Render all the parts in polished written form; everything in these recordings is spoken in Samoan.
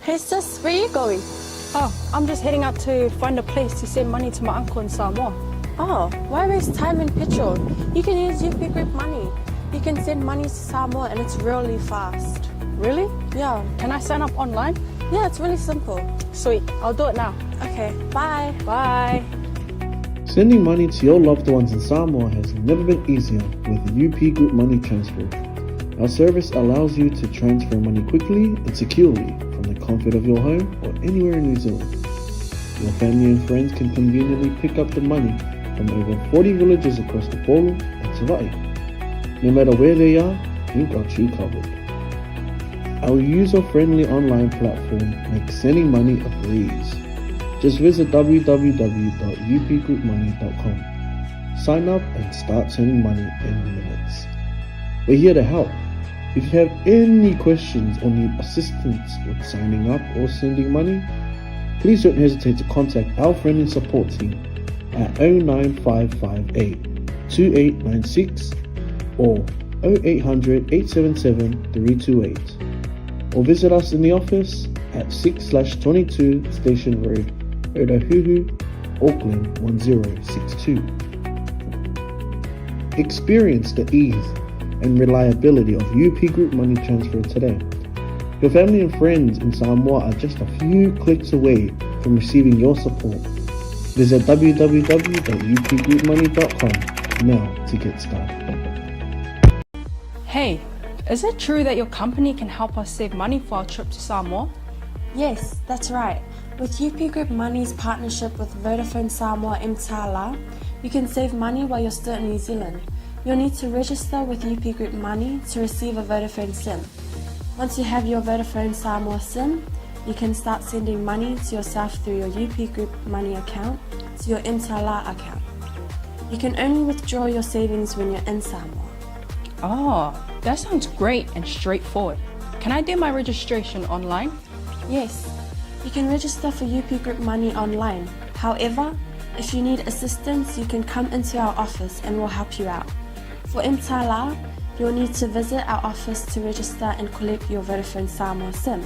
Hey sis, where are you going? Oh, I'm just heading out to find a place to send money to my uncle in Samoa. Oh, why waste time and petrol? You can use UP Group Money. You can send money to Samoa and it's really fast. Really? Yeah. Can I sign up online? Yeah, it's really simple. Sweet, I'll do it now. Okay, bye. Bye. Sending money to your loved ones in Samoa has never been easier with UP Group Money Transfer. Our service allows you to transfer money quickly and securely from the comfort of your home or anywhere in New Zealand. Your family and friends can conveniently pick up the money from over 40 villages across the Polo and Savai'i. No matter where they are, we've got you covered. Our user-friendly online platform makes sending money a breeze. Just visit www.upgroupmoney.com. Sign up and start sending money in minutes. We're here to help. If you have any questions or need assistance with signing up or sending money, please don't hesitate to contact our friendly support team at 09558 2896 or 0800 877 328 or visit us in the office at 6/22 Station Road, Otahuhu, Auckland 1062. Experience the ease and reliability of UP Group Money Transfer today. Your family and friends in Samoa are just a few clicks away from receiving your support. Visit www.upgroupmoney.com now to get started. Hey, is it true that your company can help us save money for our trip to Samoa? Yes, that's right. With UP Group Money's partnership with Vodafone Samoa Mtala, you can save money while you're still in New Zealand. You'll need to register with UP Group Money to receive a Vodafone SIM. Once you have your Vodafone Samoa SIM, you can start sending money to yourself through your UP Group Money account to your Mtala account. You can only withdraw your savings when you're in Samoa. Oh, that sounds great and straightforward. Can I do my registration online? Yes, you can register for UP Group Money online. However, if you need assistance, you can come into our office and we'll help you out. For Mtala, you'll need to visit our office to register and collect your Vodafone Samoa SIM.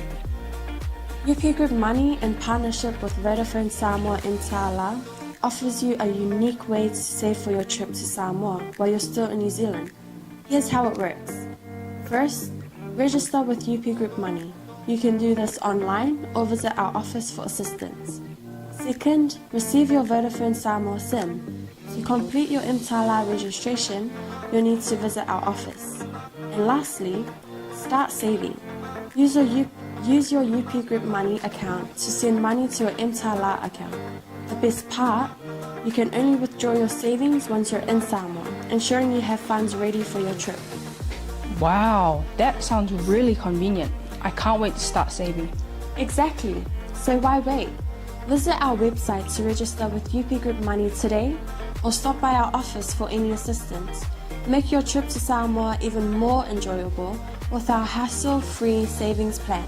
UP Group Money, in partnership with Vodafone Samoa Mtala, offers you a unique way to save for your trip to Samoa while you're still in New Zealand. Here's how it works. First, register with UP Group Money. You can do this online or visit our office for assistance. Second, receive your Vodafone Samoa SIM. To complete your Mtala registration, you'll need to visit our office. And lastly, start saving. Use your, U- use your UP Group Money account to send money to your Mtala account. The best part, you can only withdraw your savings once you're in Samoa, ensuring you have funds ready for your trip. Wow, that sounds really convenient. I can't wait to start saving. Exactly. So why wait? Visit our website to register with UP Group Money today or stop by our office for any assistance. Make your trip to Samoa even more enjoyable with our hassle-free savings plan.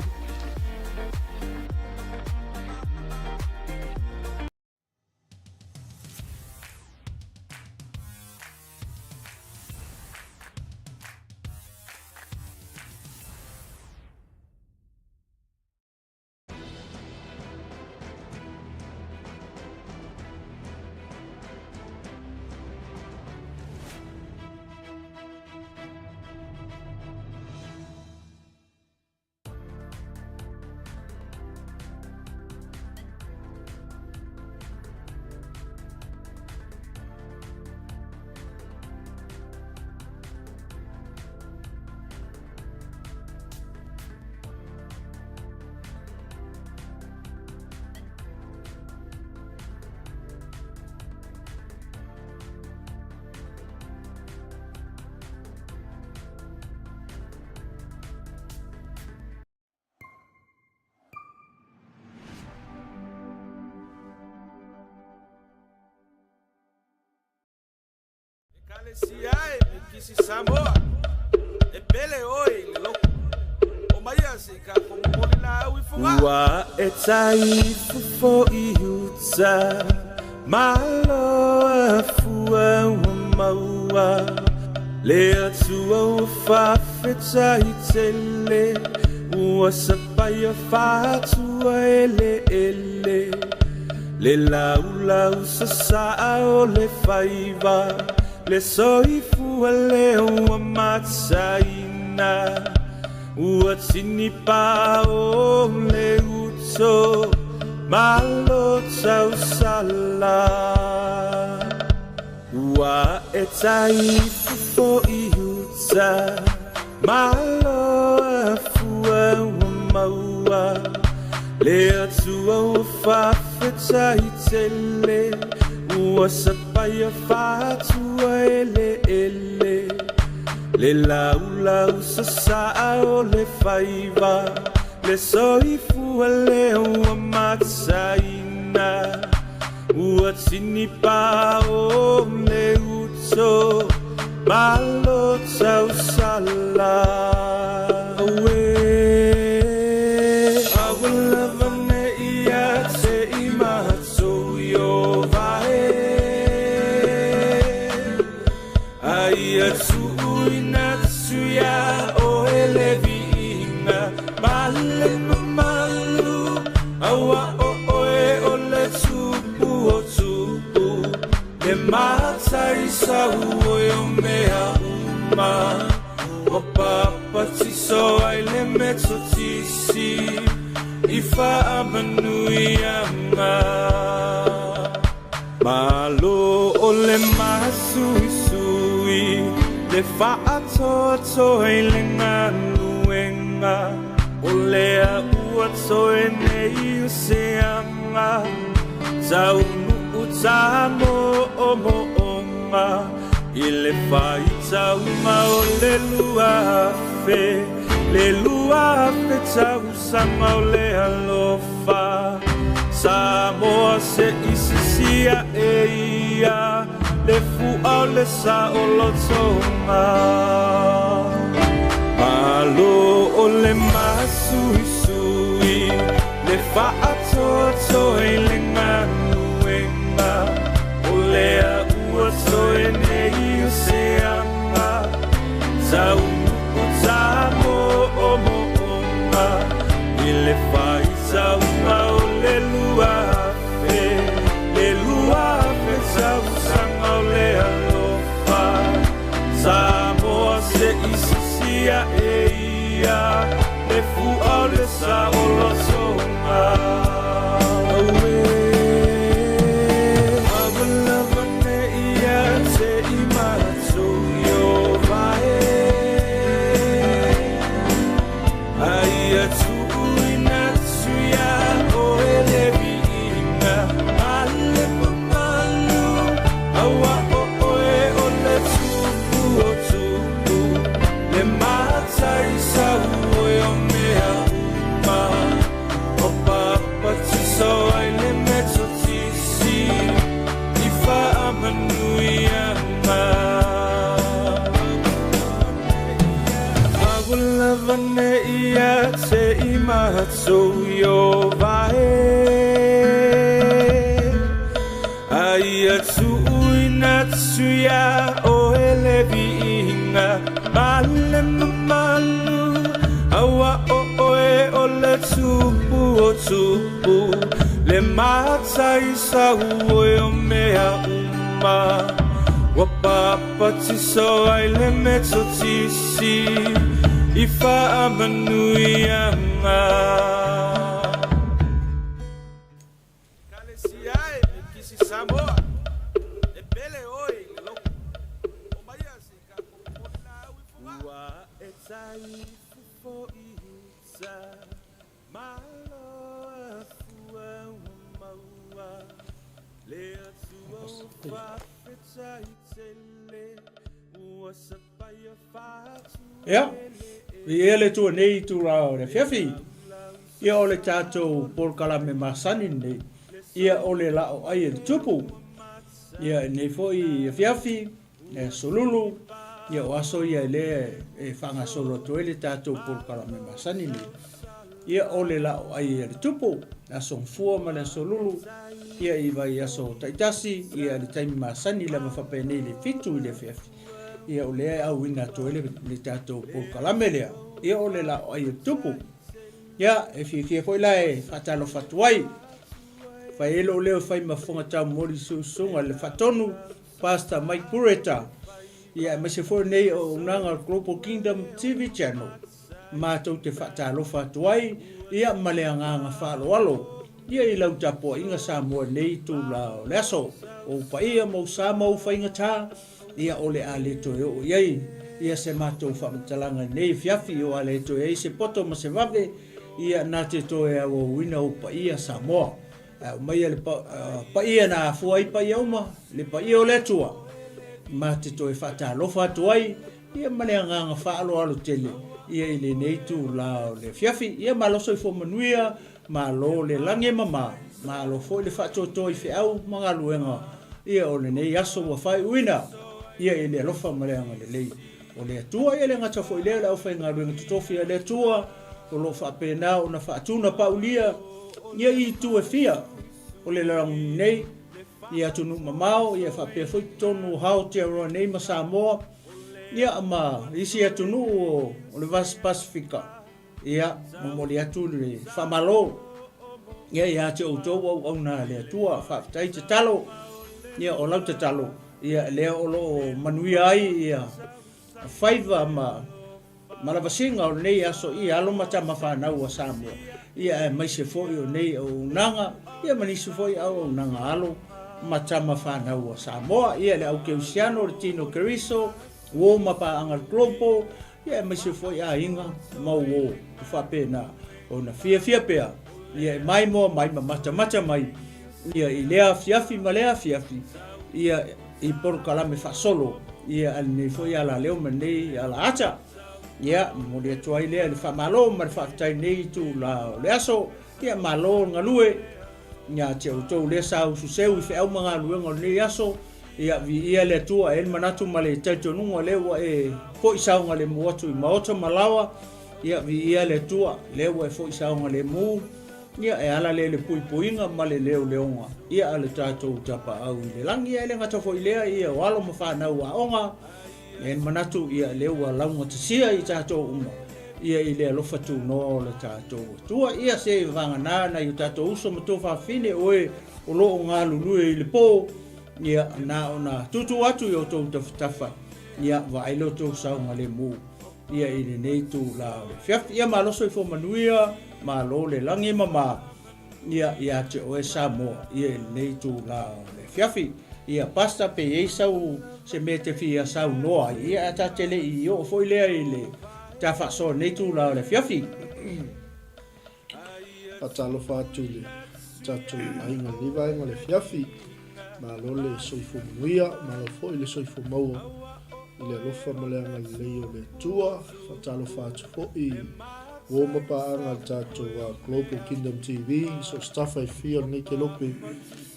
Ekalesia e Mikisi Samoa e pele oe i le loku o maia se i ka momoli laau i Fogaa. Ua e tai fofo i uta Malo a fua ua maua Le Atua ua faafetai tele. Ua sapaia faatua eleele le laulau sasaa o le faiva le soifua lea ua mataina ua tinipa o le uto malo tausala. Ua e taifofo i uta malo afua ua maua le Atua ua faafetai tele ua sapaia faatua eleele le laulau sasaa o le faiva le soifua lea ua mataina ua tinipa o le uto malo tausala. Aue aua lava ne ia te i matou i o vae aia tuuina atu ia oe le viiga ma le mamalu aua o oe o le tupu o tupu le mataisau oe o mea uma ua papatiso ai le metotisi i faamanuiaga. Malo o le masuisui le faatoatoa i le galuega o lea ua toe nei o seaga taunuu tamoomo'oga i le faitauga o le 2000 le 2000 tausaga o le alofa Samoa se isisia e ia le fua o le saolotoga. Malo o le masuisui le faatoatoa i le galuega o lea ua toe nei o seaga taunuu tamoomo'oga i le faitauga o le 2000 le 2000 tausaga o le alofa Samoa se isisia e ia le fua o le saolotoga. Aue aua lava ne ia te i matou i o vae aia tuuina atu ia oe le viiga ma le mamalu aua o oe o le tupu o tupu le mataisau oe o mea uma o papatiso ai le metotisi i faamanuiaga. Aua lava ne ia te i matou i o vae aia tuuina atu ia oe le viiga ma le mamalu aua o oe o le tupu o tupu le mataisau oe o mea uma ua papatiso ai le metotisi i faamanuiaga. Ekalesia e Mikisi Samoa e pele oe i le loku o maia se i ka momoli laau i Fogaa. Ua e taifofo i uta malo afua ua maua le Atua ua faafetai tele ua sapaia faatua Ia, viia le Atua nei itula o le afiafi. Ia o le tatou polokalame masani lenei. Ia o le laoai e le tupu. Ia nei foi afiafi, le aso lulu, ia o aso ia lea e faagasolo atu ai le tatou polokalame masani lenei. Ia o le laoai a le tupu, le aso Gafua ma le aso Lulu, ia i vaiaso taitasi, ia le taimi masani lava faapenei le 7 i le afiafi. Ia o lea e auina atu ai le tatou polokalame lea. Ia o le laoai a le tupu. Ia, e fiafia foi la e faatalofa atu ai. Fai ai lou leo e fai ma fofoga taumoli i susuga le faatonu Pastor Mike Pureta. Ia, aemaise foi lenei auaunaga o le Global Kingdom TV Channel. Matou te faatalofa atu ai, ia, ma le agaga faaaloalo, ia, i lau tapuaiga Samoa i lenei itula o le aso. O ou paia ma ou sa ma ou faigata, ia, o le a le toe oo i ai, ia, se matou faamatalaga i lenei afiafi, o a le toe ai se poto ma se vave, ia, na te toe auauina ou paia Samoa. Ae aumaia le paia na afua ai paia uma, le paia o le Atua, ma te toe faatalofa atu ai, ia ma le agaga faaaloalo tele, ia i lenei itula o le afiafi. Ia malo soifua manuia, malo le lagi e mama, malo foi le faatoatoa i feau ma galuega, ia o lenei aso ua faaiuina, ia i le alofa ma le agalelei o le Atua. Ia e le gata foi i lea, o le aufaigaluega totofi a le Atua, o lo o faapena ona faatunapaulia ia i itu e fia o le lalolagi nei, i atunuu mamao, ia faapea foi totonu o Aotearoa nei ma Samoa, ia ma isi atunuu o le Vasi Pasifika. Ia, momoli atu le faamalo ia ia te outou auauna a le Atua. Faafetai tatalo, ia o lau tatalo, ia lea o lo o manuia ai ia faiva ma Ma lavasiga o lenei aso i alo ma tama fanau a Samoa, ia aemaise foi o nei auaunaga, ia ma nisi foi auaunaga alo ma tama fanau a Samoa, ia le au Keusiano, le Tino Keriso, uo ma paaga le Global, ia aemaise foi aiga ma uo ua faapena ona fiafia pea, ia e maimoa mai ma matamata mai, ia i lea afiafi ma lea afiafi, ia i polokalame faasolo ia a lenei foi alaleo ma lenei alaata. Ia, momoli atu ai lea le faamalo ma le faafetai nei itula o le aso. Ia, malo le galue ia te outou lea sa ususeu i feau ma galuega o lenei aso. Ia, viia le Atua, e i ai le manatu ma le talitonuga lea ua e foi saogalemu atu i maota ma laoa. Ia, viia le Atua, lea ua e foi saogalemu. Ia, e ala lea i le puipuiga ma le leoleoga, ia, a le tatou Tapaau i le lagi. Ia, e le gata foi i lea, ia, o alo ma fanau aoga, ia, e manatu, ia, lea ua laugatasia i tatou uma, ia, i le alofa tunoa o le tatou Atua. Ia, se vagana nai o tatou uso ma tuafafine, o e o lo o galulue i le po, ia, na ona tuutuu atu i outou tafatafa, ia, vaai lo outou saogalemu. Ia i lenei itula o le afiafi. Ia malo soifua manuia, malo le lagi mama, ia ia te oe Samoa, ia i lenei itula o le afiafi. Ia Pastor pe i ai sau se mea e te fia saunoa ai, ia ae ta te le i oo foi lea i le ta faasoa i lenei itula o le afiafi. Faatalofa atu i le tatou aiga i lenei vaega o le afiafi. Malo le soifua manuia, malo foi le soifua maua i le alofa ma le agalelei o le Atua. Faatalofa atu foi i uo ma paaga a le tatou Global Kingdom TV, so o se tafa e fia o lenei kelope,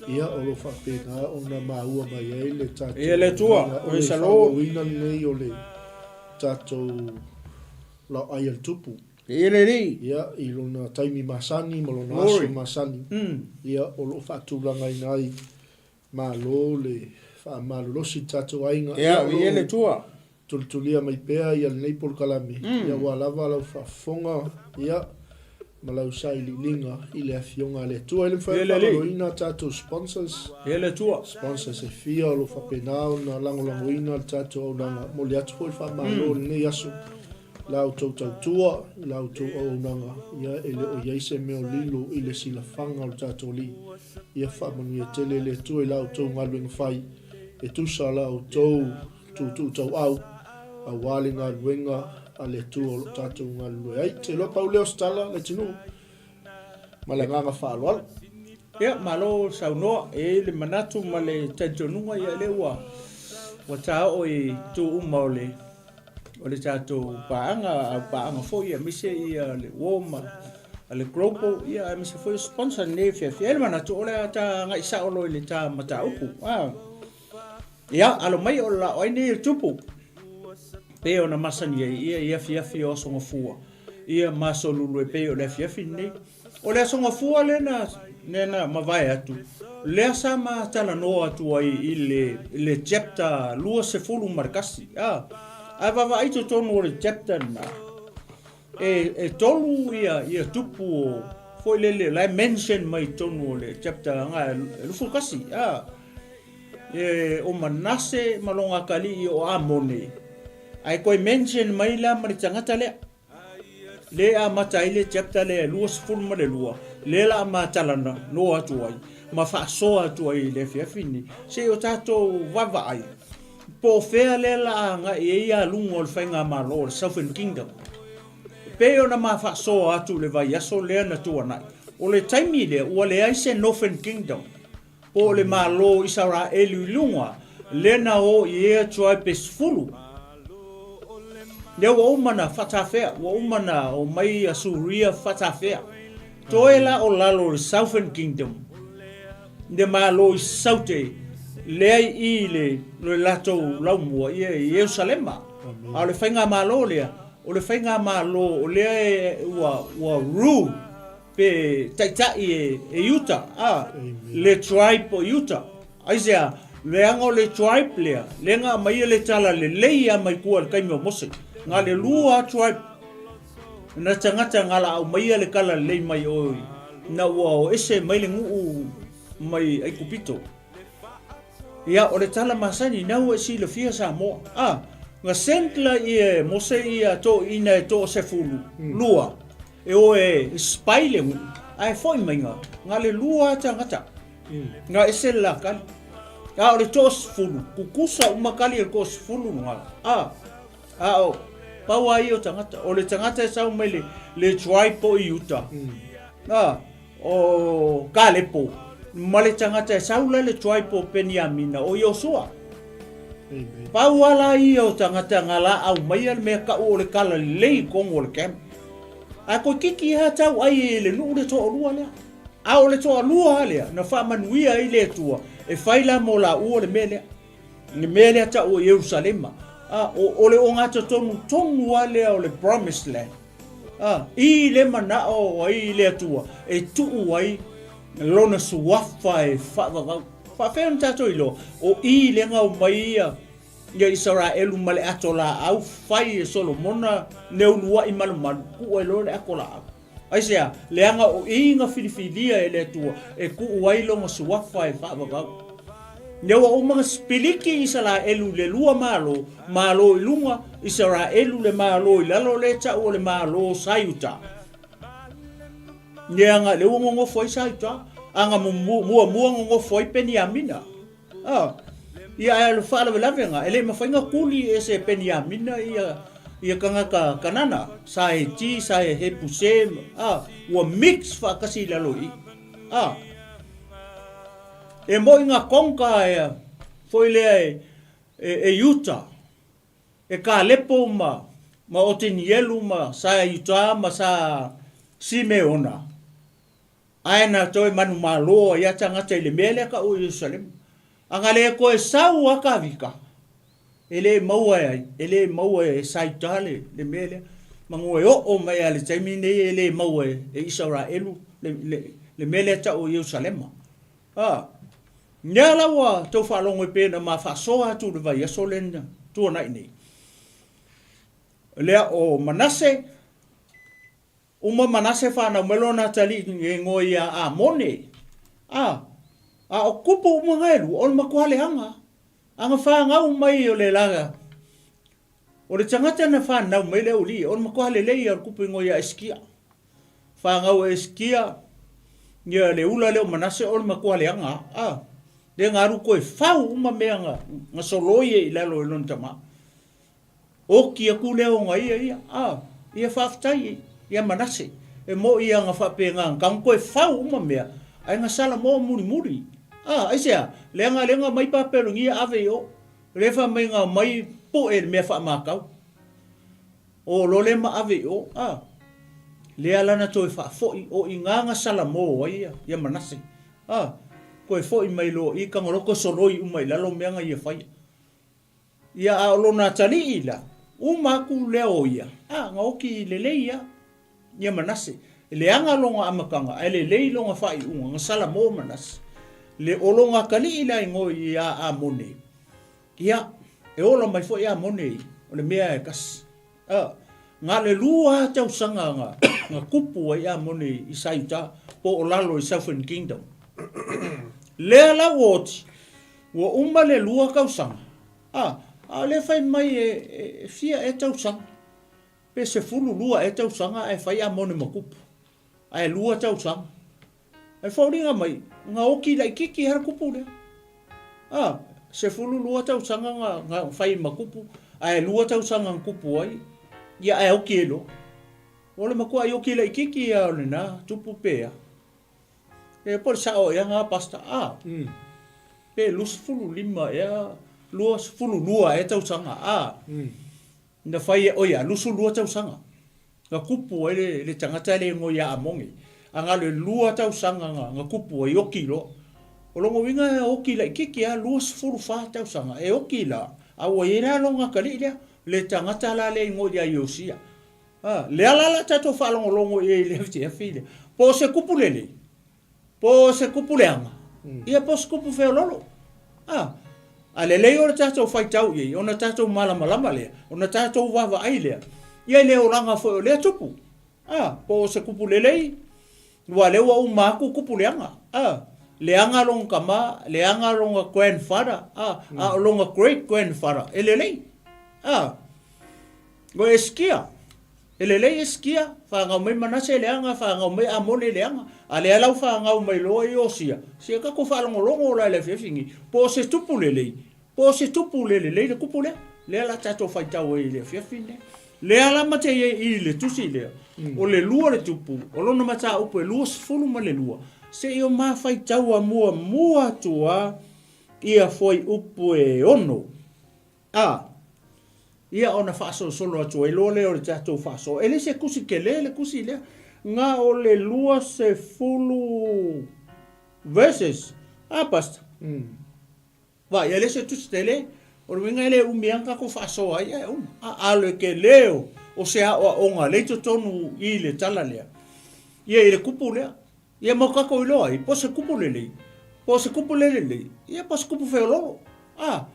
ia o lo o faapena ona maua mai ai le tatou Ia le Atua, o le faaauauina lenei o le tatou laoai a le Tupu. Ia le Alii. Ia, i lona taimi masani ma lona aso masani, ia, o lo o faatulagaina ai, malo le faamalolosi i le tatou aiga. Ia, o lo o tulitulia mai pea ia lenei polokalame, ia, aua lava lau faafofoga, ia, ma lau sailiiliga i le Afioga a le Atua. E le mafai ona faamaloina a tatou sponsors, sponsors e fia o lo o faapena ona lagolagoina le tatou auaunaga. Momoli atu foi le faamalo i lenei aso. La outou tautua i la outou auaunaga, ia e le o i ai se mea o lilo i le silafaga o le tatou Alii. Ia faamanuia tele le Atua i la outou galuega fai, e tusa la outou tuutuu tauau, aua le galuega a le Atua o lo o tatou galulue ai. Ou te iloa pau lea o se tala, Leatinuu, ma le agaga faaaloalo. Ia, malo saunoa. E i ai le manatu ma le talitonuga, ia lea ua ua taoo i itu uma o le o le tatou paaga, au paaga foi aemaise ia le uo ma le Global, ia aemaise foi o sponsor nei e fiafia ai le manatu o le a ta agai sao loa i le ta mataupu. Ah. Ia, alo mai o le laau ai nei e tupu. Pei ona masani ai ia i afiafi o Aso Gafua, ia ma Aso Lulu e pei o le afiafi lenei. O le Aso Gafua lea na, lea na mavae atu, lea sa ma talanoa atu ai i le, le chapter 21. Ah, ae vaavaai totonu o le chapter lena. E, e tolu ia, ia tupu o, foi lele, la e mention mai tonu o le chapter nga e lufu kasi, a. E, o Manase ma longa akalii o Amone. Ae koe mention mai la ma le tagata lea. Le amata ai le chapter lea e 22, lea la a matalana no atu ai, ma faasoa atu ai i le afiafi lenei, se i o tatou vaavaai, po o fea lea la a agai ai aluga o le faigamalo o le Southern Kingdom. E pei ona ma faasoa atu i le vaiaso lea na tuanai, o le taimi lea ua leai se Northern Kingdom, po o le Malo o Isaraelu i luga, lea na o i ea tribe e 10. Lea ua uma na faatafea, ua uma na omai Asuria faatafea. Toe la o lalo o le Southern Kingdom, le Malo i Saute, lea i i le, le latou laumua ia i Ierusalema. A o le faigamalo lea, o le faigamalo o lea e, ua, ua rule pe taitai e, e Iuta, a, le tribe o Iuta. Aisea, leaga o le tribe lea, lea na aumaia le tala lelei a mai tua i le taimi o Mose. Na le lua tribe na tagata na la aumaia le tala lelei mai oi, na ua o ese mai le nuu mai Aikupito. Ia, o le tala masani, na ua e silafia Samoa. A, na send la ia e Mose ia toeaiina e toasefulu, lua, e o e spy le nuu, ae foi mai nga, na le lua a tagata. Na ese le la kali. A o le toasefulu, kukusa uma kali e le toasefulu nga. A, a o, pau a ia o tagata. O le tagata e sau mai le, le tribe o Iuta. A, o Kalepo, ma le tagata e sau la le tribe o Peniamina, o Iosua. Pau a la ia o tagata nga la au mai le mea kau o le kala lelei i tonu o le camp. Ae koe kiki ha tau ai e le nuu le toalua lea. A o le toalua a lea, na faamanuia ai le Atua, e fai la mo laua le mea lea. Le mea lea tau o Ierusalema. A, o, o le ogatotonu tonu a lea o le promised land. A, i le manao ai le Atua e tuu ai lona suafa e faavavau. Faafefea ona tatou iloa, o i le gau mai ia ia Isaraelu ma le ato laau fai e Solomona le uluai malumalu, tuu ai loa le ato laau. Aisea? Leaga o i na filifilia e le Atua e tuu ai lona suafa e faavavau. Lea ua uma na sipiliki Isaraelu i le lua malo, malo i luga, Isaraelu le malo i lalo lea tau o le malo sa Iuta. Leaga lea ua nonofo ai sa Iuta, a na muamua nonofo ai Peniamina. A, ia ae o le faalavelavega, e le mafai na kuli e se Peniamina ia, ia tagata Kanana, sa Heti, sa Hepuse, a, ua mix faatasi i lalo i i. A, e moi na konka e, foi lea e, e, e Iuta, e Kalepo ma, ma Otenielu ma sa Iuta ma sa Simeona. Ae na toe manumalo ai a tagata i le mea lea ka o Ierusalema. A na le toe sau a Kavika, e le maua e ai, e le maua e Saita le, le mea lea. Manu e oo mai a le taimi nei e le maua e, e Isaraelu le, le, le mea lea tau o Ierusalema. A, lea la ua tou faalogo e pei ona ma faasoa atu i le vaiaso lea na tuanai nei. Lea o Manase, Uma Manase fanau mai lona atalii e igoa ia Amone. A, a o kupu uma nga e lua, o le matua leaga. A na fanau mai o le la, o le tagata na fanau mai le aualii, o le matua lelei ia o le kupu igoa ia Eskia. Fanau e Eskia, ia le ula lea o Manase, o le matua leaga. A, lea na alu koe fau uma mea na, na soloi e i lalo e lona tama. Oki aku lea o nga ia ia, a, ia faafetai ia Manase, e moʻi ia nga faapena nga tago toe fau uma mea, ae nga sala moa mulimuli. A, aisea? Leaga lea nga mai Papelonia ave i o, lea fa mai nga mai poe le mea faamakau. O lo lea ma ave i o, a, lea lana toe faafoi o i nga nga sala mo ai ia, ia Manase. A, toe foi mai loa i tago loa toe soloi uma i lalo mea nga ia faia. Ia, a o lona atalii la, uma aku lea o ia, a, na oki lelei ia, ia Manase. E leaga lona amataga, ae lelei lona faaiuga, na salamo Manase. Le, o lona atalii la i ngoi ia Amone, ia, e ola mai foi Amone i, o le mea e kasi. A, Na le lua tausaga nga nga kupu ai Amone i Saiuta po o lalo i Southern Kingdom. Lea la ua oti, ua uma le lua tausaga, a, a o lea fai mai e, e fia ea tausaga, pe 12 ea tausaga ae fai Amone ma kupu, ae lua tausaga. Ae foliga mai, na oti laititi lava le kupu lea. A, 12 tausaga na, na fai ma kupu, ae lua tausaga na kupu ai, ia ae oti ai loa. O le matuai oti laititi lava o lena tupu pe a. E po o le sao ea na Pastor? A, pe 25 ea, 22 ea tausaga, a. Na fai e oia, 22 tausaga na kupu ai le, le tagata le igoa ia Amone. A na le lua tausaga na, na kupu ai, oki loa. O lona uiga e oki laititi a, 24 tausaga, e oki la, a ua i ai la lona atalii lea, le tagata la lea igoa ia Iosia. A, lea la la tatou faalogologo i ai i le afiafi lea. Po o se kupu lelei, Po o se kupu leaga, ia po o se kupu feololo. A, a lelei o le tatou faitau i ai, ona tatou malamalama lea, ona tatou vaavaai lea, ia i le olaga foi o lea tupu. A, po o se kupu lelei, aua o lea ua uma atu kupu leaga. A, leaga lona tama, leaga lona grandfather, a, a o lona great grandfather, e lelei. A, o Eskia, E lelei Esikia, fanau mai Manase leaga, fanau mai Amone leaga, a lea la ua fanau mai loa Iosia, se tatou faalogologo la i le afiafi nei, po o se tupu lelei, po o se tupu le lelei le kupu lea, lea la tatou faitau ai i le afiafi nei. Lea la ma te i ai i le tusi lea, o le lua le tupu, o lona mataupu e 22, seia ma faitau a muamua atu lava ia fuaiupu e 6. A. Ia ona faasolosolo atu ai loa lea o le tatou faasoa. E le se tusi tele le tusi lea, na o le 20 verses. A, Pastor? Vaai, e le se tusi tele, o le uiga e le umi lava ona tatou faasoa ai ae uma. A, a o le tele o se aoaoga lea i totonu i le tala lea, ia i le kupu lea. Ia mo tatou iloa ai, po o se kupu lelei, po o se kupu le lelei, ia po o se kupu feololo. A.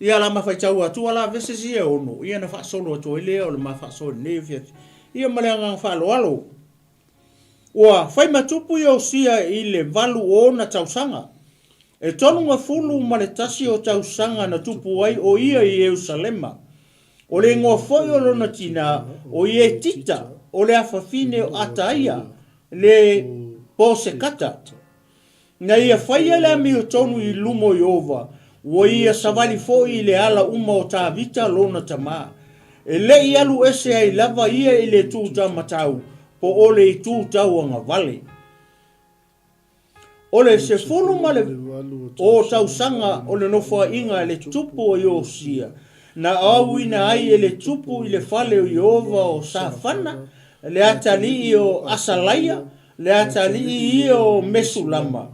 Ia la ma faitau atu a la verses ia e ono, ia na faasolo atu ai lea o le ma faasoa i lenei afiafi. Ia ma le agaga faaaloalo. Ua fai ma tupu Iosia i le valu o ona tausaga. E 31 o tausaga na tupu ai o ia i Ierusalema. O le igoa foi o lona tina o Ietita o le afafine o Ataia le Posekata. Na ia faia le amiotonu i luma o Ieova, ua ia savali foi i le ala uma o Tavita lona tama. E le i alu ese ai lava ia i le itu taumatau, po o le itu tauagavale. O le 10 o tausaga o le nofoaiga a le tupu o Iosia, na auina ai e le tupu i le fale o Ieova o Safana, le atalii o Asalaia, Le atalii ia o Mesulama,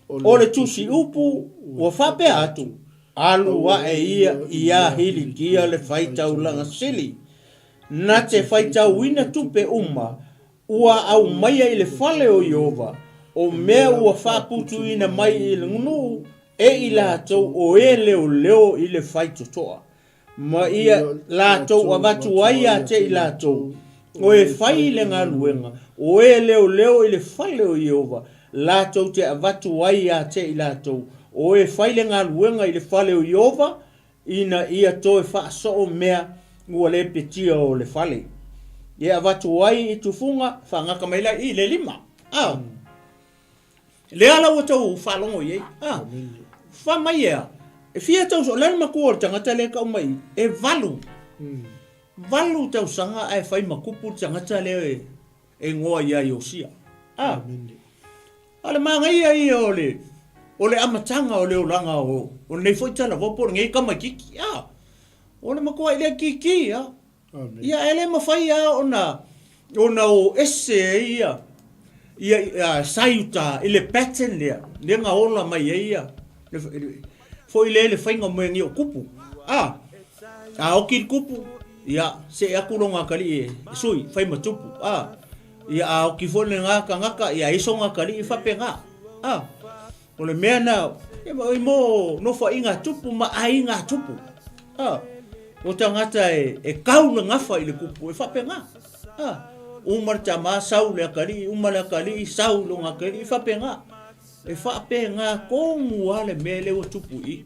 o le tusi upu ua faapea atu, Alu ae ia iā Hilikia le faitaulaga sili, na te faitauina tupe uma ua aumaia i le fale o Ieova, o mea ua faaputuina mai i le nuu e i latou o e leoleo i le faitotoa. Ma ia latou avatu ai ia te i latou, o e fai i le galuega, o e leoleo i le fale o Ieova, latou te avatu ai ia te i latou, o e fai le galuega i le fale o Ieova, ina ia toe faasoo mea ua lepetia o le fale. E avatu ai i tufuga, faagata mai la i le lima. A. Lea la ua tou faalogo i ai. A. Fa mai ea, e fia tausaga, o le a le matua o le tagata lea e tau mai i, e valu. Valu tausaga ae fai ma tupu le tagata lea e igoa ia Iosia. A. A o le manaia ia o le, o le amataga o le olaga o, o lenei foi talavou po o lenei tamaitiiti. A. O le matuai le kiki a. Ia e le mafai lava ona ona o ese ai ia ia Saiuta i le pattern lea, lea na ola mai ai ia foi lea le faiga o mea nei o kupu. A a oki le kupu, ia see atu lona atalii e sui, fai ma tupu. A ia a oki foi lena tagata, ia ai sona atalii faapena. A o le mea na, i mo nofoaiga a tupu ma aiga a tupu. A. O tagata e, e kau le gafa i le kupu, e faapena. A, uma le tamā sau le akalii, uma le akalii sau lona akalii, e faapena. E faapena tonu lava le mea lea ua tupu i i.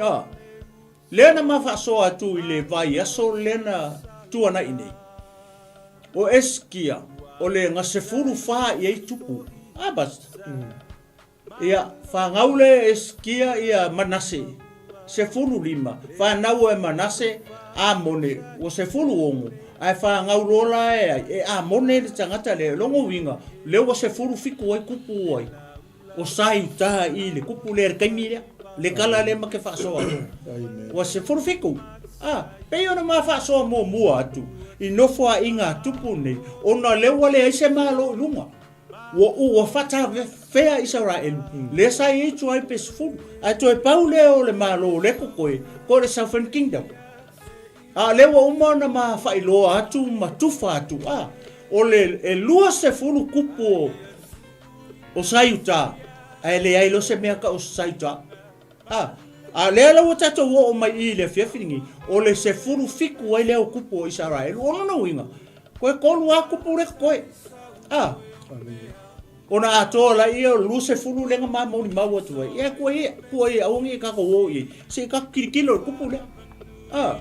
A, lea na ma faasoa atu i le vaiaso lea na tuanai nei. O Eskia, o le 14 i ai tupu. A, Pastor? Ia, fanau le Eskia ia Manase, 15, fanau e Manase Amone, ua 16, ae fanau loa la e ai, e Amone le tagata lea, lona uiga, lea ua 17 ai kupu ai, o sa i uta i le kupu lea i le taimi lea, le tala lea ma te faasoa ai. Ua 17. A, pei ona ma faasoa muamua atu, i nofoaiga a tupu nei, ona lea ua leai se Malo i luga. Ua ua faatafea Isaraelu, lea sa i ai tuai pe 10, ae toe pau lea o le malo lea kokoe, ko le Southern Kingdom. A o lea ua uma ona ma faailoa atu ma tufa atu, a, o le e 20 kupu o, o Saiuta, ae leai loa se mea ka o Saiuta. A, a lea la ua tatou oo mai i le afiafi lenei, o le 17 ai lea o kupu o Isaraelu. O lona uiga, koe tolu lava kupu lea koe. A, ona atoa laia o le 20 lea na ma molimau atu ai. Ia, kua ia, kua ia, aua ne i tatou o i ai, se i tatou tilotilo i le kupu lea. A,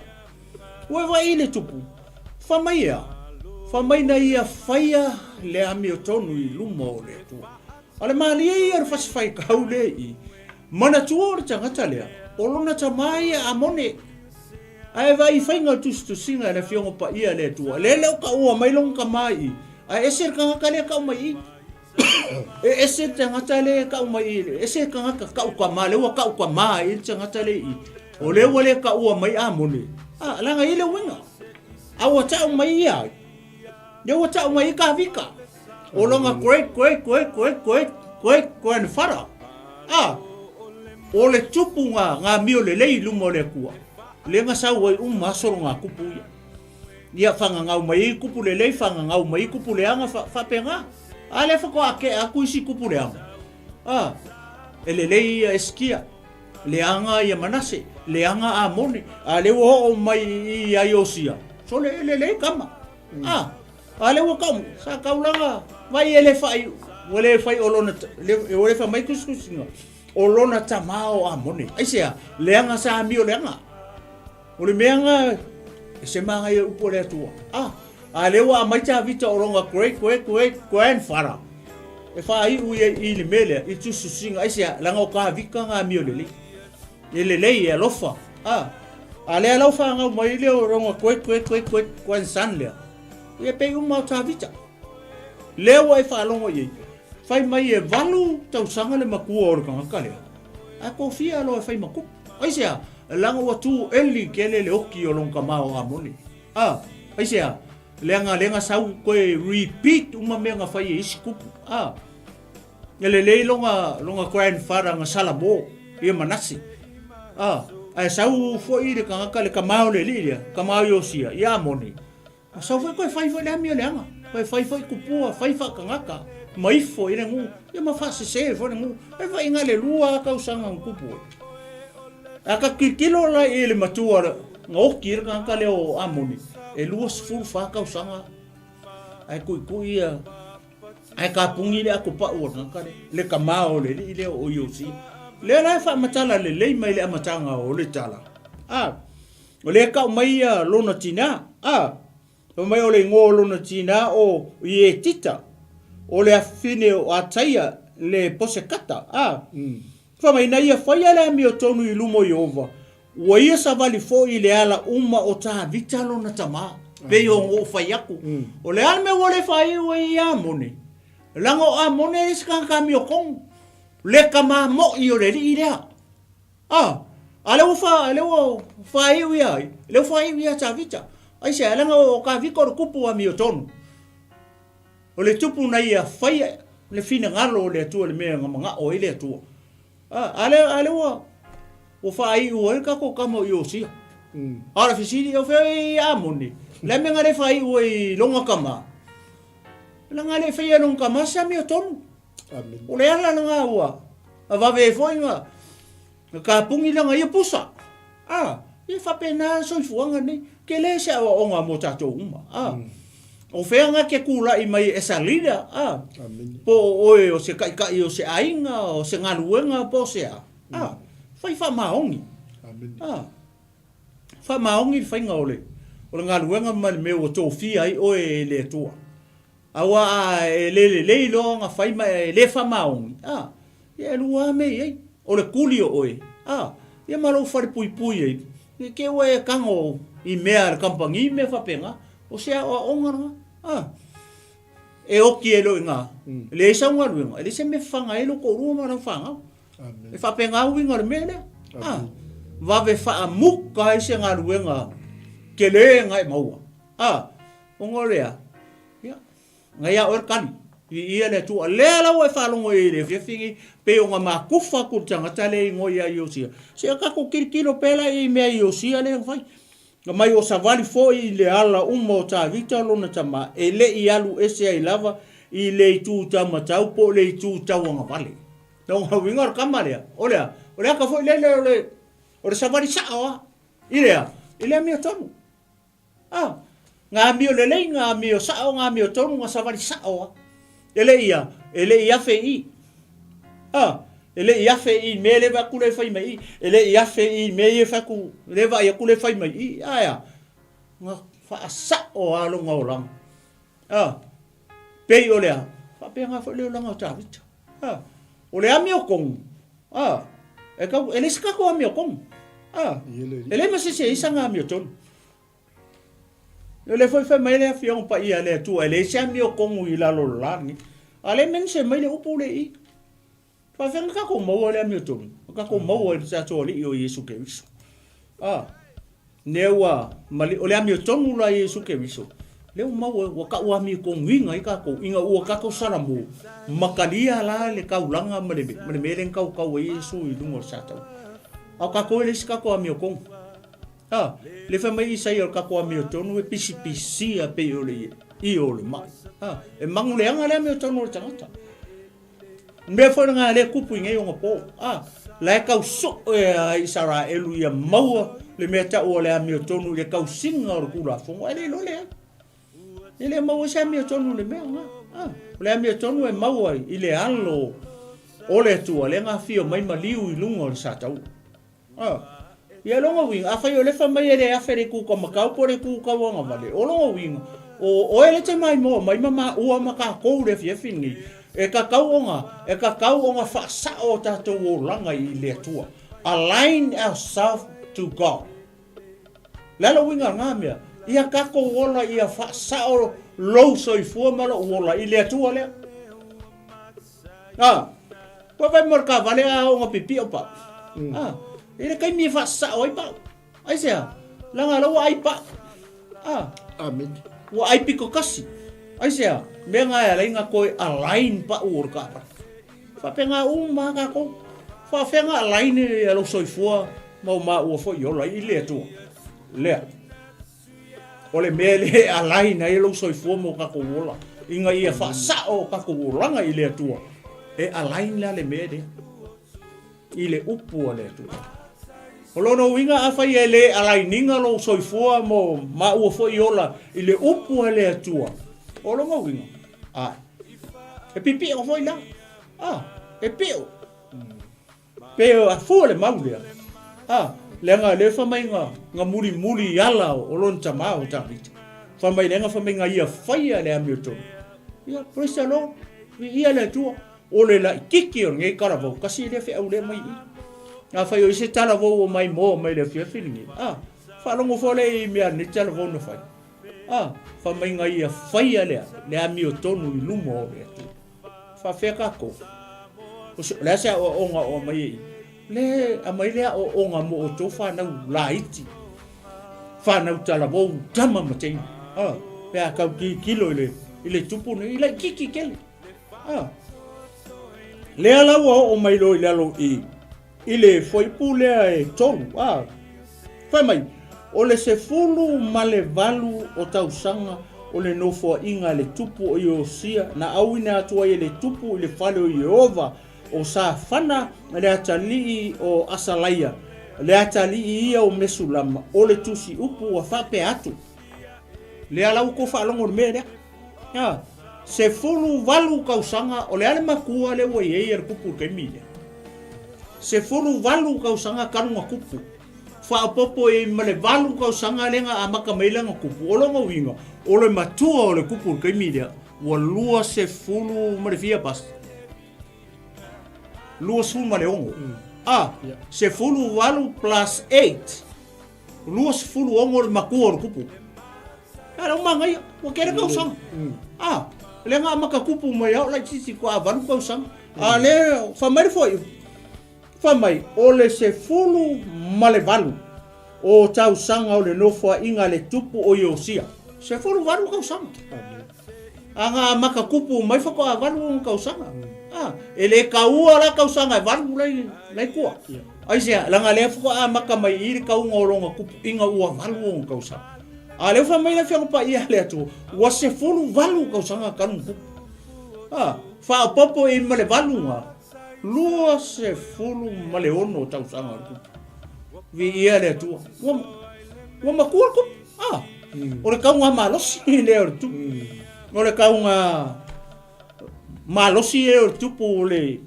ua vaai i le tupu, fai mai e a? Fai mai na ia faia le amiotonu i luma o le Atua. A o le malie ia o le fasi faitau lea i i, manatua o le tagata lea, o lona tama ia Amone. Ae vaai i faiga o le tusitusiga e le Afioga Paia a le Atua, lea le o taua mai lona tama i i, ae ese le tagata lea e tau mai i i. E ese le tagata lea e tau mai i i, ese le tagata tau tama, lea ua tau tama i le tagata lea i i. O lea ua le taua mai Amone, a, leaga e i ai le uiga. A ua tau mai ia ai? Lea ua tau mai ai Kavika. O lona great great great great great great grandfather. A, o le tupu ngā, ngā mio lelei i luma o le Atua. Lea nga sau ai uma aso lo ngā kupu ia. Ia whangangau mai ai kupu lelei, whangangau mai ai kupu leanga, wha, whapenga. A lea whakoa ake aku isi kupu leanga. A, e lelei ia Eskia, leanga ia Manase, leanga Amone, a lea ua oo mai i ia Iosia. Sole e lelei kama. A, a lea ua kau, sa kaulaga, vai e le whai, ua le whai o lona, le, ua le whai mai kusikusinga, o lona tamā o Amone. Aisea, leanga sa amio leanga. O le mea nga, e se māngai e upu o le Atua. A, a lea ua aumai Tavita o lona great great great grandfather. E whāiu ia i le mea lea, i tusitusiga, aisea, leaga o Tavita nga amio lelei. E lelei, e alofa. A, a lea lau whāngau mai lea o lona great great great great grandson lea. Ia pei uma o Tavita. Lea ua e whaalogo i ai. Whai mai e 8 tausaga le matua o le tangata lea. Ae kofia loa e whai makupu. Aisea, leaga ua tu eli kele le oki o lona tama o Amone. A, aisea, leaga leaga sau koe repeat uma mea na fai e isi kupu. A, e lelei lona, lona grandfather na Salamo, ia Manase. A, ae sau foi le tagata le tama o le alii lea, tama o Iosia, ia Amone. A sau foi koe fai foi le amio leaga, koe fai foi kupua, fai faatagata, ma ifo i le nuu, ia ma faasese foi le nuu. E faiga le lua lava tausaga na tupu ai. A ka tilotilo la i le matua na oti ai le tagata lea o Amoni, e 24 tausaga ae tuitui ia, ae kapuni le atopau o le tagata lea, le tama o le alii lea o Iosia. Lea la e faamatala lelei mai le amataga o le tala. A. O lea e kau mai ia lona tinā, a, fai mai o le igoa o lona tinā o Ietita, o le afine o Ataia le Posekata, a, fai mai na ia faia le amiotonu i luma o Ieova, ua ia savali foi i le ala uma o Tavita lona tamā, pei ona ou fai atu. O le a le mea ua le faaiu ai i Amone? Leaga o Amone e le isi tagata amiotonu, le tamā moʻi o le alii lea. A, a lea ua wha, lea ua whāiu ia ai, lea ua whāiu ia Tavita. Aisea, leaga o Kavika o le kupu amiotonu. O le tupu na ia whaia le finagalo o le Atua le mea nga mangao ai le Atua. A, a lea, a lea ua, ua whāiu ai kako kama o Iosia. A o le fesili, o whea i Amone, le mea nga le whāiu ai longa kama. Leaga le whaia longa kama se amiotonu. Amen. O le ala lena ua vave ai foi na kapuni lana ia pusa. A, Ia faapena le soifuaga lenei. Tele se aoaoga mo tatou uma. A. O fea ga te tulai mai as a leader, a. Po o oe o se taitai o se aiga, o se galuega po o se a. A. Fai faamaoni. A. Faamaoni le faiga o le o le galuega ma le mea ua tofia ai oe e le Atua. Aua a e le lelei loa ona fai ma e le faamaoni, a, ia e lua lava mea e i ai, o le tuli o oe, a, ia ma lou falepuipui ai, ne i te i ua e tago i mea a le kamupani ma mea faapena, o se aoaoga lena, a. E oti ai loa i ina, e leai sau galuega, e leai se mea e fafaga ai lou toalua ma lau fanau. E faapena uiga o le mea lea. A, vave faamuta ai se galuega tele na e maua. A, ona o lea, ia, na ia oe le kali. Viia le Atua. Lea la ua e faalogo i ai i le afiafi nei, pei ona makufa atu le tagata lea e igoa ia Iosia. Se tatou tilotilo pea la i mea Iosia lea na fai. Na mai o savali foi i le ala uma o Tavita lona tama, e le i alu ese ai lava i le itu taumatau po o le itu tauagavale. Lona uiga o le tama lea, o le a? O le ata foi lele o le, o le savali sao lava. I le a? I le amiotonu. A, na amio lelei, na amio sao, na amiotonu, na savali sao lava. E le i a? E le i afe i i. A, e le i afe i i mea le vaai atu lea e fai mai i i. E le i afe i i mea ia e fai atu, le vaai atu lea e fai mai i i. Ae a? Na faasao lava lona olaga. A, pei o le a? Faapena foi le olaga o Tavita. A, o le amiotonu, a, e tau, e leai se tatou amiotonu. A, e leai ma se isi e i ai sana amiotonu. O lea foi fai mai le Afioga Paia a le Atua, e leai se amiotonu i lalo o le la lenei. A lea mense mai le upu lea i i. Faafefea ona tatou maua le amiotonu? O tatou maua i le tatou Alii o Iesu Keriso. A, lea ua, o le amiotonu la Iesu Keriso, lea ua maua, ua tau amiotonuina ai tatou, ina ua tatou salamo, makalia la le taulaga ma le, ma le mea lea na tautau ai Iesu i luga o le sataua. A o tatou e leai se tatou amiotonu. A, le fai mai Isaia o le tatou amiotonu e pisipisia pei o le io o le mai. A, e manuleaga le amiotonu o le tagata. Mea foi lena lea e tupu i nei ona po. A, la e tau sue a Isaraelu ia maua le mea tau o le amiotonu i le tausiga o le Tulafono, ae le iloa leai. E le maua ai se amiotonu i le mea lena. A, o le amiotonu e maua i le alo o le Atua lea na afio mai ma liu i luga o le sataua. A, ia lona uiga, afai o lea fai mai e le afe le itu taumatau po o le itu tauagavale, o lona uiga, o oe lea e te maimoa mai ma maua ma tatou i le afiafi lenei, e tatau ona, e tatau ona faasao o tatou olaga i le Atua. Align ourselves to God. O le a le uiga o lena mea? Ia tatou ola ia faasao lou soifua ma lou ola i le Atua lea. A, kua fai mo le taavale a oo ina pipio pau. A, i le taimi e faasasao ai pau. Aisea? Leaga la ua ai pau. A, Amen. ua ai pito tasi. Aisea? Mea na e ala ai na toe align pau o le taavale. Faapena uma lava tatou. Faafefea na align ia lou soifua ma o maua foi ola i le Atua. Lea. O le mea lea e align ai lou soifua ma o tatou ola, ina ia faasao o tatou olaga i le Atua, e align la le mea lea i le upu a le Atua. O lona uiga, afai e le align ina lou soifua mo maua foi ola i le upu a le Atua, o lona uiga, ae, e pipio foi la, a, e pio. Pe afua le mau lea, a, leaga lea fai mai na, na mulimuli i ala o lona tama o Tavita. Fai mai leaga fai mai na ia faia le amiotonu. Ia, praise the Lord, viia le Atua. O le laititi o lenei talavou, tasi lea feau lea mai i i. Afai o i se talavou o maimoa mai le afiafi lenei, a, faalogo foi lea i mea a lenei talavou na fai. A, fai mai na ia faia le, le amiotonu i luma o le Atua. Faafefea tatou? O le a se aoaoga o aumai e i? Le aumai le aoaoga mo outou fanau laiti, fanau talavou, tama ma teine. Ah, pe a tau tilotilo i le, i le tupu nei, i laititi tele. Ah. Lea la ua oo mai loa i lalo i, i le fuaiupu lea e tolu. Ah. Fai mai, o le 18 o tausaga o le nofoaiga a le tupu o Iosia, na auina atu ai e le tupu i le fale o Ieova o Safana le atalii o Asalaia. Le atalii ia o Mesulama o le tusiupu ua faapea atu, Lea la ua tou faalogo i le mea lea. A, 18 tausaga, o le a le matua lea ua i ai le kupu i le taimi lea? 18 tausaga talu na tupu. Faaopoopo i ai ma le 8 tausaga lea na amata mai ai lana tupu. O lona uiga, o le matua o le kupu i le taimi lea, ua 20 ma le fia pasi. 26. A, 18 plus 8, 26 le matua o le kupu. A, lau manaia, ua tele tausaga. A, lea na amata kupu mai au laitiiti faatoa 8 tausaga. A lea, fai mai le foaiupu, fai mai, o le 18 o tausaga o le nofoaiga a le tupu o Iosia. 18 tausaga. A na amata kupu mai faatoa 8 ona tausaga. A, e le taua la tausaga e 8 lai, lai tua. Aisea, leaga lea faatoa amata mai i le tauga o lona kupuiga ua 8 ona tausaga. A lea ua fai mai le Afioga Paia a le Atua, ua 18 tausaga talu ona kupu. A, faaopoopo i ma le 8 na, 26 tausaga o le kupu. Viia le Atua. Ua, ua matua le kupu. Ah, o le kauga malosi lea o le tupu. O le kauga malosi lea o le tupu o le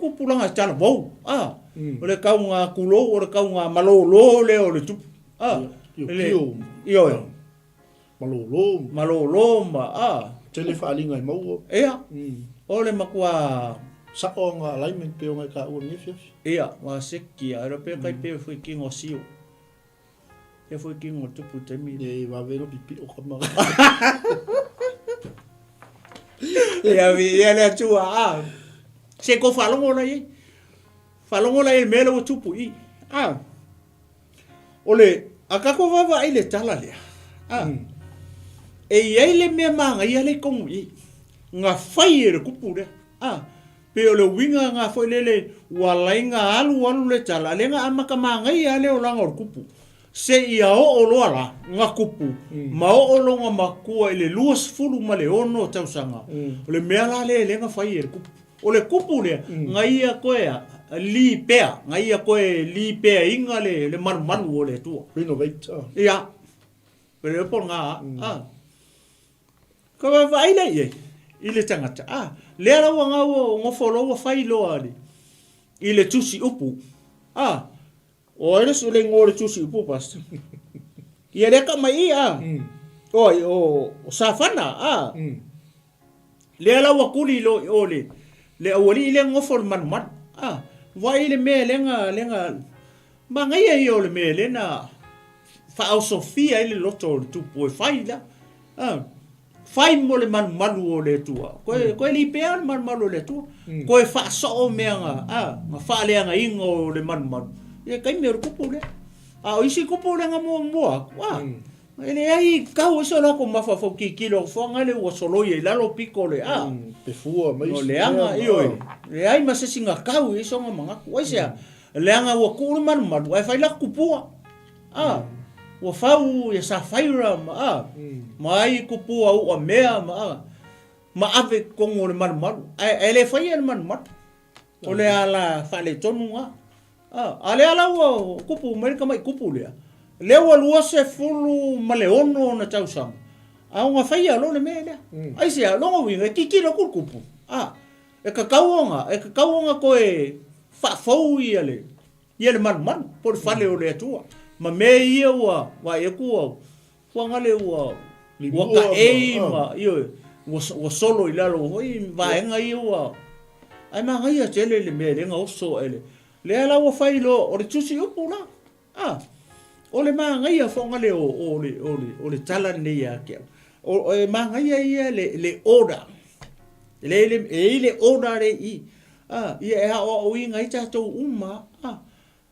tupulaga talavou. Ah, o le kauga kulou, o le kauga malōlō lea o le tupu. Ah, Piopio. Ioe. Malōlō. Malōlō ma, ah. Tele faaaliga e maua. Ia, o le matua... Sao ona alignment pei ona e taua i lenei afiafi. Ia, ua seki a, e pe kai pe foi kingo sio. Pe foi kingo tupu taimi. E vave no pipio ka ma. Ia, vi, ia le atua, ah. Se ko whalongo la i. Whalongo la i mea le ua tupu i. Ah. O le, a kako vaavaai le tala lea, a, e i ai le mea manaia lea i tonu i i, na fai e le kupu lea, a, pei o le uiga na foi lele ua ala ai na alu alu le tala, a lea na amata manaia lava le olaga o le kupu, seia oo loa la na kupu ma oo lona matua i le 26 tausaga, o le mea la lea lea na fai e le kupu. O le kupu lea, na ia koe a, li pea, na ia koe li peaina le, le malumalu o le Atua. Renovate, ah. Ia, pe le po ngā, ah. Ka vaavaai lea i ai, i le tagata, ah, lea laua ngā ua ngofo loa ua fai loa le, i le tusi upu, ah, o ai le, le ingoa o le tusi upu, Pastor? Ia lea ka mai i, ah, o ai, o, o Safana, ah, Lea la ua kuli loa i o le, le aualii lea nofo le malumalu. A, vaai le mea lea na, lea na, manaia ia o le mea lea na faaosofia ai le loto o le tupu e fai la. A, fai mo le malumalu o le Atua. Koe, koe lipea le malumalu o le Atua. Koe faasoo mea na, a, na faaleagaina o le malumalu. Ia taimi o le kupu lea. A o isi kupu lea na muamua atu, a, E leai, kau ai so latou mafaufau tilotilo atu foaga le ua soloia i lalo pito o le a. Pe fua mai No leaga, ioe, leai ma se isi na kau i ai sona manatu. Aisea? Leaga ua tuu le malumalu ae fai la kupua. A, ua fau ia Safaira ma a, ma ai kupua ua mea ma a, ma ave i totonu o le malumalu. Ae, ae le faia le malumalu. O le ala faaletonu lena. A, a lea la ua kupu mai le tamai kupu lea, lea ua 26 ona tausaga, a ona faia loa le mea lea. Aisea, lona uiga, e tilotilo atu le kupu, a, e tatau ona, e tatau ona toe faafou ia le, ia le malumalu, po o le fale o le Atua, ma mea ia ua vaai atu ua, Fuagale ua ua kaʻei ma ioe ua ua solo i lalo foi vaega ia ua ae manaia tele le mea lea na oso ae le lea la ua fai loa o le tusi upu la a o le manaia fuagale o o le o le o le tala lenei ia te au o e manaia ia le le order le le e i le order le i a ia e aoaoina ai tatou uma a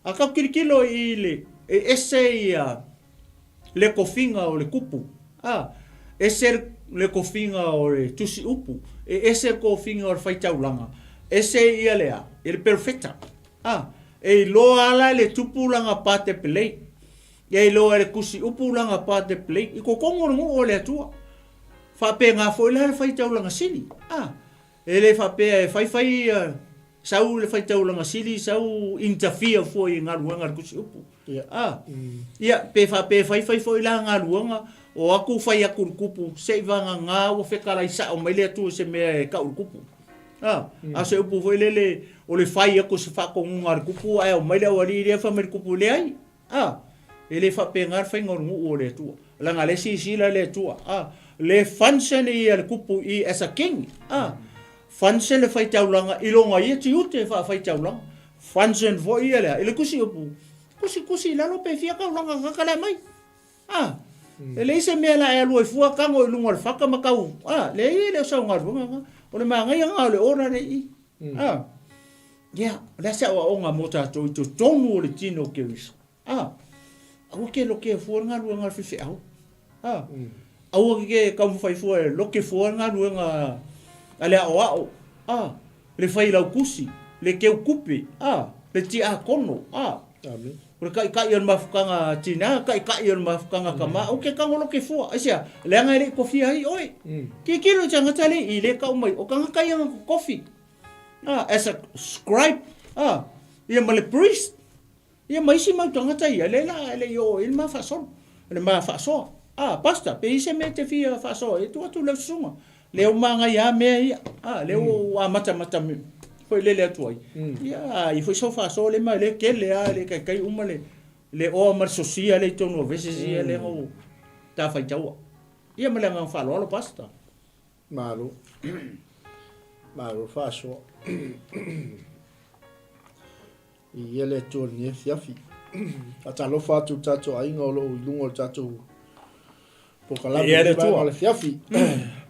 A kau tilotilo i le, e ese ia le kofiga o le kupu, a, ese le kofiga o le tusi upu, e ese le kofiga o le faitaulaga, ese ia le a, ia le perofeta, a, e iloa ala e le tupu lana pate pelei, e iloa e le tusi upu lana pate pelei, i totonu o le nuu o le Atua. Faapena foi la le faitaulaga sili, a, e le faapea e fai fai ia. Sau le faitaulaga sili, sau interfere fua i galuega a le tusi upu. A, ia, pe faapea e fai fai foi la galuega, o atu fai atu i le tupu, se i vagana ua fetalai sao mai le Atua i se mea e tau i le tupu. A, a o se upu foi lele, o le fai atu o se faatonuga a le tupu ae omai le aualii lea fai mai i le tupu, leai. A, e le faapena le faiga o le nuu o le Atua. Leaga le silasila le Atua, a, le function ia le tupu i as a king. A, function le faitaulaga i lona ia tiute faafaitaulaga. Function foi ia lea i le tusi upu, tusi tusi i lalo pe fia taulaga tagata la e aumai. A, e leai se mea la e alu ai fua tago i luga o le fata ma tau, a, leai e le o sau galuega lena. O le manaia lena o le order lea i i. A, ia, o le a se aoaoga mo tatou i totonu o le tino o Keriso? A, aua ke loke fua le galuega a le faifeau. A, aua ke taumafai fua e loke fua le galuega a le aoao. A, le failautusi, le teutupe, a, le tiakono, a. Amen. O le taitai o le mafutaga tinā, taitai o le mafutaga tamā, aua ke tago loke fua. Aisea? Leaga e le i tofia ai oe. Tilotilo i tagata le i le tau mai, o tagata ia na totofi. A, as a scribe, a, ia ma le priest. Ia ma isi mau tagata ia, lea la e le i oo i ai le ma faasolo, le ma faasoa. A, Pastor, pe i ai se mea e te fia faasoa ai, tuu atu i lau susuga. Lea ua manaia lava mea ia. A, lea ua ou amatamata foi lele atu ai. Ia, a i ai foi sau faasoa lea ma lea tele lava, e le taitai uma le, le oa ma le sosia lea i totonu o verses ia lea na ou ta faitaua. Ia ma le agaga faaaloalo, Pastor. Malo. Malo faasoa. Viia le Atua i lenei afiafi. Faatalofa atu i le tatou aiga o lo o i luga o le tatou polokalame Viia le Atua. o le afiafi.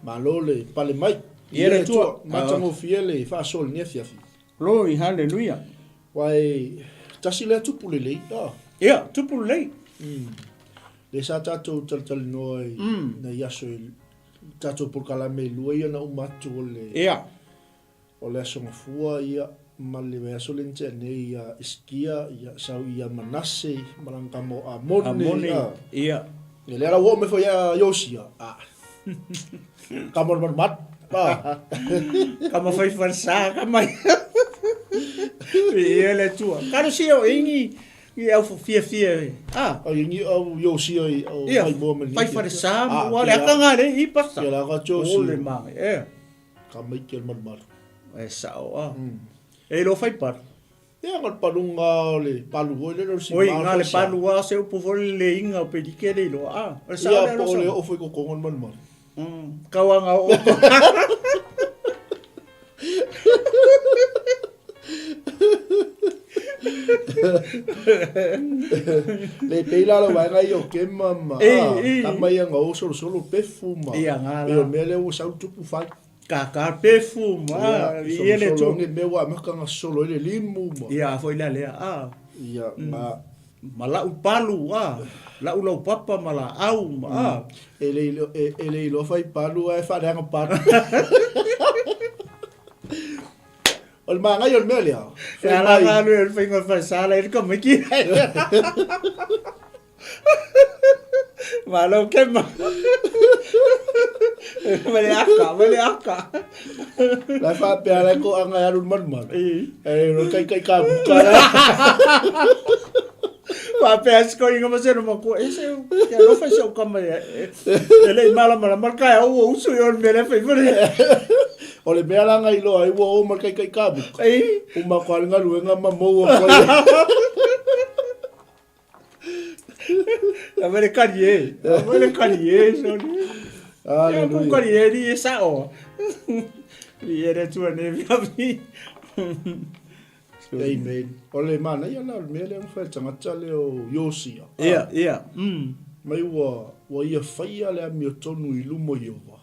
Malo le pale mai. Viia le Atua. Matagofie le faasoa i lenei afiafi. Glory, hallelujah. Aua e tasi lea tupu lelei. Ah. Ia, tupu lelei. Lea sa tatou talatalanoa i nai aso i tatou polokalame e lua ia na uma atu o le Ia. O le Aso Gafua ia, ma le vaiaso lea na tea nei ia Isikia, ia sau ia Manase, ma lana tama o Amone, Amone, ia. ia. Ia lea la ua oo mai foi ia Iosia, a, tama o le malumalu, a. Tama fai falesa ka mai. Viia le Atua. Talosia o ingi i au fiafia, a. Au ingi au Iosia i au Ia, mai moa ma le fai falesa ma ua le aka ngā le i pasta. Ia la ka Josia. O le mange, e. Ka maiki o le malumalu. E sao a. E lo fai palu. Ia ko le paluga o le palu foi lele o le sima. Oi, nga le palu a se upu foi le inga o pelike le iloa a. O le sao Ia lea po o le lo oo foi kokongo le malumalu. Kauanga o. Le pei la lau vaega ia o Kema ma Ei, ei. tama ia nga o solosolo pefu ma Ia, nga la. pei o mea lea ua sau tupu fai. Kaka pefu ma Ia, ia le solosolo tu. nge mea ua amata nga solo ai le limu ma Ia foi la lea a. Ia ma Ma lau palu a. Lau laupapa ma laau ma a. E le e, e le iloa fai palu ae faaleaga palu. O le manaia o le mea lea. E ala ngā lui o le whainga o whaesala e ka miki. Malo ke ma. Mele aka, mele aka. La whaapea lai ko anga e alu malumalu. I. E ro kai kai ka buka. Whaapea siko inga ma seno ma ko e se kia lofa se o kama e e le mala mala mala kai au o usu i o mele whai whare. O le mea la ngai loa ai ua o ma kai kai ka buka. Ei. O ma ko alu ngaluenga ma mou a koe. A mele kari e. A mele kari e. Sorry. Ia ku Aleluia. kari e ri e sao. I e re tua ne via Amen. O le manaia la o le mea lea na fai e le tagata lea o Iosia. Ia, ia. Mai ua, ua ia faia le amiotonu i luma o Ieova.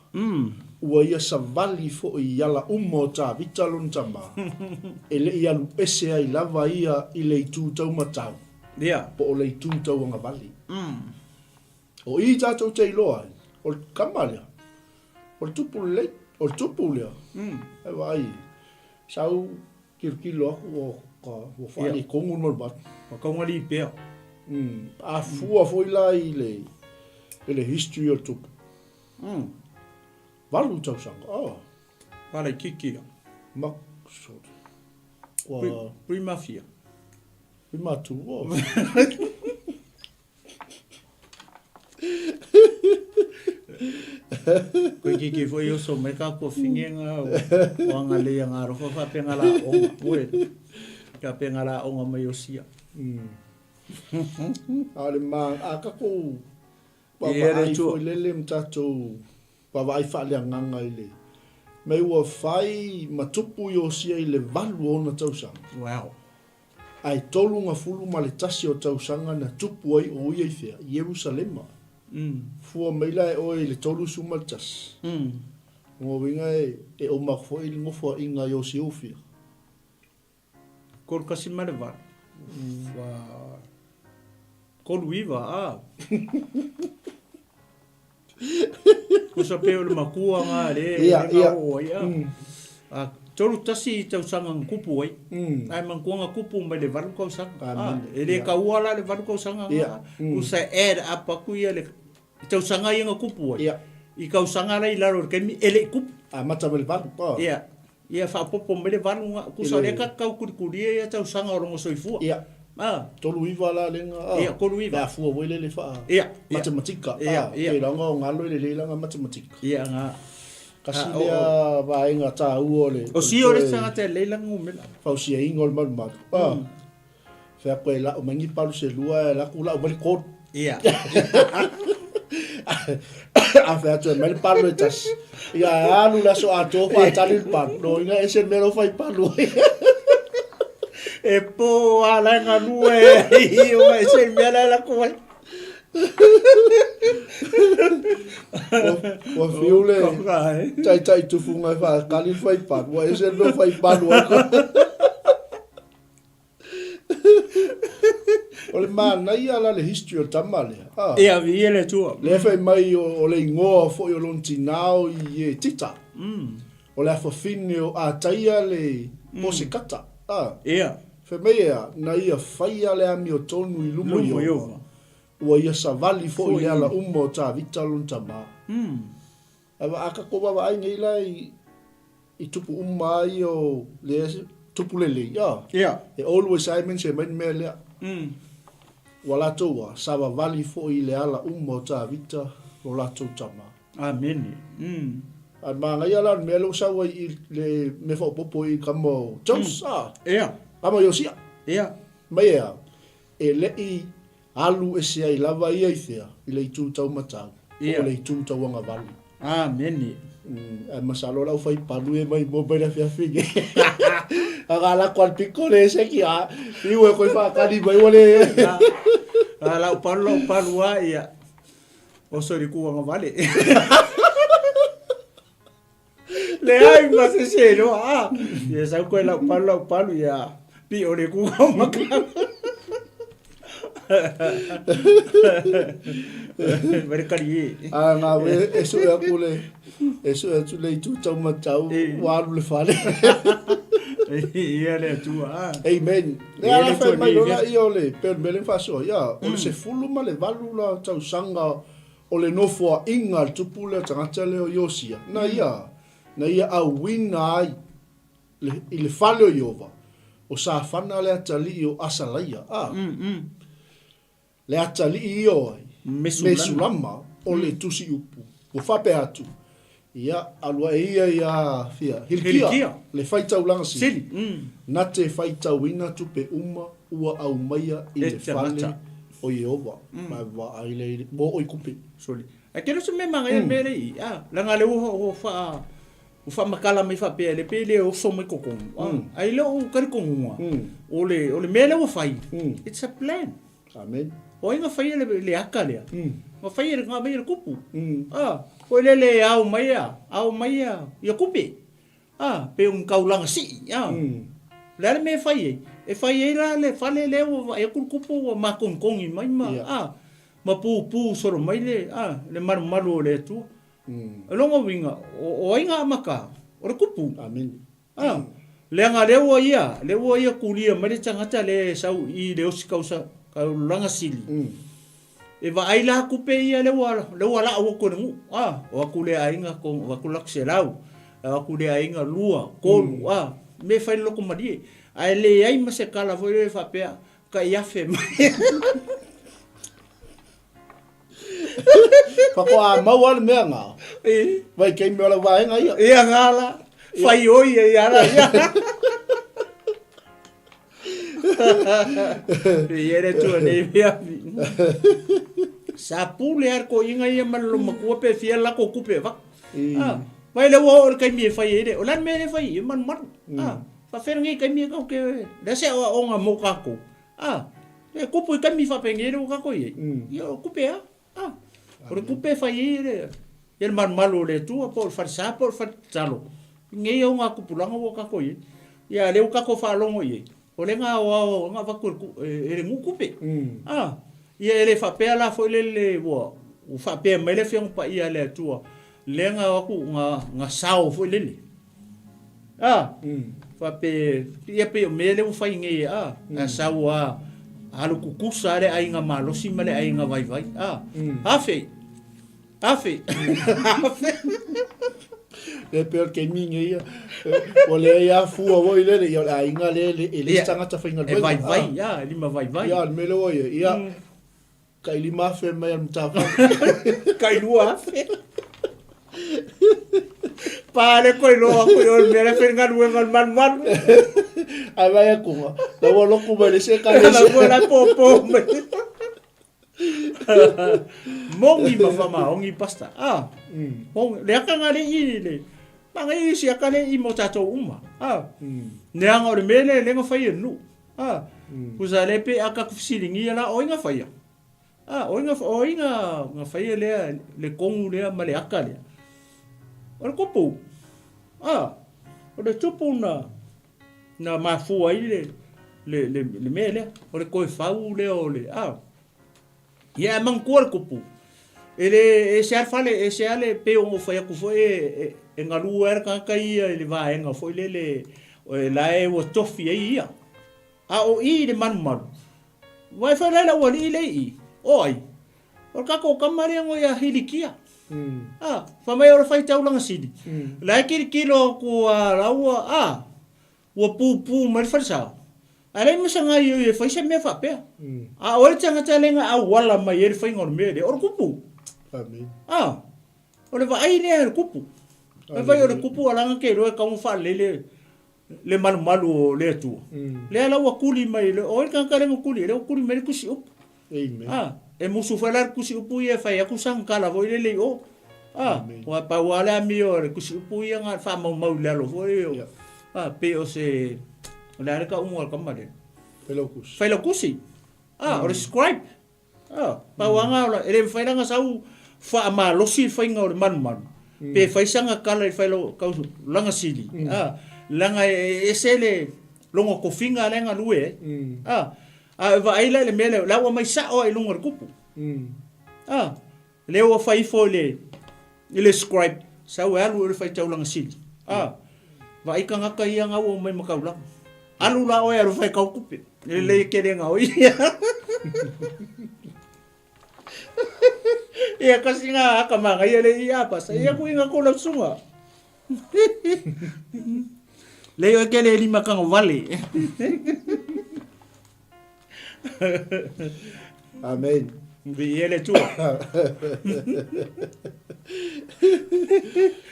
Ua ia savali foi i ala uma o Tavita lona tama, e le i alu ese ai lava ia i le itu taumatau, Ia. po o le itu tauagavale. O i tatou te iloa ai, o le kama lea, o le tupu lelei, o le tupu lea. Ai vaai, sau Tilotilo aku ua ka ua faaletonu le malumalu. Ua taugalii pea. A fua foi la i le i le history o le tupu. 8 tausaga. Oh. Walaikiki ia. Ma sorry. Ua. Prima fia. Prima tua. Koe ki ki foi oso mai ka ko fingenga o o anga le anga alofa fa penga la onga oe. Ka penga la onga mai osia. A le ma a ka ko Ia le vaavaai tua. foi lele ma tatou vaavaai faaleagaga i le mea ua fai ma tupu Iosia i le 8 o ona tausaga. Wow. Ae 31 o tausaga na tupu ai o ia i fea? I Ierusalema. Fua mai la e oe i le 31. O lona uiga e uma aku foi le nofoaiga a Iosiufia. 3.8. Ua 39, a. Kusa pe o le makua ngā le, Ia, le ia. ngā o ai, a. A, 31 tausaga nga kupu ai. Ai manatua nga kupu mai le 8 tausaga. A, Amen. e le Ia. kaua la le 8 tausaga nga. Ia. Kusa add up aku ia le tausaga ia nga kupu ai. Ia. I tausaga la i lalo o le taimi e le i kupu. Amata mai le 8, a. Ia. Ia faaopoopo mai le 8 nga, kusa o lea ka tau kulikulia ia tausaga o longa soifua. Ia. A. 39 la lenga, a. Ia, 39. Pe a fua foi lele faa. Ia, ia. Matematika, a. Ia, ia. Pe laga o galo i le lei laga matematika. Ia, nga. Kasi A, o, lea o. vaega taua o le. O si o le tagata e lei laga numera. Fausiaina o le malumalu, a. Fai atu e lau mai ni palu se lua, e laku lau mai le 3. Ia. A fai atu e mai le palu e tasi. Ia e alu le aso atoa faatali le palu. Lona uiga e ese le mea la ua fai palu ai. E po a la e galue ai, ua ese le mea la e lako ai. Ua fiu le taitai tufuga e faatali le fai palu. Ua ese le mea ua fai palu ai. O le manaia la le history o le tama lea. Ah. Ia, viia le Atua. Lea fai mai o le igoa foi o lona tinā o i e Tita. O le afafine o Ataia le Posekata. Ah. Ia. Fai mai ea, na ia faia le amiotonu i luma o Ieova. Ua ia savali foi i le ala uma o Tavita lona tama. Ae a tatou vaavaai nei la i tupu uma ai o le tupu lelei, a, e always ai mention mai le mea lea. Ua latou a savavali foi i le ala uma o Tavita lo latou tama. Amene. A manaia la le mea lea ua sau ai i le mea faaopoopo i kama o Jos, a, kama o Iosia. Mai e a, e le i Alu ese ai lava ia i fea? I le itu tau matau, po o le itu tau agavale. Amene. Ae masalo lau fai palu e mai mua mai le afiafi nei. Aga la ko al piko le se ki a fiu e koe whaakali mai ua le. A lau palu lau palu a ia. Oso i le ku agavale. Leai ma se se loa a. Ia sau koe lau palu lau palu ia pi o le ku kau maka. Mai kari e. A ngā we e sue aku le e sue atu le itu tau matau ua alu le fale. Ia le Atua a. Amen. Le ala fai mai lola ia o le pe o le mea lea na faasoa ia o le 18 la tausaga O le nofoaiga a le tupu lea tagata lea o Iosia, na ia, na ia auina ai le, i le fale o Ieova, o Safana le atalii o Asalaia, a, le atalii ia o ai? Mesulama, o le tusiupu. Ua faapea atu, Ia, alu ae ia iā fia? Hilikia, le faitaulaga sili, na te faitauina tupe uma ua aumaia i le fale o Ieova, ma e vaai lea i le mo oi kupe. Soli. Ae kele se mea manaia le mea lea i i, a, leaga lea ua ua faa ua faamatala mai faapea le pei le oso mai totonu, a, ae i lou talitonuga, o le o le mea lea ua fai, it's a plan. Amen. O ai na faia le, le aka lea? Na faia le, na aumaia e le tupu. A, foi lea le ao mai a, ao mai a, ia kupe. A, pe o ni taulaga sii, a. O le a le mea e fai ai? E fai ai la le fale lea ua vaai atu le tupu ua matonitoni mai ma, a, ma pupū solo mai le, a, le malumalu o le Atua. O lona uiga, o, o ai na amata? O le tupu. Amen. A, leaga lea ua ia, lea ua ia kulia mai le tagata lea e sau i le osi kausa, kaululaga sili. E vaai la kupe ia lea ua, lea ua lau atu e le nuu, a, o atu lea aiga ko, o atu lak selau, o atu lea aiga lua, tolu, a, mea e fai le loto malie. Ae leai ma se kala foi lele faapea tai afe mai. Faatoa mau lava le mea na. Vaitaimi o lau vaega ia. Ia nga la. Fai oi e ia la ia. Ia le tua nei mea. Sa pule ar ko inga ia ma lo makua pe fia la ko kupe va. Ah, vai le ua o le kaimi e fai e le. O lan me le fai e man man. Ah, fa fere ngi kaimi e kau ke. Le se o onga mo kako. Ah, e kupu i kaimi whapenge re o kako i. Ia o kupe a. Ah, o le kupe fai e le. Ia le malumalu o le Atua po o le falesa po o le faletalo. Ngei au ngā kupulanga ua kako i. Ia le u kako whaalogo i. O le ngā o ao ngā vaku e le ngu kupe. Ah, ia e le whapea la foi le le ua ua whapea mai le whionga pa ia le Atua. Le ngā aku ngā ngā sao foi lele. Ah, whape ia pe o mea le ua whai ngei ah, ngā sao a alu kukusa le aiga malosi ma le aiga vaivai. Ah, afe. Afe. Afe. Le pe o le keimi nge ia. O le ia fua wo i lele, ia o le aiga le le e le Ia. tangata whainga E vaivai, ia, e lima vaivai. Ia, le mele o ia. Ia, kai lima afe mai al mtafa. Kai lua afe. Pa le koi loa koi o le mea le whenga lue mal mal mal. Ai vai a kunga. La ua loku mai le se ka le La se. ua la po po mai. Mongi ma whamaongi pasta. Ah. Mongi. Le aka ngā le i le. Manga i si aka le i mo tātou uma. Ah. Neanga o le mea le lenga whai e nu. Ah. Kusa le pe aka kufisilingi la o inga whaia. Ah, o inga o inga nga whaia lea le kongu lea ma le aka lea. O le kupu. Ah. O le tupu na na mafua ai le le le le mea lea. O le koe fau lea o le ah. Ia e mangkua le kupu. E le e se fale e se ale pe o fai aku foi e e, e ngalu era ka ia i le vaenga foi le le o e la e ua tofi ai ia. A o i le malumalu. Vai fai laila ua li le i. O ai. O ka ko kamari ngo ia hilikia. Ah, fa mai o le fai taulanga sili. La e kiri kilo ku a laua a ua pūpū mai le falesao. A leai ma se gaoioi e fai se mea faapea. A o le tagata le ga auala mai ai le faiga o le mea lea, o le kupu. Amen. A, o le vaai lea e le kupu. E fai o le kupu alaga ke iloa e kau ma faalelei le le malumalu o le Atua. Lea la ua kuli mai le o le tagata le ga kuli, lea ua kuli mai le kusi upu. Amen. A, e musu foi la le kusi upu ia e fai aku sangakala foi le lei o. A, Amen. ua pau lava le amio a le kusi upu ia ga faamaumau i lalo foi o. Yeah. A, pei o se o le a le kauga o le kama lea. Failaukusi. Failaukusi. A, o le scribe. A, pau lava ga e le mafai la ona sau faamalosi le faiga o le malumalu. Pe fai sanga kala i le failau kau laga sili. A, leaga e ese le logo kofiga lea e galue ai. A, a e vaai la i le mea lea, la ua mai sao lava i luga o le kupu. A, lea ua fai ifo i le i le scribe, sau e alu i le faitaulaga sili. A, vaai tagata ia ga ua omai ma taulaga. Alu la oe alu fai kau kupe. E lelei e kele ga oi. Ia kasi nga aka magaia le i apa sa ia ku inga ko lau sunga. Lei oe kele e lima kanga vale. Amen. Vi ele tua.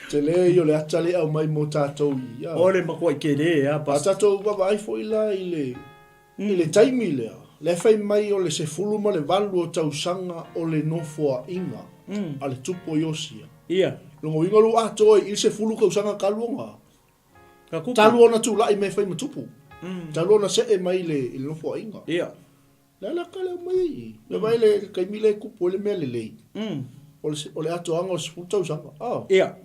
Tele i o le ata le au mai mo tātou i ia. O le makuai kele a A pas. tātou vaavaai foi la i le i le taimi lea. Le fai mai o le 18 o tausaga o le nofoaʻiga a le tupu o Iosia. Ia. Loga uiga lo atoa i le 10 tausaga talu ona. Ka kupu. Talu ona tulaʻi mai e fai ma tupu. Talu ona seʻe mai i le i le nofoaʻiga. Ia. Le ala ka le au mai ai i. Le vaai le taimi lea e kupu ai le mea lelei. O le o le atoaga o le 10 tausaga. Ah. Ia.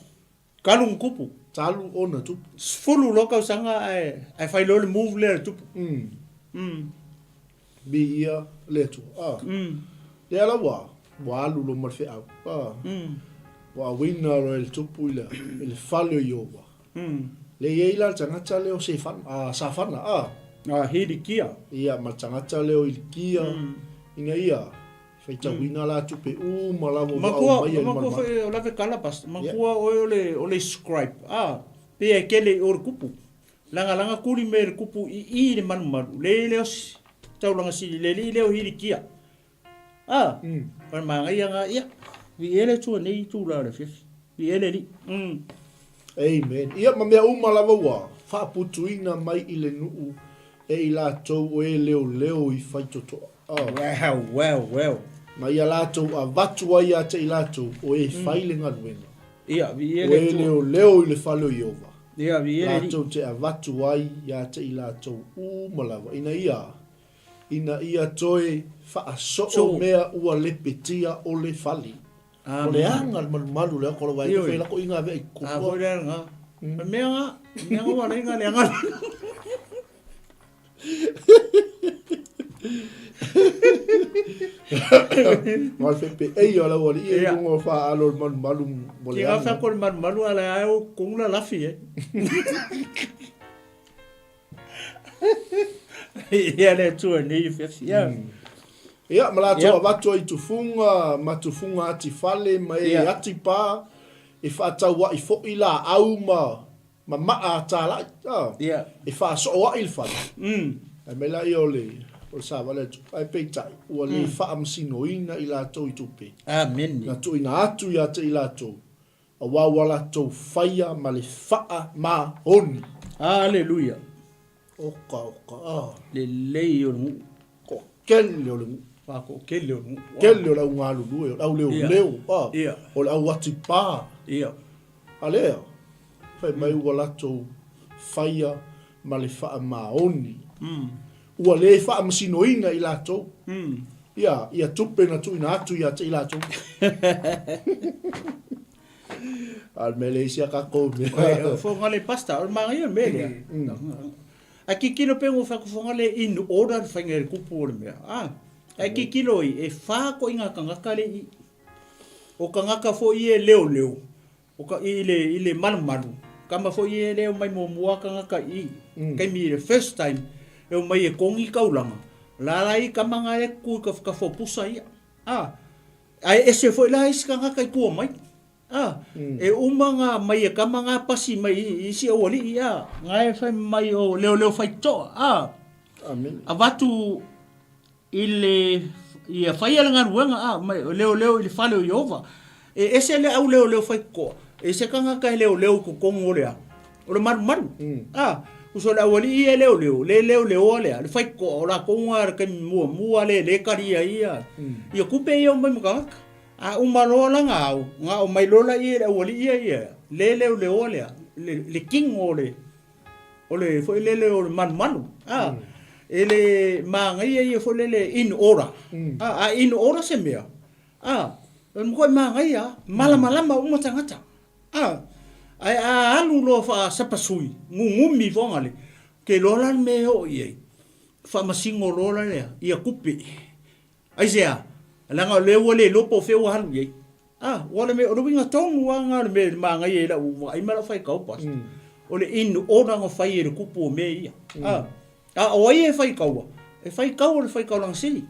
Talu ona tupu. Talu ona tupu. 10 loa tausaga ae ae fai loa le move lea e le tupu. Viia le Atua. Ah. Lea la ua ua alu loa ma le feau. Ah. Ua auina loa e le tupu i le i le fale o Ieova. Lea e i ai la le tagata lea o Sefana, a Safana, a. A Hilikia. Ia, ma le tagata lea o Hilikia, ina ia faitauina la tupe uma lava ua aumaia i le Makua, makua malumalu. foi o lave kala pastor. Makua oe o le o le scribe. A, pei e kele i o le kupu. Lagalaga kuli me le kupu i i le malumalu, le le osi taulaga sili le alii lea o Hilikia. A, o le magaia nga ia. Viia le Atua nei itula o le afiafi. Viia le Alii. Mm. Amen. Ia ma mea uma lava ua faaputuina mai i le nuu e i latou o e leoleo i faitotoa. Oh. Well, well, well. Ma ia latou avatu ai ia te i latou o e fai le galuega. Ia, viia O le e Atua. leoleo i le fale o Ieova. Ia, viia le Alii. Latou te avatu ai ia te i latou uma lava, ina ia, ina ia toe faasoo Soo. mea ua lepetia o le fale. O le Amen. aga le malumalu le ako lava e Ioe. fai lako inga vea i A kupua. foi le aga. O mea nga, mea nga ua lenga le aga. Ma le fepe ei o lau ali ia Ia. lunga o whaalo le malumalu mo le Ki nga aga. whako le malumalu ala ai o kongula lafi e. Ia le Atua nei afiafi. Ia. Ia, ma latou Ia. avatu ai tufuga ma tufuga ati fale ma e Ia. ati pa e faataua'i fo'i laau ma ma maa tala'i a Ia. e faasooa'i le fale. Ae mai laia o le o le savali atu ae peitai ua le faamasinoina i latou i tupe. Amene. Na tuuina atu ia te i latou auā ua latou faia ma le faamaoni. Aleluia. Oka oka a. Lelei o le nuu. Ko kele o le nuu. Wha ko kele o le nuu. Kele o le au galulue, o le au leoleo, a. Ia. O le au atipā. Ia. A lea, fai mai ua latou faia ma le faamaoni. Ua le faamasinoina i latou. Ia, ia tupe na tuuina atu ia te i latou. A le mea le isi a kākou mea. Fonga le pasta, o le magaia le mea lea. A kikilo pe ngo whaku fonga le in order le whainga le kupu o le mea. Ah, a kikilo i, e wha ko inga kangaka le i. O kangaka fo i e leo leo. O ka i le, i le malu malu. Kama fo i e leo mai mo mua kangaka i. Kei mi le first time, e o mai e kongi kaulanga. La la i kamanga e kui ka whakafopusa ia. Ah, ai ese foi la isi kangaka i kua mai. Ah, e uma ngā mai e kama ngā pasi mai i isi au alii, ah, ngā e whai mai o leo leo whai toa, ah. Amen. Avatu i le, i a whai ala ngā ruanga, ah, mai o leo leo i le whale o Iova. E ese le au leo leo whai koa. E se kanga ka leo leo ko kongo lea. O le maru maru. Ah, uso le au alii e leo leo, le leo leo lea, le whai koa, o la kongo a ke mua, mua le, le karia ia. Ia kupe ia o mai makangaka. A uma loa la ngā au, ngā o mai lola ia le au alii ia ia, le leo leo lea, le, le king o le, o le foi le le o le malu malu. Ah, e le māngaia ia foi le le in order. Ah, a in order se mea. Ah, e mokoi māngaia, malamalama uma tangata. Ah, ai a alu loa wha sapasui, ngungumi fonga le, ke lola le mea o iei, wha masingo lola lea, ia kupe. Ai se a, langa le ua le lopo fe ua halu iei. Ah, ua le me, o le winga tonu a ngā le me le māngaia i la ua, ai mala whai kau pas. O le in order nga whai e le kupu o mea ia. Ah, a o ai e whai kaua. E whai kaua le whai kaulanga sili.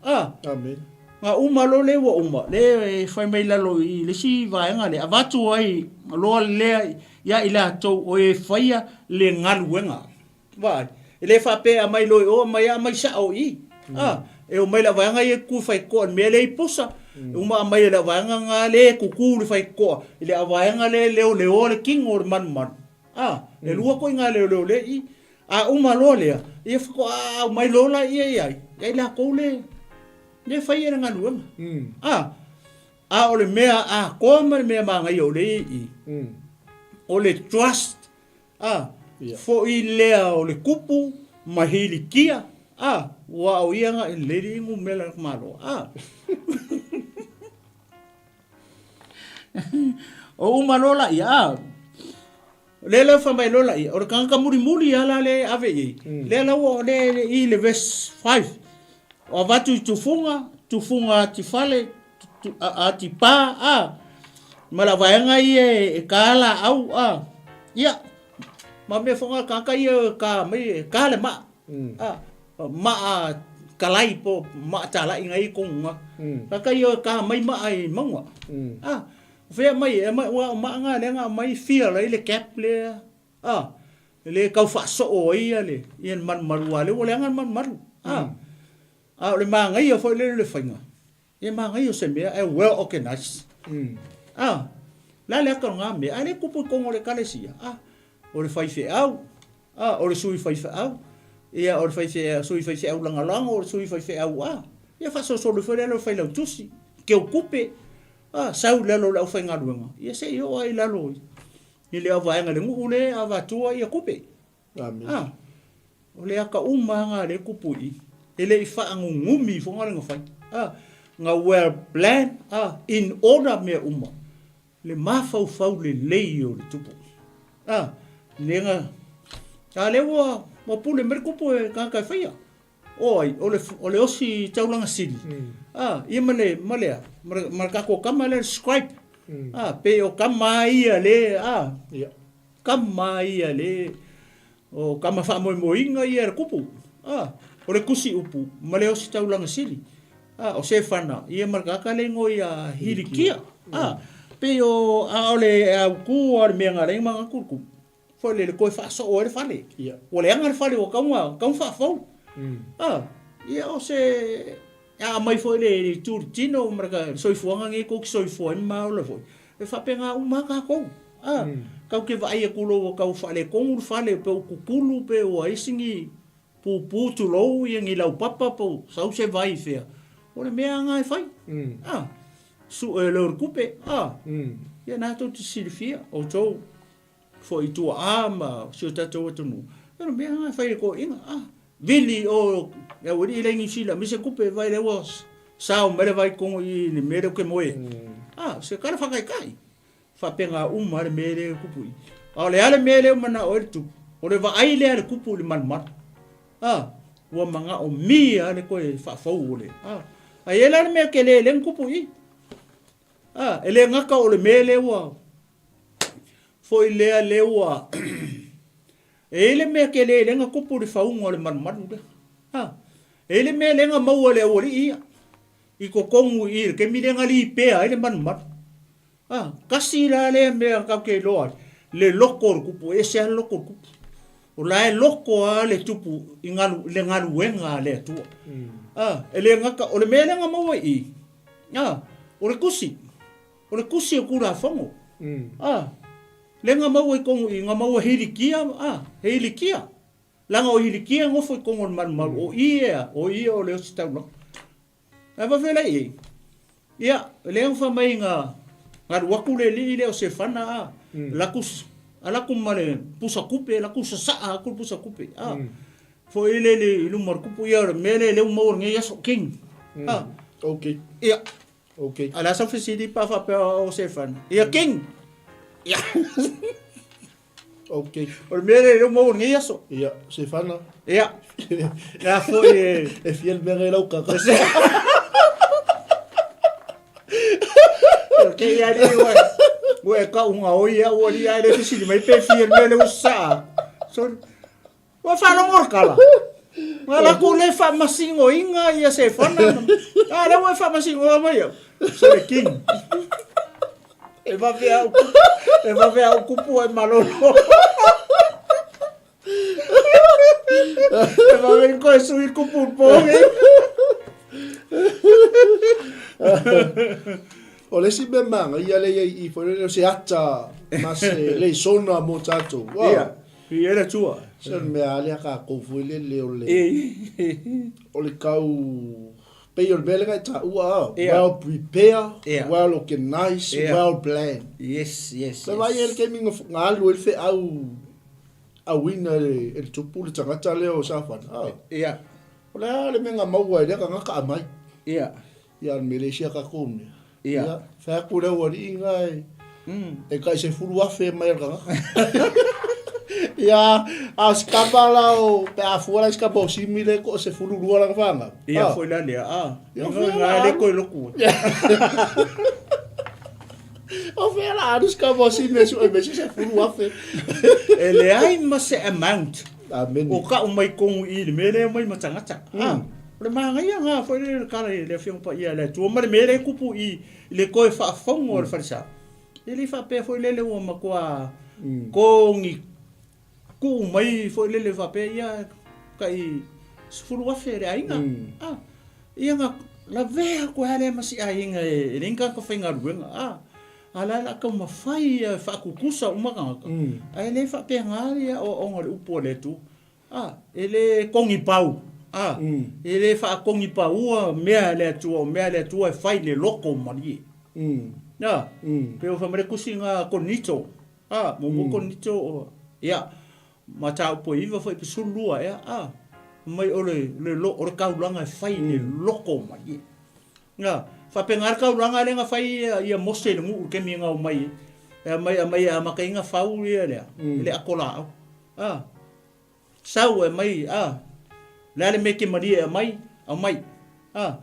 Ah, Amen. ngā uma lo le ua uma, le e whai mai lalo i le si vaenga le, avatu ai loa lea ia i latou o e whaia le ngaluenga. Vai, e le whapea mai loi o mai a mai sa o i. Ah, e o mai la vaenga i e ku whai koa, mea le i posa. Uma a mai la vaenga ngā le kuku le whai koa, i le a vaenga le leo leo le king o le manu manu. Ah, e lua ko i ngā leo leo le i. A uma loa lea, ia whako a au mai lola ia ia ai. Ia i la kou le, le whai e le ngaluenga. Ah, a o le mea a koa ma le mea māngai o le i. O le trust. Ah, Ia. fo i lea o le kupu, mahilikia. Ah, ua o ia ngā e lady ingu mela malo. Ah. O uma lola ia. Ah. Le le fa mai lola ia. O le kangaka muri muri ala le ave i. Le la o le le i le verse 5. O avatu i tufunga, tufunga ati fale, ati pa, a. Ma la vaenga i e, e ka ala au, a. Ia. Ma me fonga kaka ia ka mai ka le ma. A. Ma a kalai po ma tala inga i konga. Kaka ia ka mai ma ai maunga. A. Fea mai e mai ua ma nga le nga mai fia le le cap le. A. Le kau faasoo ai ia le ia le malumalu aua lea ua leaga le malumalu. A A o le magaia foi lele o le faiga, e magaia o se mea ae well organized. A O le a le ata o lena mea, ae le tupu i totonu o le Ekalesia. A O le faifeau, a o le sui faifeau, ia o le faifeau, sui faifeau lagolago, o le sui faifeau a, ia faasolosolo ifo i lalo o le failautusi, teutupe, a, sau i lalo o le aufaigaluega, ia se i oo lava i lalo i I le auvaega i le nuu le avatua ia tupe. A, o le ata uma lava na lea e tupu i i. E le i faanunumi ifoga le na fai. A, na well plan, a, in order mea uma. Le mafaufau lelei o le tupu. A, le na, a lea ua, ua pule mai le tupu e tagata e faia. O ai, o le, o le osi taulaga sili, a, ia ma le, ma le a, ma le, ma le tatou tama lea le scribe, a, pei o tama ia le, a, tama ia le, o tama faamoemoeina ia e le tupu, a, o le tusi upu ma le osi taulaga sili, a, o Sefana, ia ma le tagata lea e igoa ia Hilikia, a, pei o, a o le autu lava o le mea na ala ai ona manatu le tupu, Foi lele toe faasoo ai le fale. Ia. Ua leaga le fale ua tatau ona tatau ona faafou. Ah, ia o se a aumai foi le le itu i le tino ma le soifuaga nei tou te soifua ai ma ola foi, e faapena uma lava tatou. Ah, tatou te vaai atu loa ua tau faaletonu le fale pe ua tutulu pe ua isi ni pupu tulou ia ni laupapa pe ua sau se vai i fea, o le mea lava lena e fai. Ah, sue loa le tupe, ah, ia na tou te silafia outou. Foi i tuaa ma si o tatou atunuu, o le mea lena e fai e toeaiina. Ah, vili o le aualii la i Niu Sila, aemaise tupe vai lea ua sao mai le vai i totonu i i le mea lea ou te moe ai. Ah, o se tala faataitai. Faapena uma lava le mea lea e tupu i i. A o le a le mea lea ua manao ai le tupu? O le vaai lea a le tupu i le malumalu. Ah, ua manaomia lava le toe faafou o le... Ah, a i ai la le mea tele lea na tupu i i. Ah, e le gata o le mea lea ua Foi lea lea ua E i ai le mea tele lea na tupu i le fauga o le malumalu lea. Ha. E i ai le mea lea na maua e le aualii ia i totonu i i le taimi lea na lipea ai le malumalu. Ha. Tasi la lea mea tatou te iloa ai le loto o le tupu, e ese lava le loto o le tupu. O la e loto lava le tupu i galu, le galuega a le Atua. Ha. E le gata, o le mea lea na maua i i, ha, o le tusi. O le tusi o Tulafono, a, lea na maua i tonu i, na maua Hilikia, a, he Hilikia. Leaga o Hilikia e nofo i tonu o le malumalu, o i ea, o ia o le ositaulaga. Ae faafetai la i ai, ia, lea na fai mai na alu atu le alii lea o Sefana, a, latou, alu atu ma le pusa tupe, latou sasaa atu le pusa tupe, a, foi lele i luma o le tupu, ia o le mea lea lea ua maua i lenei aso, king, a. Okay. Ia. Ok. A o le a sau fesili pe a faapea o Sefana? Ia King! Ia. Ok. O le mea lea lea ua maua i lenei aso. Ia, Sefana. Ia. Le a foi e... E fia le mea ngai lau kaka. Ok, ia li ua ua e kau ngā oi au ua li ai le fesili mai pe fia le mea lea ua sasaa. Sorry. Ua faalogo le tala. Nga lakou le faamasinoina ia Sefana. A lea ua e faamasinoa mai au. Sole king. E vave au e vave au kupu ai malolo. E vave koe sui kupu po. O le isi mea manaia lea i ai i i foi lele o se ata ma se lesona mo tatou. Wow. Ia, i ai le Atua. Se o le mea lava lea tatou foi lele o le o le tau pei o le mea lea na e taua a, well prepare, well organized, well planned. Yes, yes, yes. Pe vaai ai le taimi na alu ai le feau auina e le tupu le tagata lea o Safana. Ia. O le a le mea na maua e lea tagata aumai. Ia. Ia le mea le isi a tatou mea. Ia. Ia, fai atu le aualii na e, e tai 10,000 mai e le tagata. Ia, a o si kama la o, pe a fua la si kama o Simi le ko 12 lana fanau. Ia, foi la lea, a. Ia, Nga fea nga la le alu. koe loku. O fea la alu si kama o Simi e sue me si 10,000. E leai ma se amount. Amene. O kau mai kongu i le mea lea mai ma tagata. A, o le manaia lena foi lea le tala i le Afioga Paia a le Atua ma le mea lea e kupu i le toe faafofoga o le falesa. E le faapea foi lele ua matua kogi Tuu mai foi lele faapea ia tai 10,000 le aiga. A, ia na lavea atu ai lava lea ma si aiga e leai ni tagata faigaluega. A, a o le a o le a taumafai ia e faatutusa uma tagata, ae le faapena le aoaoga o le upu a le Atua. A, e le togipau, a, e le faatogipaua mea a le Atua, o mea a le Atua e fai i le loto malie. A, pei ua fai mai le tusi lena a Korinito, a, muamua Korinito, ia, mataupu e 9 foi pe 12 ea, a, fai mai o le, o le taulaga e fai i le loto malie. A, faapena le taulaga lea na fai ia Mose i le nuu i le taimi na omai ai, e aumai, aumai e amata ai ona fau ia lea, le ato laau. A, Sau e aumai, a, le a le mea e te malie e aumai, aumai. A,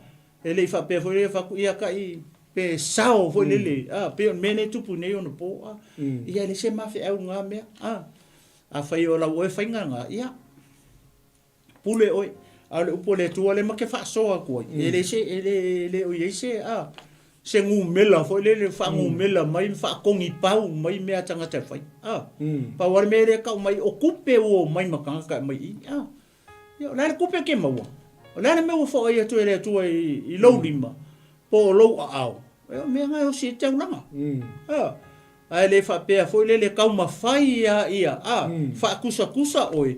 e le i faapea foi lele fai atu, ia taʻi pe sao foi lele, a, pei o le mea lea e tupu nei ona po, a, ia e leai se mafeau i na mea, a, afai o lau oe faiga lena, ia, pule oe. A o le upu a le Atua lea ma te faasoa atu ai, e le se, e le, e le o i ai se, a, se numera foi lele faanumera mai ma faatogipau mai mea a tagata e fai. A, pau lava le mea lea e tau mai o tupe ua omai ma tagata e aumai i i. A, ia o le a le tupe e te maua? O le a le mea ua foai atu e le Atua i lou lima po o lou aao? Ia o mea na e osi ai le taulaga. A, ae le faapea foi lele taumafai lava ia, a, faatusatusa oe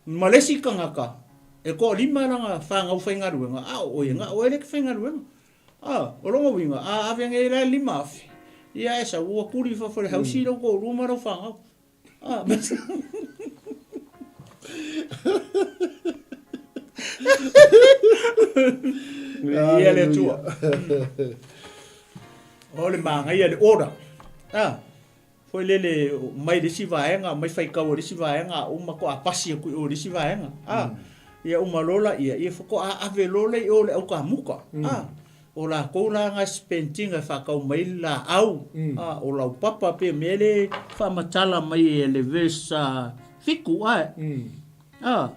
ma le isi tagata e toalima lana fanau faigaluega, a o oe, na o oe lea e te faigaluega. A, o lona uiga, a ave nei la le 5,000, ia e sau ua tuli i fafo i le hausi lou toalua ma lau fanau. A, Ia le Atua. O le manaia le order. A, foi lele mai le isi vaega, mai faitau e le isi vaega, a uma toa pasi atu i o i le isi vaega. A, ia uma loa laia, ia faatoa ave loa lea i o i le aukamuta. A, o latou la na e spend ina e faatau mai le laau, a, o laupapa pei o mea lea e faamatala mai e le verse 7, ae, a,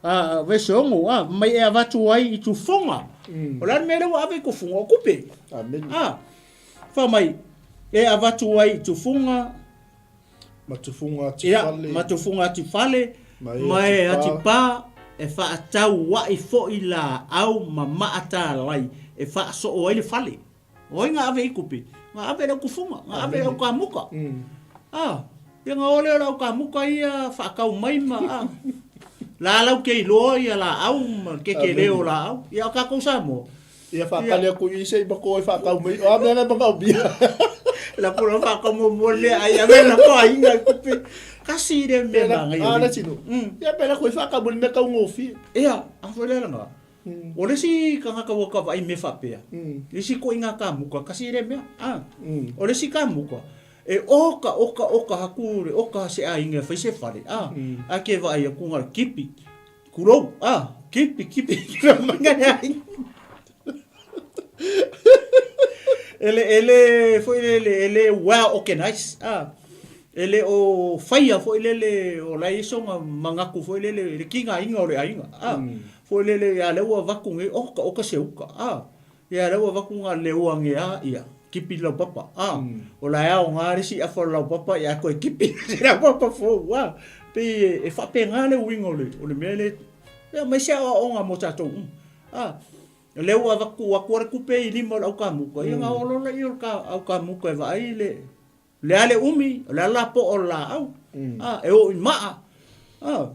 a, verse 6, a, mai e avatu ai i tufoga. O le a le mea lea ua ave i tufoga? O tupe. A, Fai mai, e avatu ai i tufuga, Ma tufuga atifale. Ia, ma tufuga atifale, ma e atipa, e faataua'i foi laau ma maatalai e faasoo ai le fale. O ai na ave i tupe? Na ave e le au tufuga, na ave e le au kamuta. Ah, ia na o lea o le au kamuta ia faatau mai ma, ah, lalau ke iloa ia laau ma kekele o laau. Ia o tatou Samoa, Ia whakatali aku i se i mako e whakau mai. O a mea ngai maka o bia. La pula whakau mo mo le ai a mea la ko ai ngai kupe. Kasi le mea na ngai. A la tino. Ia pela ko e whakau mo le mea kau ngofi. Ia, a fo le nga. O le si kangaka ua ka vai me whapea. Le si ko inga ka muka, kasi le mea. A. O le si ka muka. E oka, oka, oka haku le oka se a inga whai se whare. A. A ke vai aku ngā kipi. Kurou, ah, kipi, kipi, kipi, mai ai. E le, e le, foi le, le, e le well organized, ah. E le o whaia foi le le, o lai iso nga mangaku foi le le, le ki ngā inga o le ainga, ah. Foi le le, a le ua vaku nge, oka, oka se uka, ah. Ia le ua vaku ngā leua nge a, ia, kipi laupapa, ah. O lai ao ngā risi afa o laupapa, ia koe kipi se laupapa fou, ah. Pei e, e whapengā le uinga o le, o le mea le, ia mai se aoaoga mō tātou uma. Ah, le ua vaku aku a le kupe i lima o le aukamuka, ia ngā olola i o le ka, aukamuka e vaai le, le a le umi, o le a la po o le laau, ah, e o i maa, ah.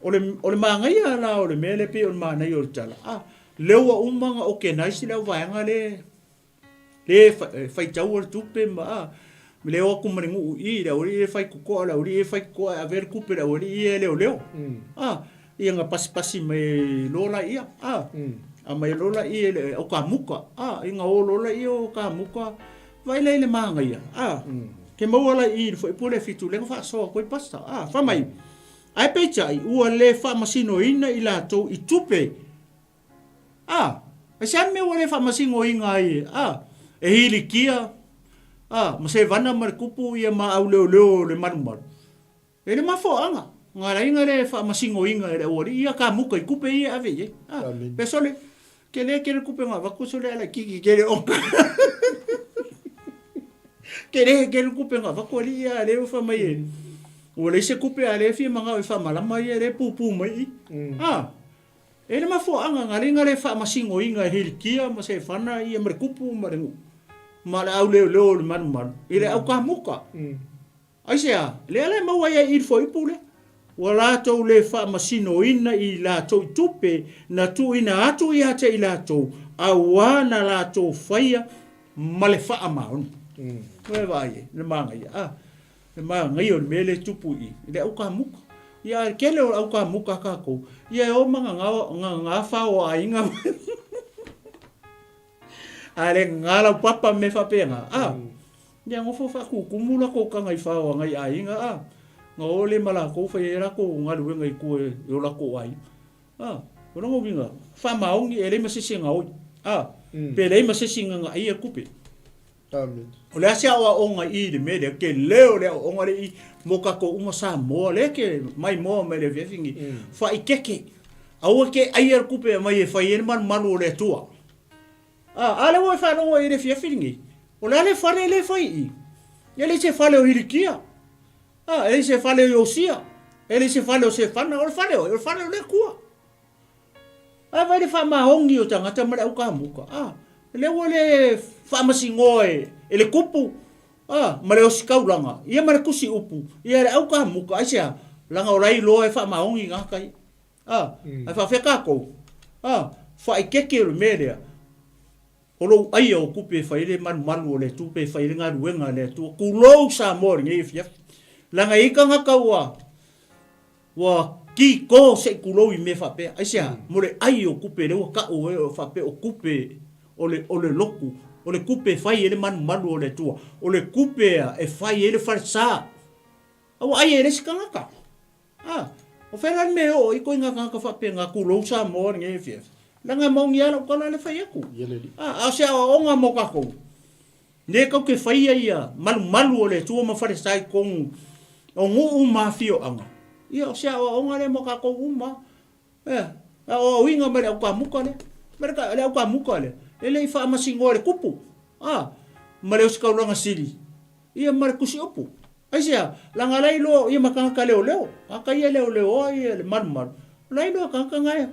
O le, o le māgaia la o le mea lea pei o le mānaia o le tala, a, lea ua uma ona organize le au vaega le, le e faitaua le tupe ma, a, le o atu ma le nuu i i, le aualii e fai kokoa, le aualii e fai kokoa e ave le tupe le aualii ia e leoleo. A, ia na pasipasi mai loa laia, a, aumai loa laia e le au kamuka, a, ia na o loa laia o kamuka, vaai la i le māgaia, a, ke maua la i i le fuaiupu lea e 7 lea na faasoa atu ai pastor, a, fai mai, Ae peitai, ua le faamasinoina i latou i tupe. A, e se mea ua le faamasinoina ai, a, e hilikia, a, ma sevana ma le kupu ia ma au leoleo o le malumalu. E le mafuaaga, nga laiga le faamasinoina e le aualii ia kamuka i tupe ia e ave i ai. A, pe sole, ke le kele kupe nga vaku sole ala kiki kele oka. Ke le kele kupe nga vaku ali ia le ufa mai e. Ua leai se tupe a lea e fia manao e faamalama ia lea e pupu mai i. A! E le mafuaaga na le na le faamasinoina e Hilikia ma Sefana ia ma le tupu ma le nuu ma le au leoleo o le malumalu i le au kamuta. Aisea? Lea la e maua ai i le fuaiupu lea, ua latou le faamasinoina i latou i tupe na tuuina atu ia te i latou, auā na latou faia ma le faamaoni. Ua e vaai ai, le manaia, a, le manaia o le mea lea e tupu i i le au kamuta. Ia, ae tele o le au kamuta a tatou, ia e o ma gagā fao o aiga A le gagā laupapa ma mea faapena, a, ia nofo faatutumu latou taga i fao a nai aiga, a, na o le ma latou fai ai latou galuega i tua i o latou aiga. A, o lona uiga, faamaoni e leai ma se isi e gaoi, a, pe leai ma se isi na gaaia le tupe. Amen. O le a se aoaoga i i le mea lea, tele o le aoaoga lea i mo tatou uma Samoa, lea ke maimoa mai le afiafi nei, faaikeke, aua ke aia le tupe e aumai e fai ai le malumalu o le Atua. A, a lea ua e faalogo i le afiafi lenei, o le a le fale lea e fai i i? E le se fale o Hilikia, a, e le se fale o Iosia, e le se fale o Sefana, o le fale o ai? O le fale o le Atua. A vai le faamaoni o tagata ma le aukamuka, a, lea ua le faamasinoa e, e le kupu, a, ma le ositaulaga, ia ma le tusi upu, ia le aukamuka, aisea? Leaga o la e iloa e faamaoni gata ia. A, ae faafefea tatou? A, faaeteete o le mea lea, o lou aia o tupe e fai ai le malumalu o le Atua pe fai ai le galuega a le Atua. Tulou Samoa i lenei afiafi. Leaga e i ai tagata ua, ua kiko se i tulou i mea faapea. Aisea? Mo le ai o tupe lea ua tau ai faapea o tupe o le, o le lotu, o le tupe e fai ai le malumalu o le Atua, o le tupe e fai ai le falesa. A ua ai e le isi tagata. A, o fea la le mea e oo ai koe i ngā tagata faapena, tulou Samoa lenei afiafi? Leaga e maoni lava lau tala lea fai atu. A, a o se aoaoga mo tatou, lea tatou te faia ia malumalu o le Atua ma falesa i totonu o nuu ma afioaga, ia o se aoaoga lea mo tatou uma. Ea, aoaoina mai le aukamuta lea. Mai le aukamuta lea, e le i faamasinoa e le tupu, a, ma le ositaulaga sili, ia ma le tusiupu. Aisea? Leaga la e iloa ia ma tagata leoleo, tagata ia e leoleoa ia le malumalu, o la e iloa tagata na e,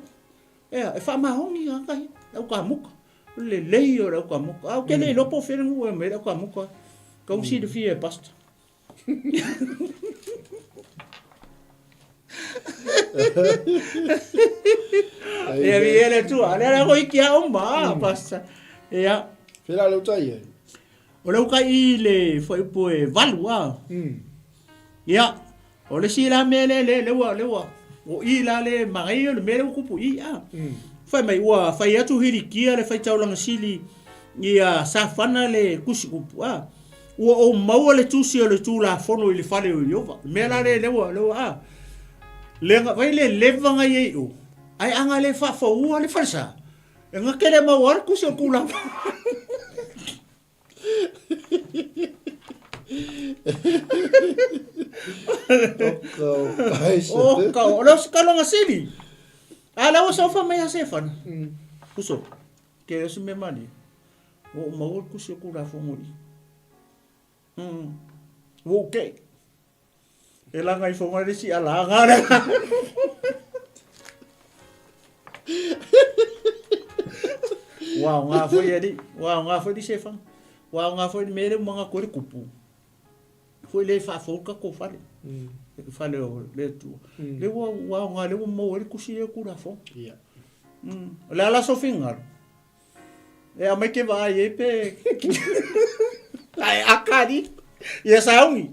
ea, e faamaoni tagata ia, le aukamuta. O le lelei ia o le aukamuta. Ae ou te le iloa po o fea le nuu e aumai ai le aukamuta. Tau silafia e Pastor. Ia mi ele tua, le la ko iki a uma, Pastor. Ia. Fela le utai ai. O le uka i le fuaiupu e 8 a. Ia, o le isi la mea lea, lea, lea ua, lea ua, o i la le manaia o le mea lea ua tupu i a. Fai mai ua fai atu Hilikia le faitaulaga sili ia Safana le tusi upu a. Ua ou maua le tusi o le Tulafono i le fale o Ieova. Le mea la lea, lea ua, lea ua a. Le, vai le leva na i ai o, ae a na le faafoua le falesa, e na te le maua le tusi o le Tulafono. Oka, o le osikaloga sili. A la ua sofa mai a Sefana. Uso, ke o se mea malie. Ua ou maua le tusi o Tulafono i. Ua ou kei. E laga ifo mai le isi alaga lea. Ua aoga foi alii, ua aoga foi le Sefana. Ua aoga foi le mea lea ua manatu ai le kupu. Foi lea e faafou le tatou fale. Le fale o le Atua. Lea ua ua aoga lea ua maua ai le tusi lea o Tulafono. Ia. O le a la sou finagalo? E aumai ke vaai ai pe Ae akari Ia sauni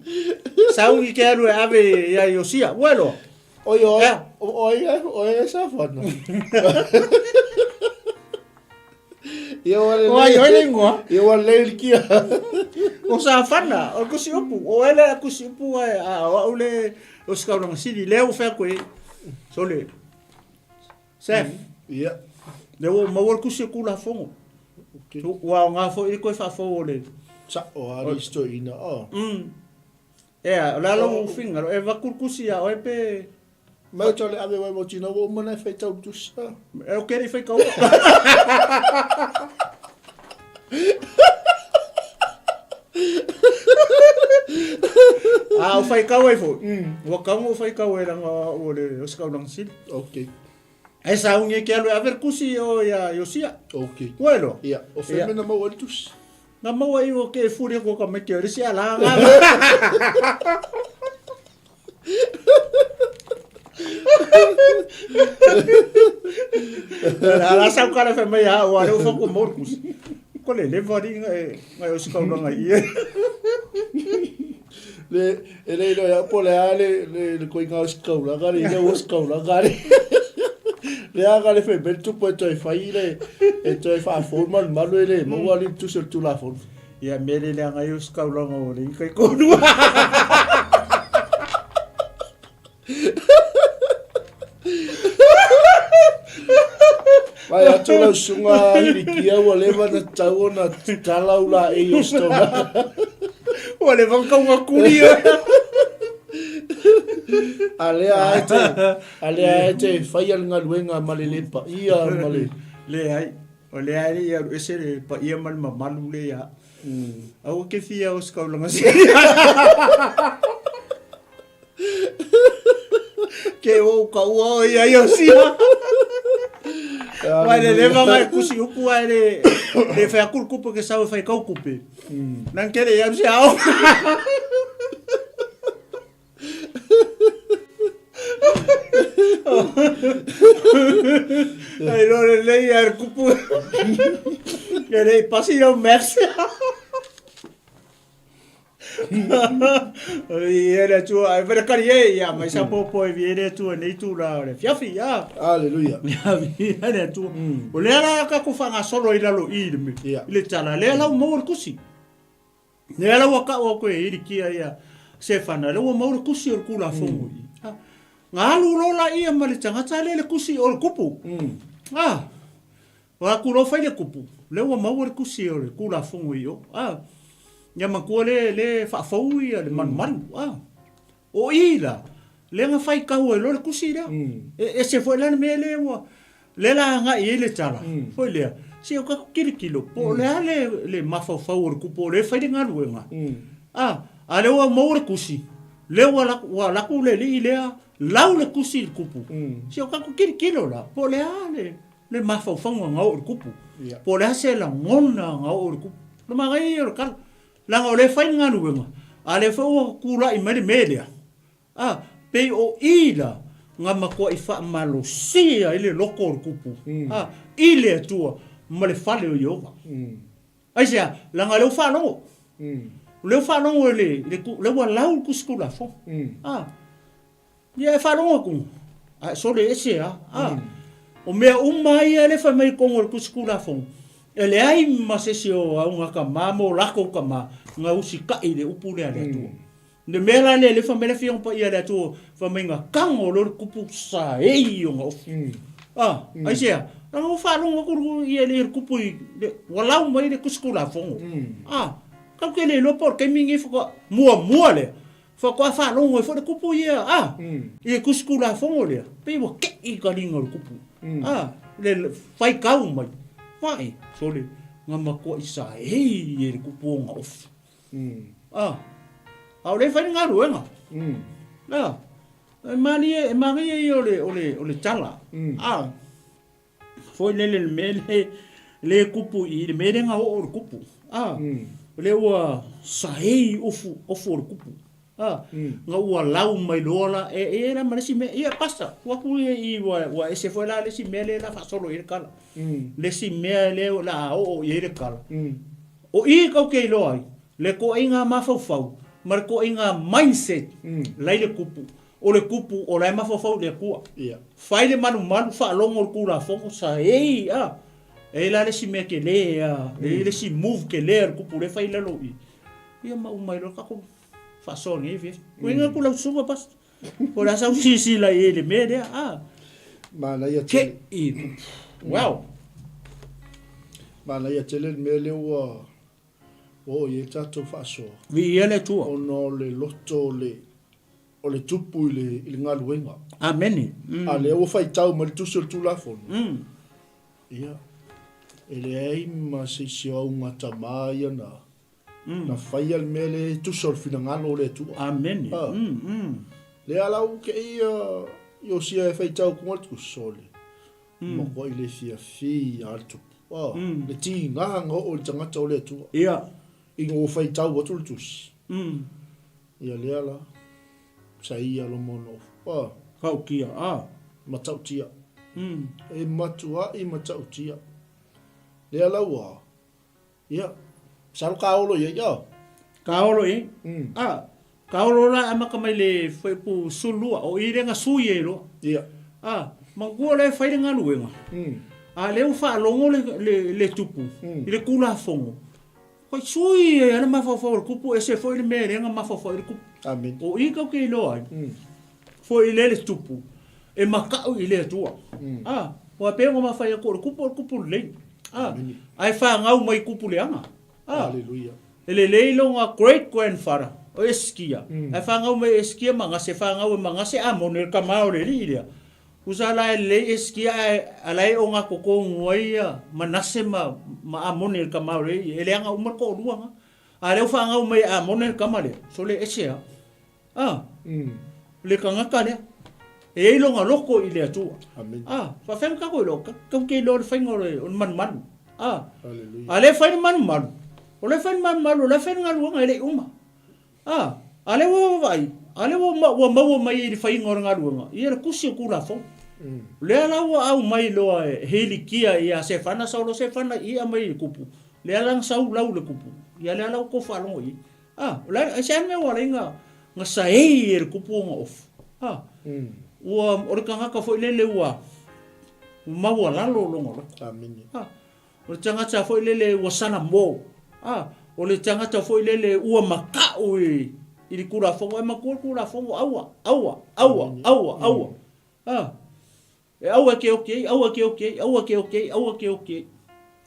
Sauni ke alu e ave ia Iosia Ua loa Oi oi oi oi e safana. Ia ua le Oi oi le ingoa. Ia ua le le kia. O safana o kusi upu o ele a kusi upu ai a o au le o sikaulanga sili lea ua fai atu ai. Sole. Sef. Ia. Lea ua maua le tusi o Tulafono. Okay. Ua aoga foi le toe faafou o le... Sa'o a le toeaina. Oh. Ea, o le a lou finagalo, e avatu le tusi ia oe pe... Mai o tau le ave wai mo tina ua uma na e faitau le tusi. E o ke le i faitaua. A o faitau ai foi, ua tatau ona ou faitau ai leaga o au o le ositaulaga sili. Okay. Ae sauni e te alu e ave le tusi i o ia Iosia. Okay. Ua iloa? Ia, o fea mea na maua ai le tusi? Na maua i o ke fuli atu o tamaiti o le isi ala nga. Ala sau kala fai mai a ua le ufa ko maua le tusi. Ko le leva li nga e nga e ositaulaga i e. Le, e le iloa ia po o le a le, le, le koiga o sikaulaga le ina ua sikaulaga le. Le a ka le fai mai le tupu e toe fai le, e toe faafou le malumalu e le maua le tusi o le Tulafono. Ia mea le leaga ai o sikaulaga o le ika i konua. Vai atu lau susuga Hilikia ua leva ona tatau ona tatala au laei o sikaulaga. Ua leva ona tau gatuli oe. A lea lava e te, a lea lava e te faia le galuega ma le le paia ma le... Leai, o lea e le i alu ese le paia ma le mamalu lea ia. Aua ke fia o sikaulaga sili. Ke ou ka ua o ia i o sia. Vai le leva ngai kusi upu ai le le whai akuru kupu ke sau e whai kau kupe. Nang kere i aru se ao. Ai lo le lei ar kupu. Ke rei pasi au merci. Ia le Atua, ai vere kari e, ia mai sa popo e vi le Atua nei tu la o le fiafi, ia. Aleluia. Ia vi le Atua. O lea la ka ku whangasolo i lalo i le me. I le tala, lea lau maua le kusi. Lea lau a kau aku e iri kia ia se whana, lea ua maua le kusi o le kula fongo i. Nga alu lola ia ma le tangata le le kusi o le kupu. Ah, O aku loa fai le kupu, lea ua maua le kusi o le Tulafono i o, a. Ia matua le, le faafou ia le malumalu, a. O i la, lea na fai kau ai loa le kusi lea. E ese foi la le mea lea ua, lea la agai i ai le tala, foi lea, se o tatou tilotilo, po o le a le, le mafaufau o le kupu o lea e fai le galuega, a. A lea ua maua le kusi, lea ua alu atu, ua alu atu le alii lea, lau le kusi i le kupu, se o tatou tilotilo la, po o le a le, le mafaufauga na oo i le kupu. Po o le a se lagona na oo i le kupu. O le manaia ia o le tala. Leaga o lea e fai le galuega, a o lea foi ua tulai mai le mea lea, a, pei o i la na matuai faamalosia ai le loto o le kupu, a, i le Atua ma le fale o Ieova. Aisea? Leaga o lea ua faalogo. O lea ua faalogo i le, lea ua lau le Tusi Tulafono. A. Ia e faalogo atu, ae sole ese lava. A, o mea uma ia lea e fai mai i totonu o le Tusi Tulafono, e leai ma se isi o auga tama ma o latou tama na usitai i le upu lea a le Atua. O le mea la lea lea fai mai le Afioga Paia a le Atua, fai mai na tago loa le kupu saei ona ofi. A, aisea? Leaga ua faalogo atu ia le kupu i le, ua lau mai le Tusi Tulafono. A, tatou te le iloa po o le taimi lenei faatoa muamua lea Faatoa faalogo ai foi le kupu ia, a, i le Tusi Tulafono lea, pei ua kei ka liga o le kupu, a, le faitau mai, vae, sole, na matuai saei e le kupu ona ofi. A, a o lea e fai le galuega. A, e malie, e manaia ia o le, o le, o le tala, a, foi lele le mea le, le kupu i le mea le ga oo o le kupu. A, le ua saei ofu, ofu o le kupu. A, ga ua lau mai loa la, e, e la ma le isi mea, ia pasta, tuu atu ia i ua, ua ese foi la le isi mea le la faasolo i ai le tala. Le isi mea le o le a oo i ai le tala. O i kau ke iloa ai, le toaiga mafaufau ma le toaiga mindset la i le kupu. O le kupu o la e mafaufau i le Atua. Fai le malumalu, faalogo le Tulafono, saei a. E i ai la le isi mea tele a, e i ai le isi move tele a le kupu lea e fai i lalo i i. Ia ma uma ai loa le tatou faasoa nei afiafi. Uiga atu lau susuga Pastor, po o le a sau silasila i ai i le mea lea a. Manaia tele. Kei le kupu. Wow! Manaia tele le mea lea ua oo i ai le tatou faasoa. Viia le Atua. Ona o le loto o le O le tupu i le, i le galuega. Amene. A lea ua faitau mai le Tusi o le Tulafono. Ia, e leai ma se isi o auga tama ia na Na faia le mea lea e tusa o le finagalo o le Atua. Amene. Ah. Lea la ua kei ia Iosia e faitau kuga le tusi o le matuai le fiafia a le tupu. Ah, le tiga na oo i le tagata o le Atua. Ia. Ina ua faitau atu le tusi. Ia lea la, sa ia loma ona ofu. Ah. Tautia, ah. Matautia. E matuai matautia. Lea la ua, Ia, masalo ka olo i ai, oh. Ka olo i ai? Ah, ka olo la amata mai le fuaiupu 12, o i le na sui ai loa. Ia. Ah, matua lea e fai le galuega. A lea ua faalogo le, le, le tupu i le Tulafono, Kai sui ai lava le mafaufau o le tupu, ese foi le mea e lea na mafaufau ai le tupu. Amen. O i kau ke iloa ai, foi lea le tupu, e maka'u i le Atua. Ah, ua pei ona mafai atu o le kupu o le kupu lelei. Ah, ae fanau mai kupu leaga. Ah, Hallelujah. E lelei lona great grandfather o Eskia. Ae fanau mai Eskia Manase, fanau e Manase Amone le tama o le alii lea. Usa la e lelei Eskia ae ala e ona totonu ai ia Manase ma ma Amone le tama o le alii. E leaga uma le toalua na. A lea ua fanau mai e Amone le tama lea, sole ese lava. A, le tagata lea, e i ai lona loto i le Atua. A, faafeai ma tatou iloa, tatou te iloa le faiga o le malumalu. A, a le fai le malumalu, o le fai le malumalu, o le fai le galuega e le i uma. A, a lea ua vaai, a lea ua, ua maua mai i le faiga o le galuega, ia le tusi o Tulafono. Lea la ua aumai loa e Hilikia ia Sefana, Saulo Sefana ia mai i le kupu, lea la na sau lau le kupu, ia lea la ua tou faalogo i ai. Ah, o le a, aisea le mea ua ala ai na, na saei e le kupu ona ofu? Ah, ua, o le tagata foi lele ua maualalo lona loto. Amene. Ah, o le tagata foi lele ua salamo. Ah, o le tagata foi lele ua maka'u i, i le Tulafono. E matua le Tulafono, aua, aua, aua, aua, aua. Ah, e aua e ke oki ai, aua e ke oki ai, aua e ke oki ai, aua e ke oki ai.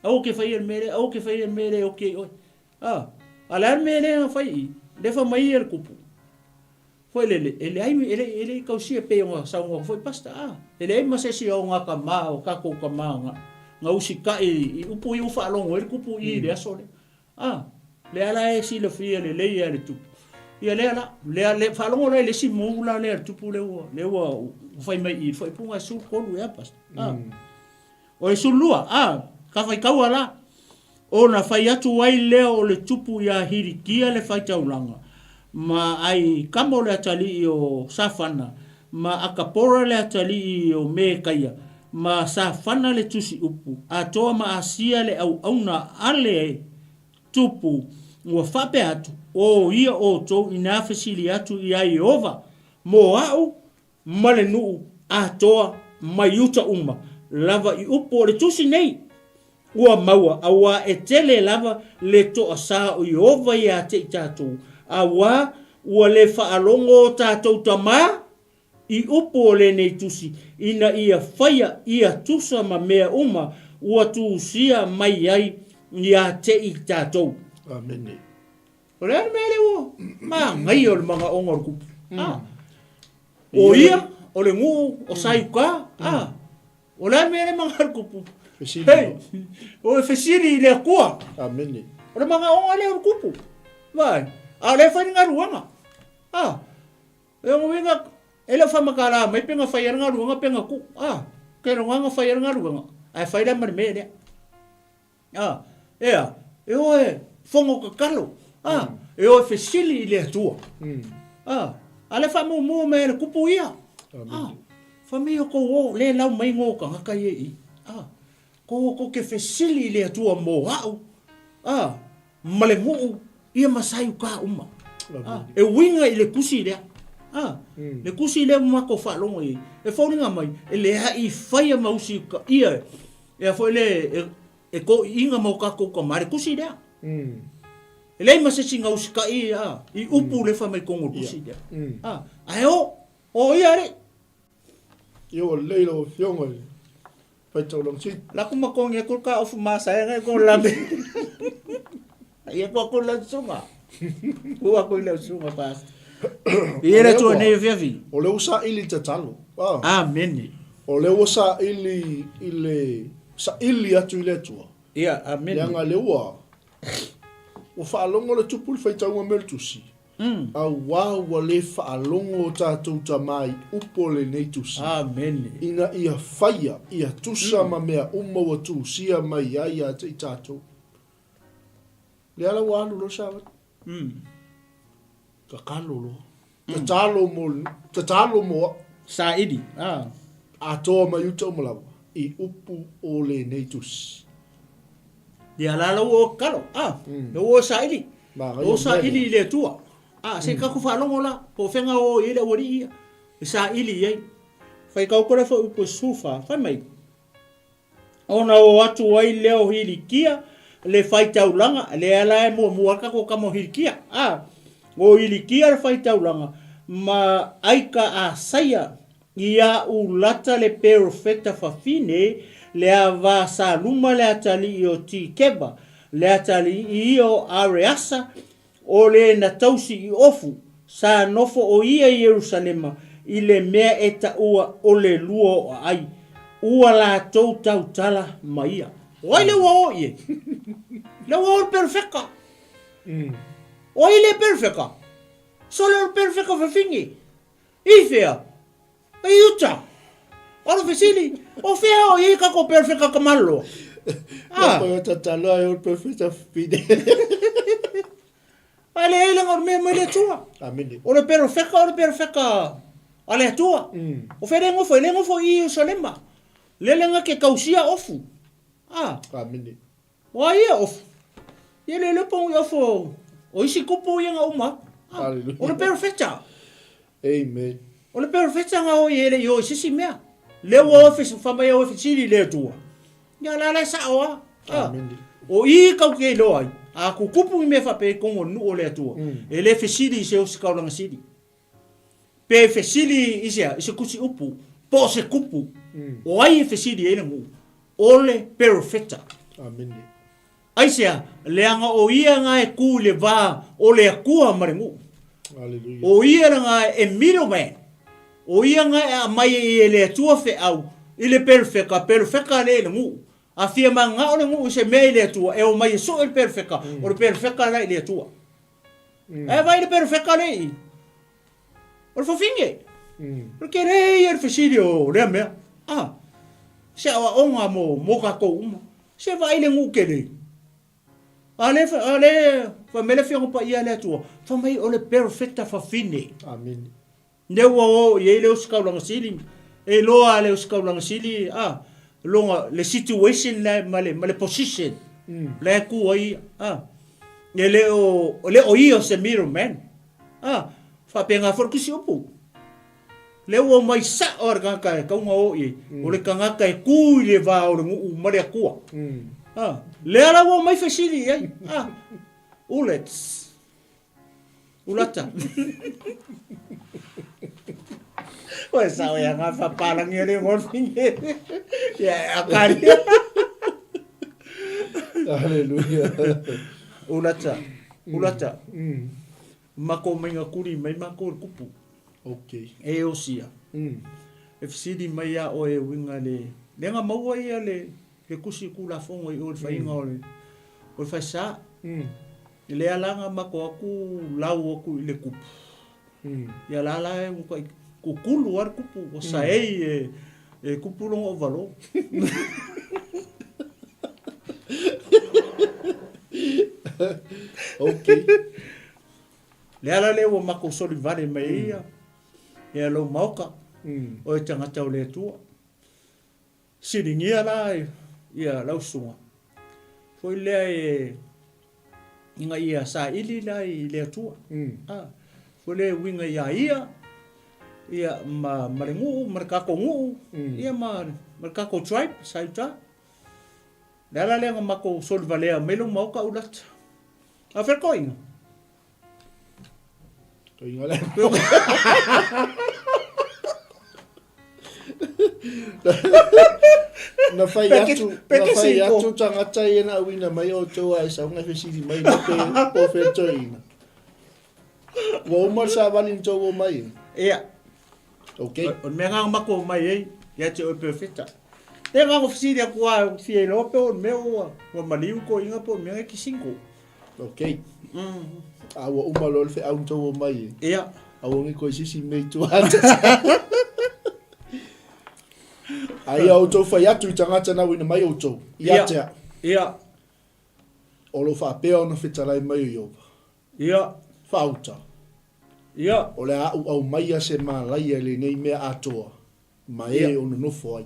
Aua ke faia le mea lea, aua ke faia le mea lea e oki ai oe. A, a le a le mea lea na fai i, lea fai mai ia le kupu. Foi lele, e leai, e le, e le i tausia pei ona saunoa foi Pastor, a, e leai ma se isi o ngā tama, o tātou tama nga, nga usikai i upu ia ua faalogo ai le kupu i le aso lea. A, lea la e silafia lelei e le tupu. Ia lea la, lea, le, faalogo la i le isi mou la lea le tupu lea ua, lea ua, ua fai mai i le faaipuga e 13 ea, Pastor. A. O le 12, a, ka faitaua la, ona fai atu ai lea o le tupu iā Hilikia le faitaulaga, ma Aikamo le atalii o Safana, ma Akapora le atalii o Mekaia, ma Safana le tusi upu, atoa ma Asia le auauna a le tupu, ua faapea atu, O ia outou inā fesili atu iā Ieova mo a'u ma le nuu atoa mai uta uma lava i upu o le tusi nei ua maua, auā e tele lava le toasā o Ieova iā te i tatou, auā ua le faalogo o tatou tamā i upu o lenei tusi, ina ia faia ia tusa ma mea uma ua tusia mai ai iā te i tatou. Amene. O le a le mea lea ua manaia o le manaoga o le kupu? A. O ia, o le nuu, o Saiuka, a. O le a le mea lea manaia o le kupu? Fesili. Hei, o le fesili i le Atua. Amene. O le manaoga lea o le kupu. Vai, a o lea e fai le galuega. A. E ono uiga, e le o faamatala mai pe na fai ai le galuega pe na tuu. A. Ke loga na fai ai le galuega, ae fai la ma le mea lea. A, ea, e o e fono tatalo, a, e o e fesili i le Atua. A, a le faamuamua mai e le kupu ia. A, fai mai o kou o, le lau mai ngō tagata ia i. A, kou o kou ke fesili i le Atua mō a'u, a, ma le nuu, ia ma saiuka uma. A, e uiga i le tusi lea. A, le tusi lea ua matou faalogo i ai, e foliga mai, e leai faia ma usiuka ia Ea foi le e toʻiiga ma o tatou tama le tusi lea. E leai ma se isi na usitaʻi a i upu le fai mai tonu o le tusi lea. A, ae o, o ia alii. Ia ua lelei lau Afioga i le Faitaulaga Sili. Laku ma kongi aku ka ofu masa e ngai ko lame. Ia ko aku lau sunga. Ku aku lau sunga pas. Ia le tua nei fiafi. O le ua saili tatalo. Ah. Amene. O le ua saili i le saili atu i le Atua. Ia, amene. Leaga le ua. Ua faalogo le Tupu i le faitauga mea o le Tusi, auā ua le faalogo o tatou tama i upu o lenei Tusi, Amene. ina ia faia ia tusa ma mea uma ua tusia mai ai ia te i tatou. Lea la ua alu loa le savali. Tatalo loa. Tatalo mo, tatalo mo au. Saili, a. Atoa mai uta uma lava i upu o lenei tusi. Ia la lau o kalo, a. Lau o saili. O saili i le Atua. A, se ka ku faalogo la, po o fega o i ai le aualii ia, e saili i ai. Faitau kore foi upu e 14, fai mai. Ona o atu ai lea o Hilikia le faitaulaga, lea la e muamua ai le tatou tama o Hilikia, a, o Hilikia le faitaulaga, ma Aika Asaia ia Ulata le perofeta fafine, le ava Saluma le atalii o Tikeva, le atalii ia o Areasa, O le na tausi i Ofu, sa nofo o ia i Ierusalema i le mea e taua o le lua o aai, ua latou tautala ma ia. O ai le ua o i ai? Le ua o le perofeka. O ai le perofeka? Sole o le perofeka fafine. I fea? I uta. O le fesili, o fea o i ai kako perofeka kamaloloa? Ah. Koe o tatalo ai o perofeka fafine. A le ai lenga o le mea mai le Atua. Amene. O le perofeka o le perofeka a le Atua. O fea le gofo, e le gofo i Ierusalema. Le lenga ke kausia ofu. Ah. Amene. O ai ia ofu? Ia le le pongo i ofu o isi kupu ia nga uma. Ah. Hallelujah. O le perofeta. Amen. O le perofeta nga o i ele i o i sisi mea. Le ua o fes, fa mai o fesili le Atua. Ia la la sa o a. Ah. Amene. O i kau ke iloa ai. A kukupu i mea faapea i kongo nuu o le Atua. E le fesili i se o se kaulanga sili. Pe fesili i se a, i se kusi upu, po o se kupu. O ai e fesili ai le nuu? O le perofeta. Amene. Aisea? Leaga o ia nga e ku i le va o le Atua ma le nuu. Hallelujah. O ia nga e middleman. O ia nga e aumai ai e le Atua feau i le perofeka, perofeka le i le nuu. A fia manao le nuu i se mea i le Atua, e omai e sue le perofeka, o le perofeka la i le Atua. E vai le perofeka le i. O le fafine. O le kele ia le fesili o lea mea. Ah, se aoaoga mo, mo tatou uma. Se vaai le nuu kele. A le, a le, fai mai le Afioga Paia a le Atua, fai mai o le perofeta fafine. Amene. Lea ua o i ai le ositaulaga sili, e iloa le ositaulaga sili, a, loga, le situation la ma le, ma le position la e tu ai ia, a. E le o, e le o ia o se middleman. A, faapena foi le tusi upu. Lea ua omai sao a le tagata e tau ona o i ai, o le tagata e tu i le va o le nuu ma le Atua. A, lea la ua omai fesili i ai, a, Ulets, Ulata. Oe sao ia ngā whaparangi o le ngorwhinge. Ia, a kari. Hallelujah. Ulata. Ulata. Mako mai nga kuri mai mako le kupu. Okay. E osia. E fesili mai a oe winga le le nga maua ia le le kusi ku la fongo i o le whainga o le o le whaisa. I le ala nga mako aku lau aku i le kupu. Ia la la e uka i kukulu a le kupu o sa ei e e kupu longa o valo. Okay. Le ala le ua mako soli vale mai ia. Ia lou maoka. O e tangata o le Atua. Siligia la ia lau susuga. Foi lea e ina ia saili la i le Atua. A, foi lea e uiga iā ia, ia ma, ma le nuu, ma le tatou nuu, ia ma, ma le tatou tribe sa i uta. Le ala lea na matou solivalea mai lou maota ulata. A fea le toeaina? Toeaina le. Na whai atu, na whai atu tangata ia na uina mai o tau a e saunga fesili mai na pe po fe toeaina. Ua uma le savali ni tau o mai. Ia. Okay. O le mea ngā mako mai ei, ia te oe perfecta. Te ngā fesili aku a fia iloa pe o le mea ua, ua maliu ko inga po o le mea e ki single. Ok. A ua uma loa le feau na tou omai ai. Ia. Aua ne i toe sisi mea i tua atu. A ia outou fai atu i tagata na uina mai outou, ia te au. Ia. O lo o faapea ona fetalai mai o Ieova. Ia. Faauta. Ia. O le a ou aumaia se malaia i lenei mea atoa, ma e o nonofo ai.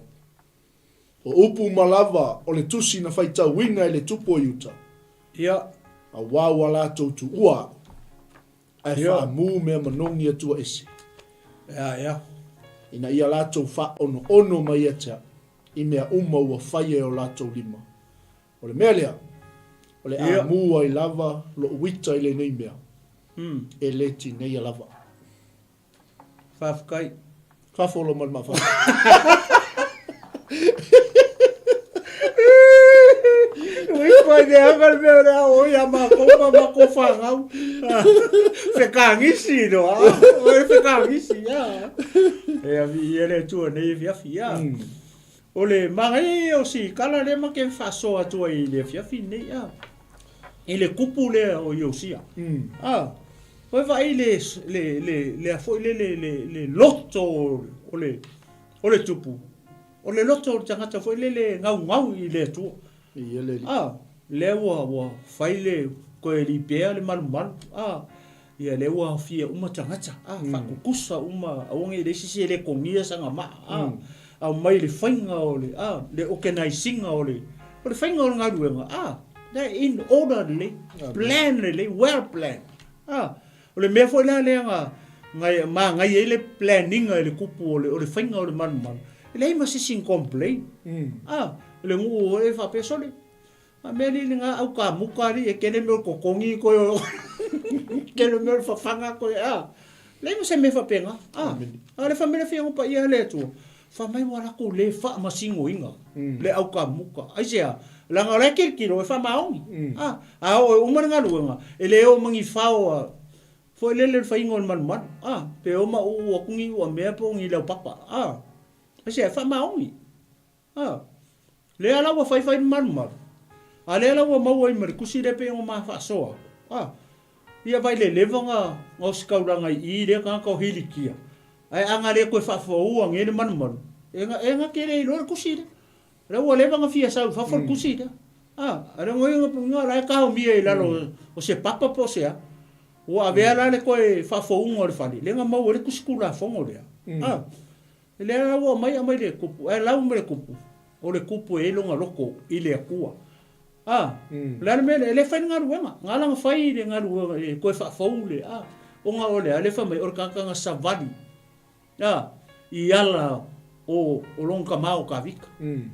O upu uma lava o le tusi na faitauina e le tupu o Iuta. Ia. Auā ua latou tuua au, ae faamū mea manogi atua ese. Ia, ia. Ina ia latou faaonoono mai ia te au, i mea uma ua faia e o latou lima. O le mea lea, o le a mū ai lava loʻu ita i lenei mea, e le tineia lava. Faafetai. Faafolo ma le mafafa. Ui pai te anga le mea lea o ia mākou ma mākou whāngau. Whekangisi no, a. Oi whekangisi, a. E awi i ele tua nei e fiafi, a. O le magaia ia o si kala lea ma ke whaasoa atua i le fiafi nei, a. I le kupu lea o Iosia. A. Oi vaai le, le, le, le a foi le, le, le, le loto o le, o le tupu. O le loto o le tagata foi lele e gaugau i le Atua. Ia le alii. A, lea ua, ua fai le koe lipea le malumalu, a, ia lea ua aofia uma tagata, a, faakukusa uma, aua ne i leai se isi e le kogia sana maa, a, aumai le faiga o le, a, le organise ina o le, o le faiga o le galuega, a, lea in order lelei, plan lelei, well plan, a. O le mea foi la lea na, na manaia ai le plan ina e le tupu o le, o le faiga o le malumalu, e leai ma se isi na complain. A, o le nuu foi e faapea, sole, a mea alii lena au kamuka alii e kele mea o le totogi koe o, kele mea o le fafaga koe, a. Leai ma se mea faapena, a. A o le family fia paia a le Atua, fa mai ua latou le faamasinoina le au kamuka. Aisea? Leaga o la e tilotilo e faamaoni. A, a oo e uma le galuega, e le oo ma ni fao a, foi lele le faiga o le malumalu, a, pe o ma uu atu ni uamea po o ni laupapa, a, aisea? E faamaoni. A, lea la ua faifai le malumalu, a lea la ua maua ai ma le tusi lea pei ona ma faasoa atu, a, ia vai le leva na ositaulaga i i lea tagata o Hilikia, ae a na le toe faafofoua nei le malumalu, e na, e na te le iloa le tusi lea. Lea ua leva na fia sau i fafo le tusi lea. A, a le ngoi nga punga la e taomia i lalo o se papa po o se a. Ua avea la le toe faafouga o le fale, lea na maua ai le tusi Tulafono lea. A, lea la ua aumai, aumai le kupu, ae lau mai le kupu, o le kupu e i ai lona loto i le Atua. A, o le a le mea lea, e le fai le galuega, na ala na fai le galuega e toe faafou le, a, ona o le a, lea fai mai, o le tagata na savali. A, i ala o, o lona tama o Kavika.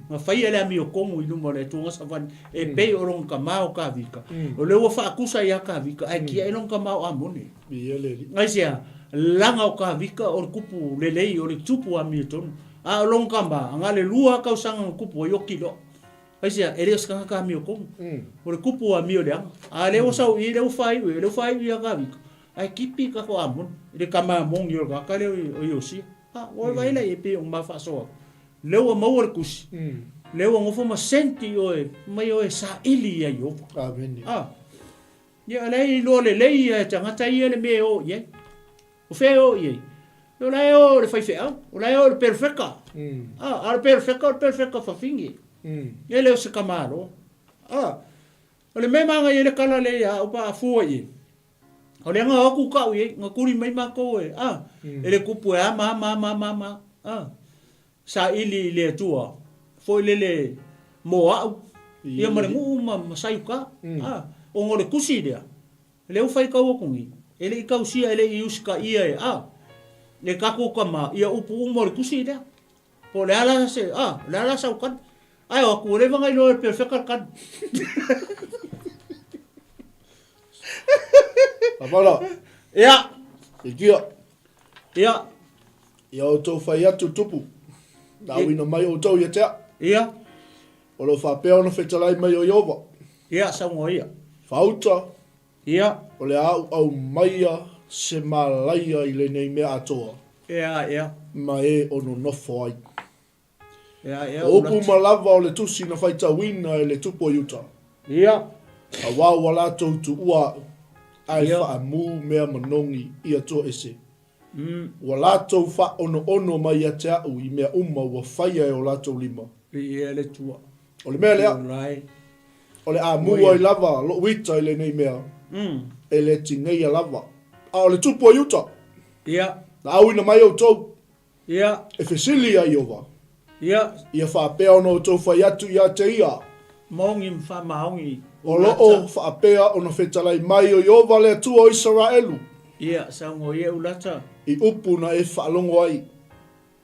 Na faia le amiotonu i luma o le Atua na savali e pei o lona tama o Kavika. O lea ua faatusa ia Kavika ae tiai lona tama o Amone. Ia le alii. Aisea? Laga o Kavika o le kupu lelei, o le tupu amiotonu. A o lona tama, na o le lua tausaga na tupu ai oti loa. Aisea? E le o se tagata amiotonu. O le kupu amio leaga. A lea ua sau i i, lea ua faaiu i, lea ua faaiu ia Kavika. Ae kipi ka ko Amoni, i le tama moni o le tagata lea o Iosia. A, ua vaai la i ai pei o ma faasoa atu. Lea ua maua le tusi, lea ua nofo ma senti oe, mai oe saili ia Ieova. Amene. A, ia o la e iloa lelei ia e tagata ia le mea e o i ai. O fea e o i ai? O la e o i le faifeau, o la e o i le perofeka. A, a o le perofeka o le perofeka fafine. E le o se tamaloa. A, o le mea e manaia ai le tala lea ia au pa a fua i ai, O lea na o atu kau i ai, na tuli mai matou e, a, e le tupu e a ma ma ma ma ma, a, saili i le Atua, foi lele mo au, ia ma le nuu ma, ma Saiuka, a, ona o le tusi lea, lea ua faitau atu nei, e le i tausia, e le i usitaia e, a, e tatou tama, ia upu uma o le tusi lea. Po o le a la se, a, o le a la sau kani. Ae o atu, ua leva ona iloa e le perofeka le kani. Papa Ia. Ikia. Ia. Ia outou fai atu tupu. Na auina mai outou ia te au. Ia. O lo o faapea ona fetalai mai o Ieova. Ia, saunoa ia. Faauta. Ia. O le a ou aumaia se malaia i lenei mea atoa. Ea, ea. Ma e o nonofo ai. Ea, ea, O upu uma lava o le tusi na faitauina e le tupu o Iuta. Ia. Auā ua latou tuua aʻu, ae faamū mea manogi i Atua ese. Ua latou faaonoono mai ia te aʻu i mea uma ua faia e o latou lima. Viia le Atua. O le mea lea, o le a mū ai lava loʻu ita i lenei mea, e le tineia lava. A o le tupu o Iuta, na auina mai outou, e fesili ia Ieova, ia faapea ona outou fai atu ia te ia. Maogi ma faamaogi. O loo faapea ona fetalai mai o Ieova le Atua o Isaraelu. Ia, saunoa ia ulata. I upu na e faalogo ai.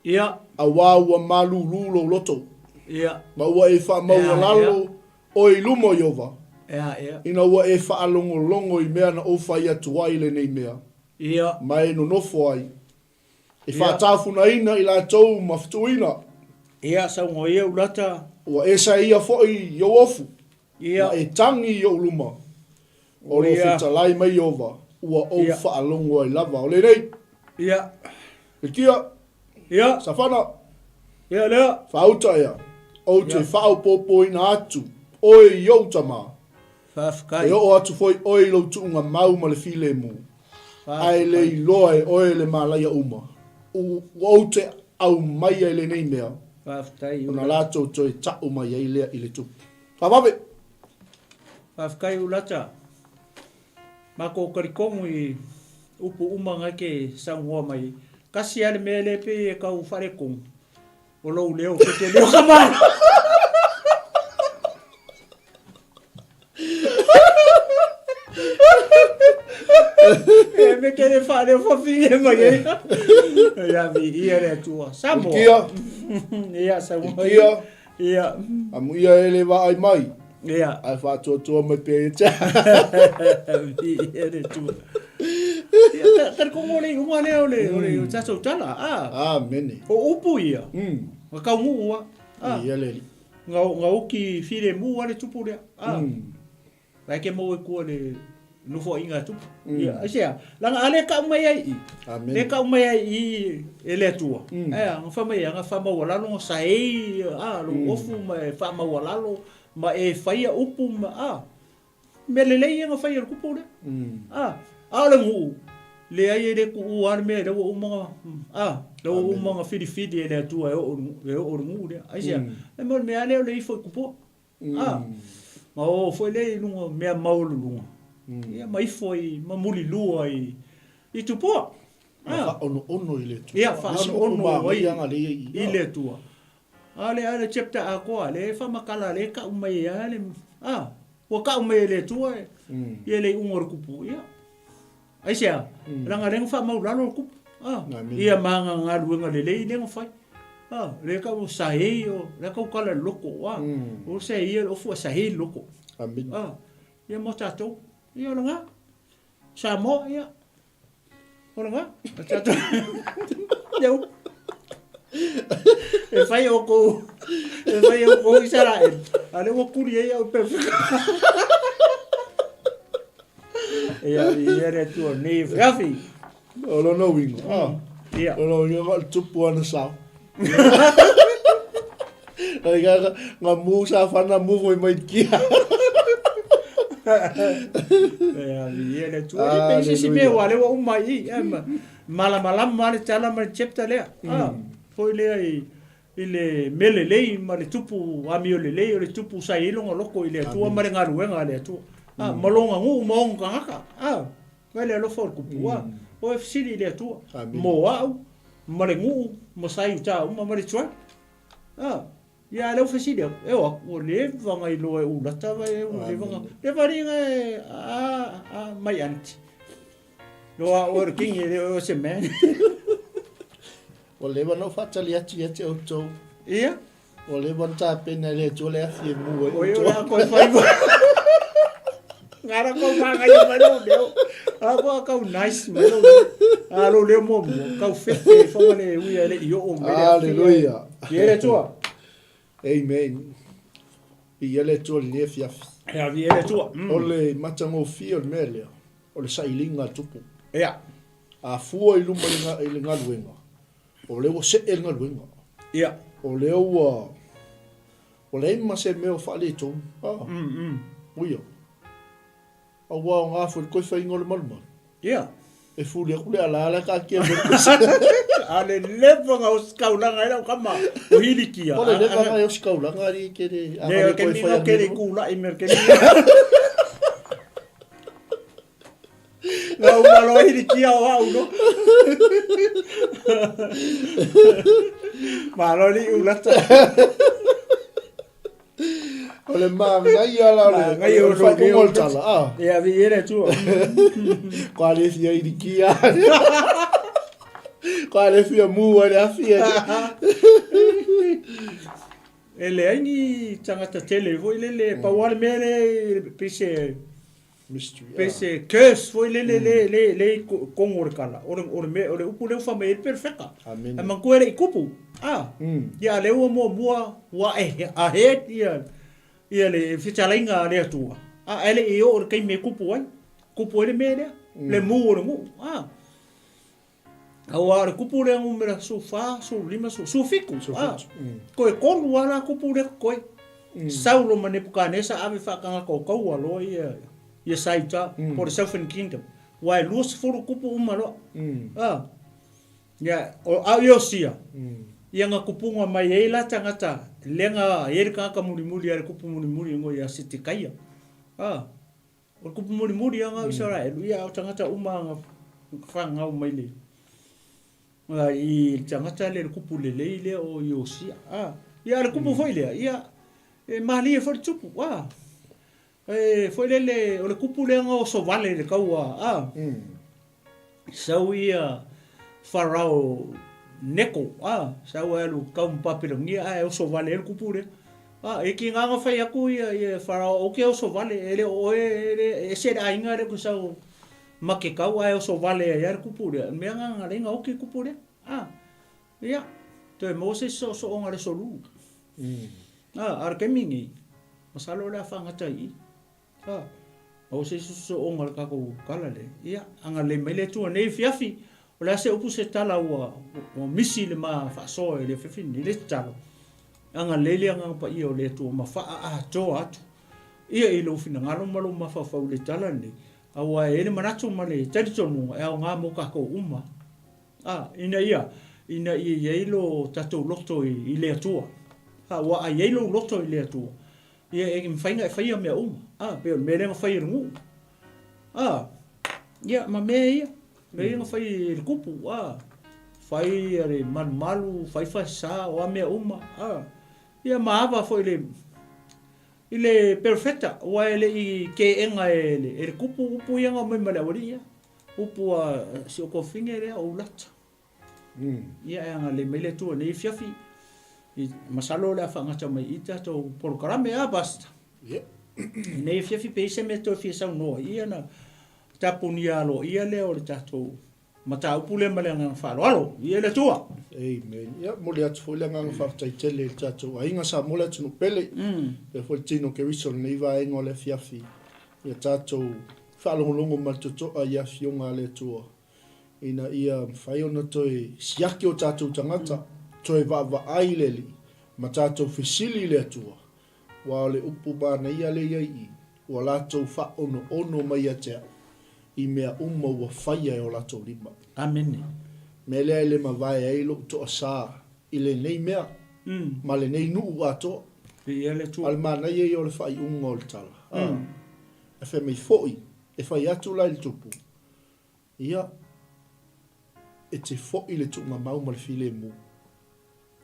Ia. Auā ua malūlū lou loto. Ia. Ma ua e faamaualalo oe i luma o Ieova. Ea, ea. Ina ua e faalogologo i mea na ou fai atu ai lenei mea. Ia. Ma e nonofo ai. E faatafunaina i latou ma fetuuina. Ia, saunoa ia ulata. Ua e saia foi i ou ofu. Ia. Ma e tagi i ou luma. O lo fetalai mai Ieova, ua ou faalogo ai lava. O lenei. Ia. Hikia. Ia. Safana. Ia lea. Faauta ea. Ou te faaopoopoina atu oe i ou tama. Faafetai. E oo atu foi oe i lou tuuga mau ma le filemu. Ae le iloa e oe le malaia uma. Ua ou te aumaia i lenei mea. Faafetai. Ona latou toe tau mai ai lea i le tupu. Faavave! Faafetai Ulata. Makou talitonu i upu uma na e te saunoa mai. Tasi lava le mea lea pei e tau faaletonu, o lou leo te te leo ka malo. E me te le faaleo fafine mai ai. Ia viia le Atua. Samoa. Ikia. Ia Samoa. Ikia. Ia. Amuia e le vaai mai. Ia. Ae faatuatua mai pea ia te Viia le Atua. Ia, talitonu le iuga lea o le, o le tatou tala. Ah. Amene. O upu ia. Nga taunuu a. Ah. Ia le alii. Nga, nga uki filemu a le tupu lea. Ah. Lai ke mau e kua le nofoaiga a tupu. Ia, aisea, laga a le kau mai ai i. Amen. Le kau mai ai i e le Atua. Aea, nga wha mai nga wha maualalo, nga saei, a, lo ofu ma e wha maualalo, ma e whaia upu, ma, a, mea lelei ia nga whaia le kupu lea. A, a o le nguu, leai e le kuua lava le mea lea ua uma ona, a, lea ua uma ona filifili e le Atua e oo e oo i le nuu lea. Aisea? E mo le mea lava lea o le ifo i kupua. A, ma o foi lea i luga o mea maualuluga, ia ma ifo i, ma mulilua i, i tupua. Ma faaonoono i le Atua. Ia, faaonoono ai i le Atua. A o le, a le chapter atoa, lea e faamatala, lea e tau mai ai lava le, a, ua tau mai e le Atua ia le iuga o le kupu, ia. Aisea? Leaga lea na faamaulalo le kupu. A, ia ma ana galuega lelei lea na fai. A, lea tau saei, o, lea tau kala i le loko, a, o saei ia le ofu a saei le loko. A, ia mo tatou, ia o lena. Samoa, ia, o lena. O tatou, ia upu. E fai outou, e fai outou Isaraelu, a lea ua tuli ai au pe Ia, ia le Atua nei e afi. O lona uiga, ah. Ia. O lona uiga, o le tupu ana sao. Ai nga nga mu sa whana mu foi mai kia. Ia, ia le Atua. E pe isi si mea ua le ua uma i, e ma malamalama le tala ma le chapter lea. Ah, foi lea i i le mea lelei ma le tupu amio lelei o le tupu sa i ai lona loko i le Atua ma le galuega a le Atua. A, ma lona nuu ma ona tagata. A, mai le alofa o le tupu. A, o e fesili i le Atua mo au ma le nuu ma sa i uta uma ma le tribe. A, ia a lea ua fesili atu, e o atu, ua leva ona iloa e Ulata vai, ua leva ona, leva alii na e, a, a, my aunty. Loa oe o le kingi e le o se man. Ua leva ona ou faatali atu ia te outou. Ia. Ua leva ona tapena e le Atua le afi e mu ai outou. Oi, o le a koe fai mo. Ngara kou māngaia mai lou leo. A koa kau nice mai lou leo. A lou leo muamua, kau fefe i whanga le ui a le i oo mai le afi. Hallelujah. Ia le Atua. Amen. Viia le Atua i lenei afiafi. Ia, viia le Atua. O le matagofie o le mea lea, o le sailiga a Tupu. Ia. A fua i luma i le galuega, o lea ua see le galuega. Ia. O lea ua, ua leai ma se mea o faaletonu. Ah. Uia. Aua o ngā foi koe whainga o le malumalu. Ia. E fuli aku le ala ala ka kia me koe. A le leva nga o sikaulaga ai lau kama o hilikia. O le leva nga o sikaulaga ari ke le a le koe whai a ke le kula i mer ke ni. Nga o malo hilikia o au no. Malo li ulata. O le māngaia la o le Māngaia o o le faaiuga o le tala, a. Ia, vi e le Atua. Ko a le fia irikia. Ko a le fia mū ai le afi e. E leai ni tagata tele foi lele, pau lava le mea lea pei se Mystery, Pei se curse foi lele le le le i kongo o le kala. O le o le mea o le upu lea ua fai mai ai le perefeka. Amene. Ae manatua e le i kupu. A. Ia a lea ua muamua ua ae ahead ia ia le fetalaiga a le Atua. A ae le i oo i le taimi e kupu ai. Kupu ai le mea lea. Le mu o le nuu. A. Aua o le kupu lea numera 14, 15, 17. A. Toe tolu lava la kupu lea totoe. Saulo ma Nepukanesa ave faatagata o taua loa ia ia Saita po o le Southern Kingdom. Aua e 20 kupu uma loa. A. Ia, o a o Iosia, ia na kupuga mai ai la tagata lea na i ai le tagata mulimuli a le kupu mulimuli igoa ia Setekaia. A. O le kupu mulimuli lava o Isaraelu, ia o tagata uma na fanau mai le i le tagata lea le kupu lelei lea o Iosia. A, ia a le kupu foi lea, ia e malie foi le tupu. A, e foi lele o le kupu lea na oso vale i le taua, a. Sau ia Farao Neko, a, sau e alu kau ma Papelonia, ae oso vale ai le kupu lea. A, e ki ngā whai aku ia, ia Farao, o ke oso vale, e le o e, e le, e se le ainga le ku sau ma ke kau, ae oso vale ai le kupu lea. Mea ngā ngā lenga o ke kupu lea. A, ia, toe Moses so so onga le solu. A, a le kemi ngi, masalo le a whangata i. A, o se isi soosooga o le tatou tala lea, ia, agalelei mai le Atua nei afiafi, o le a se upu se tala ua, ua misi le ma faasoa i le afiafi lenei, le tatalo, agalelei le Agaga Paia o le Atua ma faaatoa atu ia i lou finagalo ma lou mafaufau i le tala lenei, aua e i ai le manatu ma le talitonuga e aoga mo tatou uma. A, ina ia, ina ia i ai lo tatou loto i, i le Atua. A, ua a i ai lou loto i le Atua, Ia, e mafai ona e faia mea uma. A, pei o le mea lea na fai e le nuu. A, ia, ma mea ia. Mea ia na fai e le kupu. A, fai a le malumalu, fai falesa, o a mea uma. A, ia, ma ava foi le, i le perofeta, aua e le i keena e le, e le kupu upu ia na omai ma le aualii ia. Upu a si o tuafafine lea o Ulata. Ia e agalelei mai le Atua i lenei afiafi. I, masalo o le a faagata mai i tatou polokalame, a Pastor? Yep. I lenei afiafi pe i ai se mea toe fia saunoa ai, ia ona tapunia aloaia lea o le tatou mataupu lea ma le agaga faaaloalo. Ia le Atua. Amen. Ia, momoli atu foi le agaga faafetai tele i le tatou aiga Samoa le atunuu pele. Faapea foi le tino Keriso i lenei vaega o le afiafi. Ia tatou faalogologo ma le totoa i afioga a le Atua. ina ia mafai ona toe siaki o tatou tagata, toe vaavaai i le Alii, ma tatou fesili i le Atua, aua o le upu manaia lea i ai i i, ua latou faaonoono mai ia te au i mea uma ua faia e o latou lima. Amene. Mea lea e le mavae ai lou toasa i lenei mea, ma lenei nuu atoa. Viia le Atua. A o le manaia ia o le faaiuga o le tala, a, e fai mai foi, e fai atu la i le tupu, Ia, e te foi le tuugamau ma le filemu.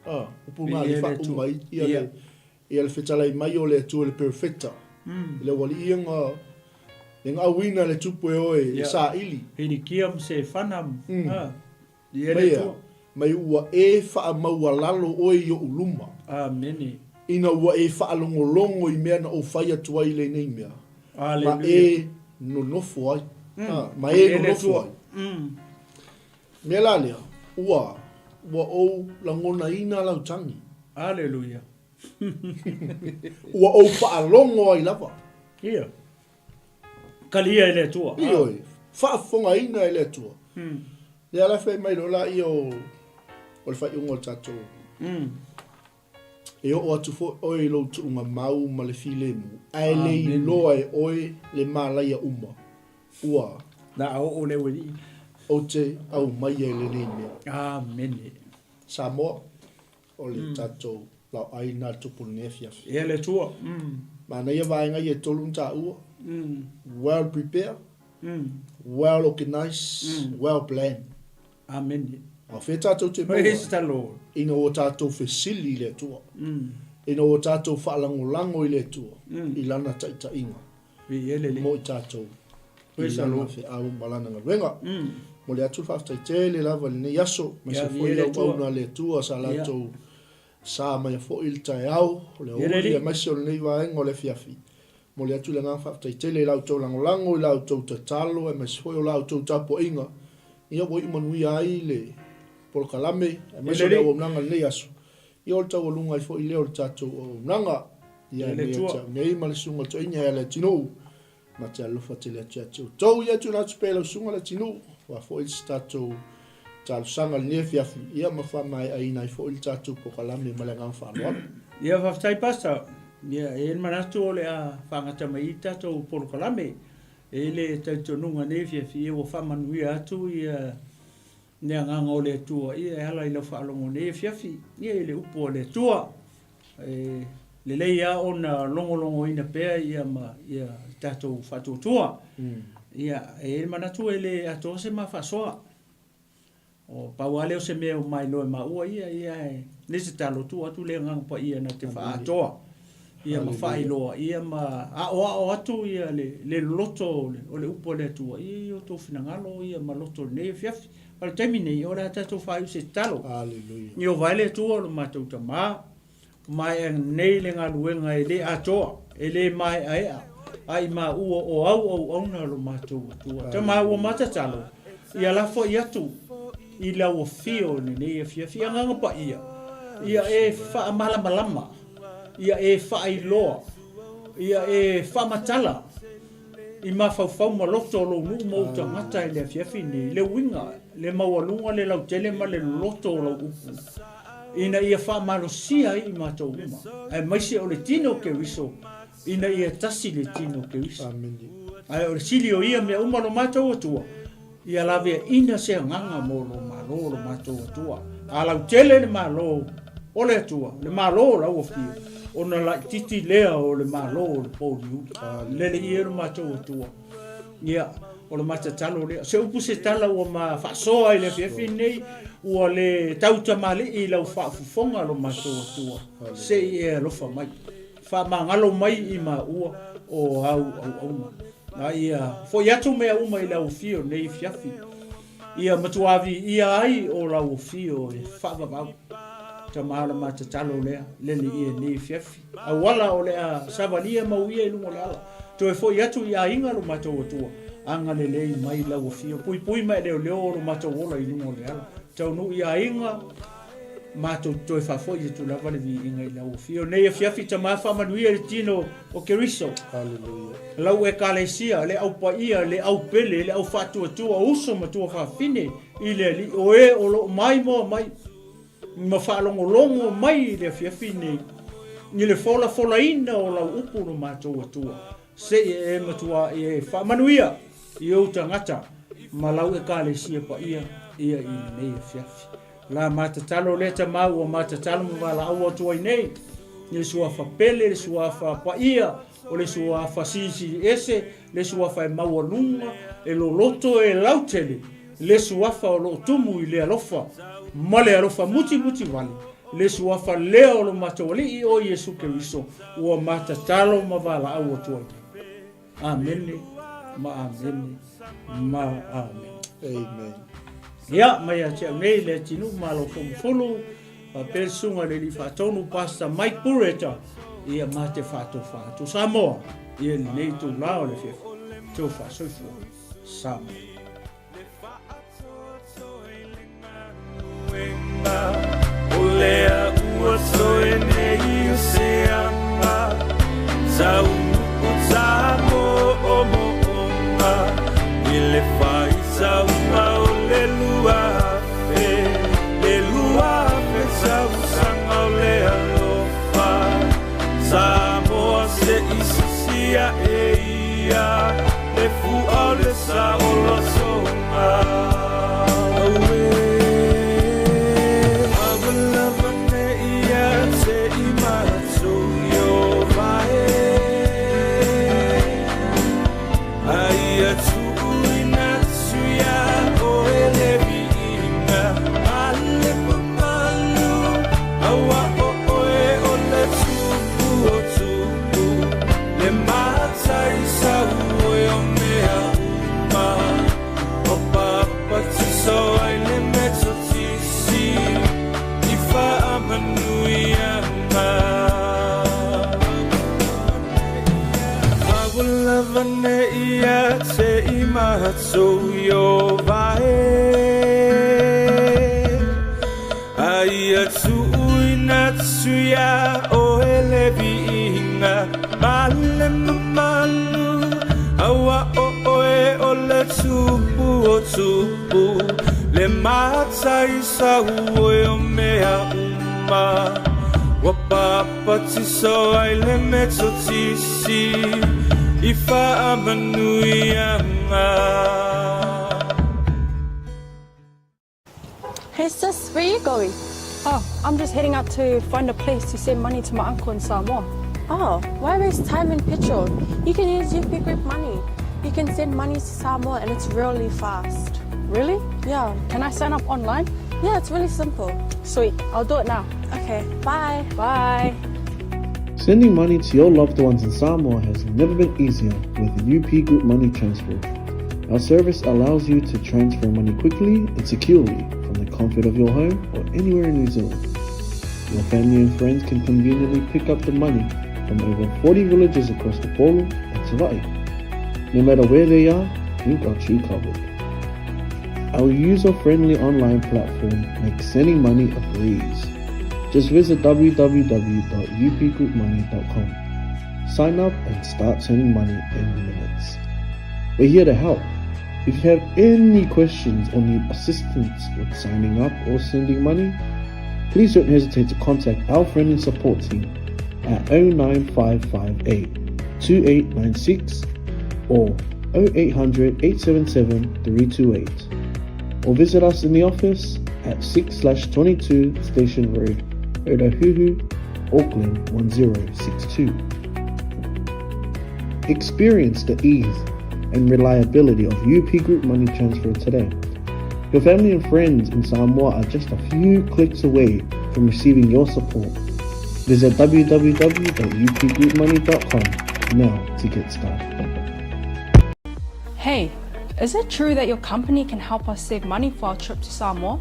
A, upu na le faauma ai ia le, ia le fetalai mai o le Atua i le perofeta. I le aualii ia nga, le gaauina le tupu e oe e saili. Hilikia ma Sefana ma, ia le Mai ea, Atua. mai ua e faamaualalo oe i oʻu luma. Amene. Ina ua e faalogologo i mea na ou fai atu ai i lenei mea, ma Aleluia. e nonofo ai. A, ma e nonofo ai. Mea la lea, ua, ua ou lagonaina lau tagi. Aleluia. Ua ou faalogo ai lava. Ia. Kalia e le Atua. Ioe, faafofogaina e le Atua. Lea la fai mai loa laia o, o le faaiuga o le tatou. E oo atu foʻi oe i lou tuugamau ma le filemu, ae le iloa e oe le malaia uma, ua. Na a oo le ualii. Ou te aumaia i lenei mea. Amene. Samoa, o le tatou laoai lena le tupu i lenei afiafi. Ia le Atua. Manaia vaega ia e tolu na taua, well prepare, well organise, well plan. Amene. A o fea tatou te maua Praise the Lord. ina ua tatou fesili i le Atua, ina ua tatou faalagolago i le Atua i Lana taitaiga Viia le Alii. mo i tatou i Praise the Lana Lord. feau ma Lana galuega. Momoli atu le faafetai tele lava i lenei aso, aemaise Ia, foi viia le le Atua. auauna a le Atua sa latou sa mai foi i le taeao, o le Viia le aoauli Alii. aemaise o lenei vaega o le afiafi. Momoli atu le agaga faafetai tele i la outou lagolago, i la outou tatalo, aemaise foi o la outou tapuaiga, ia ua iu manuia ai le polokalame, aemaise o le auaunaga i lenei aso. Ia o le taualuga ai foi lea o le tatou auaunaga. Ia e mea ia te au nei ma le susuga i le toeaina ia Leatinuu, ma te alofa tele atu ia te outou. Ia tuuina atu pea i lau susuga Leatinuu, aua foi se tatou talosaga i lenei afiafi, ia ma faamaeaina ai foi le tatou polokalame ma le agaga faaaloalo. Ia faafetai Pastor. Ia e i ai le manatu o le a faagata mai i i le tatou polokalame. E i ai le talitonuga nei afiafi ia ua faamanuia atu ia le agaga o le Atua ia e ala i lau faalogo nei afiafi ia i le upu a le Atua. E lelei lava ona logologoina pea ia ma ia tatou faatuatua. Ia e i ai le manatu e le atoa se ma faasoa. O pau lava lea o se mea ua mailoa e maua ia, ia e le tatalo tuu atu le Agaga Paia na te faaatoa ia ma faailoa ia ma aoao atu ia le, le loto o le, o le upu a le Atua ia i o outou finagalo ia ma loto i lenei afiafi. A o le taimi nei, o le a tatou faaiu se tatalo. Hallelujah. Ieova e le Atua o lo matou Tama, maea nei le galuega e le atoa, e le maeaea, a i maua o au auauna lo matou Atua. Tama ua matatalo, ia lafoai atu i lau afio i lenei afiafi Agaga Paia, ia e faamalamalama, ia e faailoa, ia e faamatala i mafaufau ma loto o lou nuu ma ou tagata i le afiafi nei, le uiga, le maualuga, le lautele ma le loloto o lau upu. ina ia faamalosia ai i matou uma, aemaise o le tino o Keriso, ina ia tasi le tino o Keriso. Ae o le sili o ia mea uma lo matou Atua, ia laveaina se agaga mo lo Malo lo matou Atua. A lautele le Malo o le Atua, le Malo o lau Afio, ona laititi lea o le Malo o le pouliuli. Lele ia lo matou Atua. Ia, o le matatalo lea. Se upu se tala ua ma faasoa i le afiafi lenei, ua le tautamalii i lau faafofoga lo matou Atua, se i e alofa mai. Faamagalo mai i maua o au auauna. A ia foi atu mea uma i lau afio nei afiafi. Ia matua viia ai o lau afio e faavavau. Tama o le matatalo lea, lele ia nei afiafi. Auala o le a savalia ma uia i luga o le ala. Toe foi atu i aiga lo matou Atua, agalelei mai lau afio, puipui ma e leoleo o lo matou ola i luga o le ala. Taunuu i aiga, matou te toe faafoi atu lava le viiga i lau afio. Nei afiafi tama faamanuia i le tino o Keriso. Hallelujah. Lau Ekalesia, le au paia, le au pele, le au faatuatua, uso ma tuafafine i le Alii, o e o loo maimoa mai ma faalogologo mai i le afiafi nei i le folafolaina o lau upu lo matou Atua, se i e matua e faamanuia i ou tagata ma lau Ekalesia paia ia i lenei afiafi. La matatalo lea tama ua matatalo ma valaau atu ai nei i le suafa pele, le suafa paia, o le suafa silisili ese, le suafa e maualuga, e loloto, e lautele, le suafa o loo tumu i le alofa ma le alofa mutimuti vale, le suafa lea o lo matou Alii o Iesu Keriso ua matatalo ma valaau atu ai nei. Amene ma amene ma amene. Amen. Ia, mai ia te au nei le atinuu malo fomufulu, faapea le susuga i le alii faatonu Pastor Mike Bureta, ia ma te faatofa atu Samoa, ia lenei itulā o le afiafi, tofa soifua Samoa. O lea ua toe nei o se aga Saulu'u sa mo'omo'oga I le faisauga o le 2000 Le 2000 tausaga o le alofa. i sisi aʻe ia le fua o le saolotoga. Auē, a ua lava nei ia te i matou Ieova e, a ia tuuina atu iā oe le viiga ma le mamalu, auā o oe o le Tupu o tupu, le Matai sau oe o mea uma, ua papatiso ai le Metotisi i faamanuiaga. A ua lava nei ia te i matou Ieova e, a ia tuuina atu iā oe le viiga ma le mamalu, auā o oe o le Tupu o tupu, le Matai sau oe o mea uma, ua papatiso ai le Metotisi i faamanuiaga. Hey sis, where are you going? Oh, I'm just heading out to find a place to send money to my uncle in Samoa. Oh, why waste time and petrol? You can use UP Group Money. You can send money to Samoa and it's really fast. Really? Yeah. Can I sign up online? Yeah, it's really simple. Sweet, I'll do it now. Okay, bye. Bye. Sending money to your loved ones in Samoa has never been easier with UP Group Money Transfer. Our service allows you to transfer money quickly and securely from the comfort of your home or anywhere in New Zealand. Your family and friends can conveniently pick up the money from over 40 villages across Upolu and Savaii. No matter where they are, we've got you covered. Our user-friendly online platform makes sending money a breeze. Just visit www.upgroupmoney.com. Sign up and start sending money in minutes. We're here to help. If you have any questions or need assistance with signing up or sending money, please don't hesitate to contact our friendly support team at 09558 2896 or 0800 877 328 or visit us in the office at 6/22 Station Road, Otahuhu, Auckland 1062. Experience the ease and reliability of UP Group Money Transfer today. Your family and friends in Samoa are just a few clicks away from receiving your support. Visit www.upgroupmoney.com now to get started. Hey, is it true that your company can help us save money for our trip to Samoa?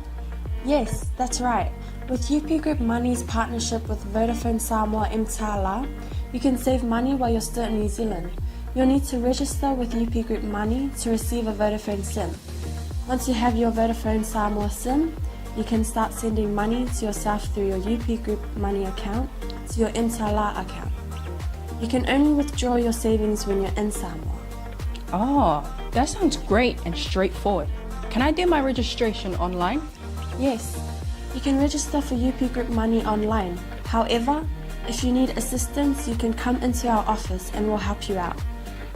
Yes, that's right. With UP Group Money's partnership with Vodafone Samoa Mtala, you can save money while you're still in New Zealand. You'll need to register with UP Group Money to receive a Vodafone SIM. Once you have your Vodafone Samoa SIM, you can start sending money to yourself through your UP Group Money account to your Mtala account. You can only withdraw your savings when you're in Samoa. Oh, that sounds great and straightforward. Can I do my registration online? Yes, you can register for UP Group Money online. However, if you need assistance, you can come into our office and we'll help you out.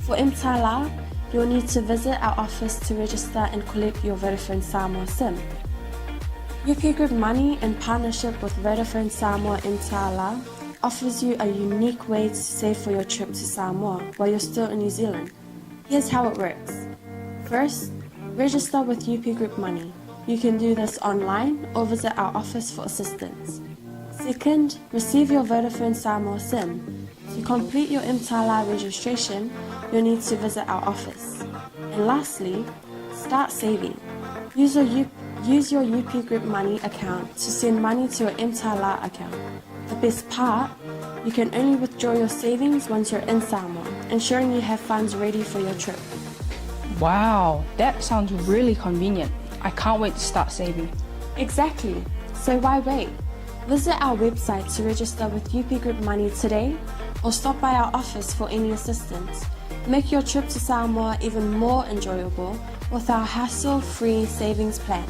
For Mtala, you'll need to visit our office to register and collect your Vodafone Samoa SIM. UP Group Money, in partnership with Vodafone Samoa Mtala, offers you a unique way to save for your trip to Samoa while you're still in New Zealand. Here's how it works. First, register with UP Group Money. You can do this online or visit our office for assistance. Second, receive your Vodafone Samoa SIM. To complete your Mtala registration, you'll need to visit our office. And lastly, start saving. Use your UP Group Money account to send money to your Mtala account. The best part, you can only withdraw your savings once you're in Samoa, ensuring you have funds ready for your trip. Wow, that sounds really convenient. I can't wait to start saving. Exactly. So why wait? Visit our website to register with UP Group Money today or stop by our office for any assistance. Make your trip to Samoa even more enjoyable with our hassle-free savings plan.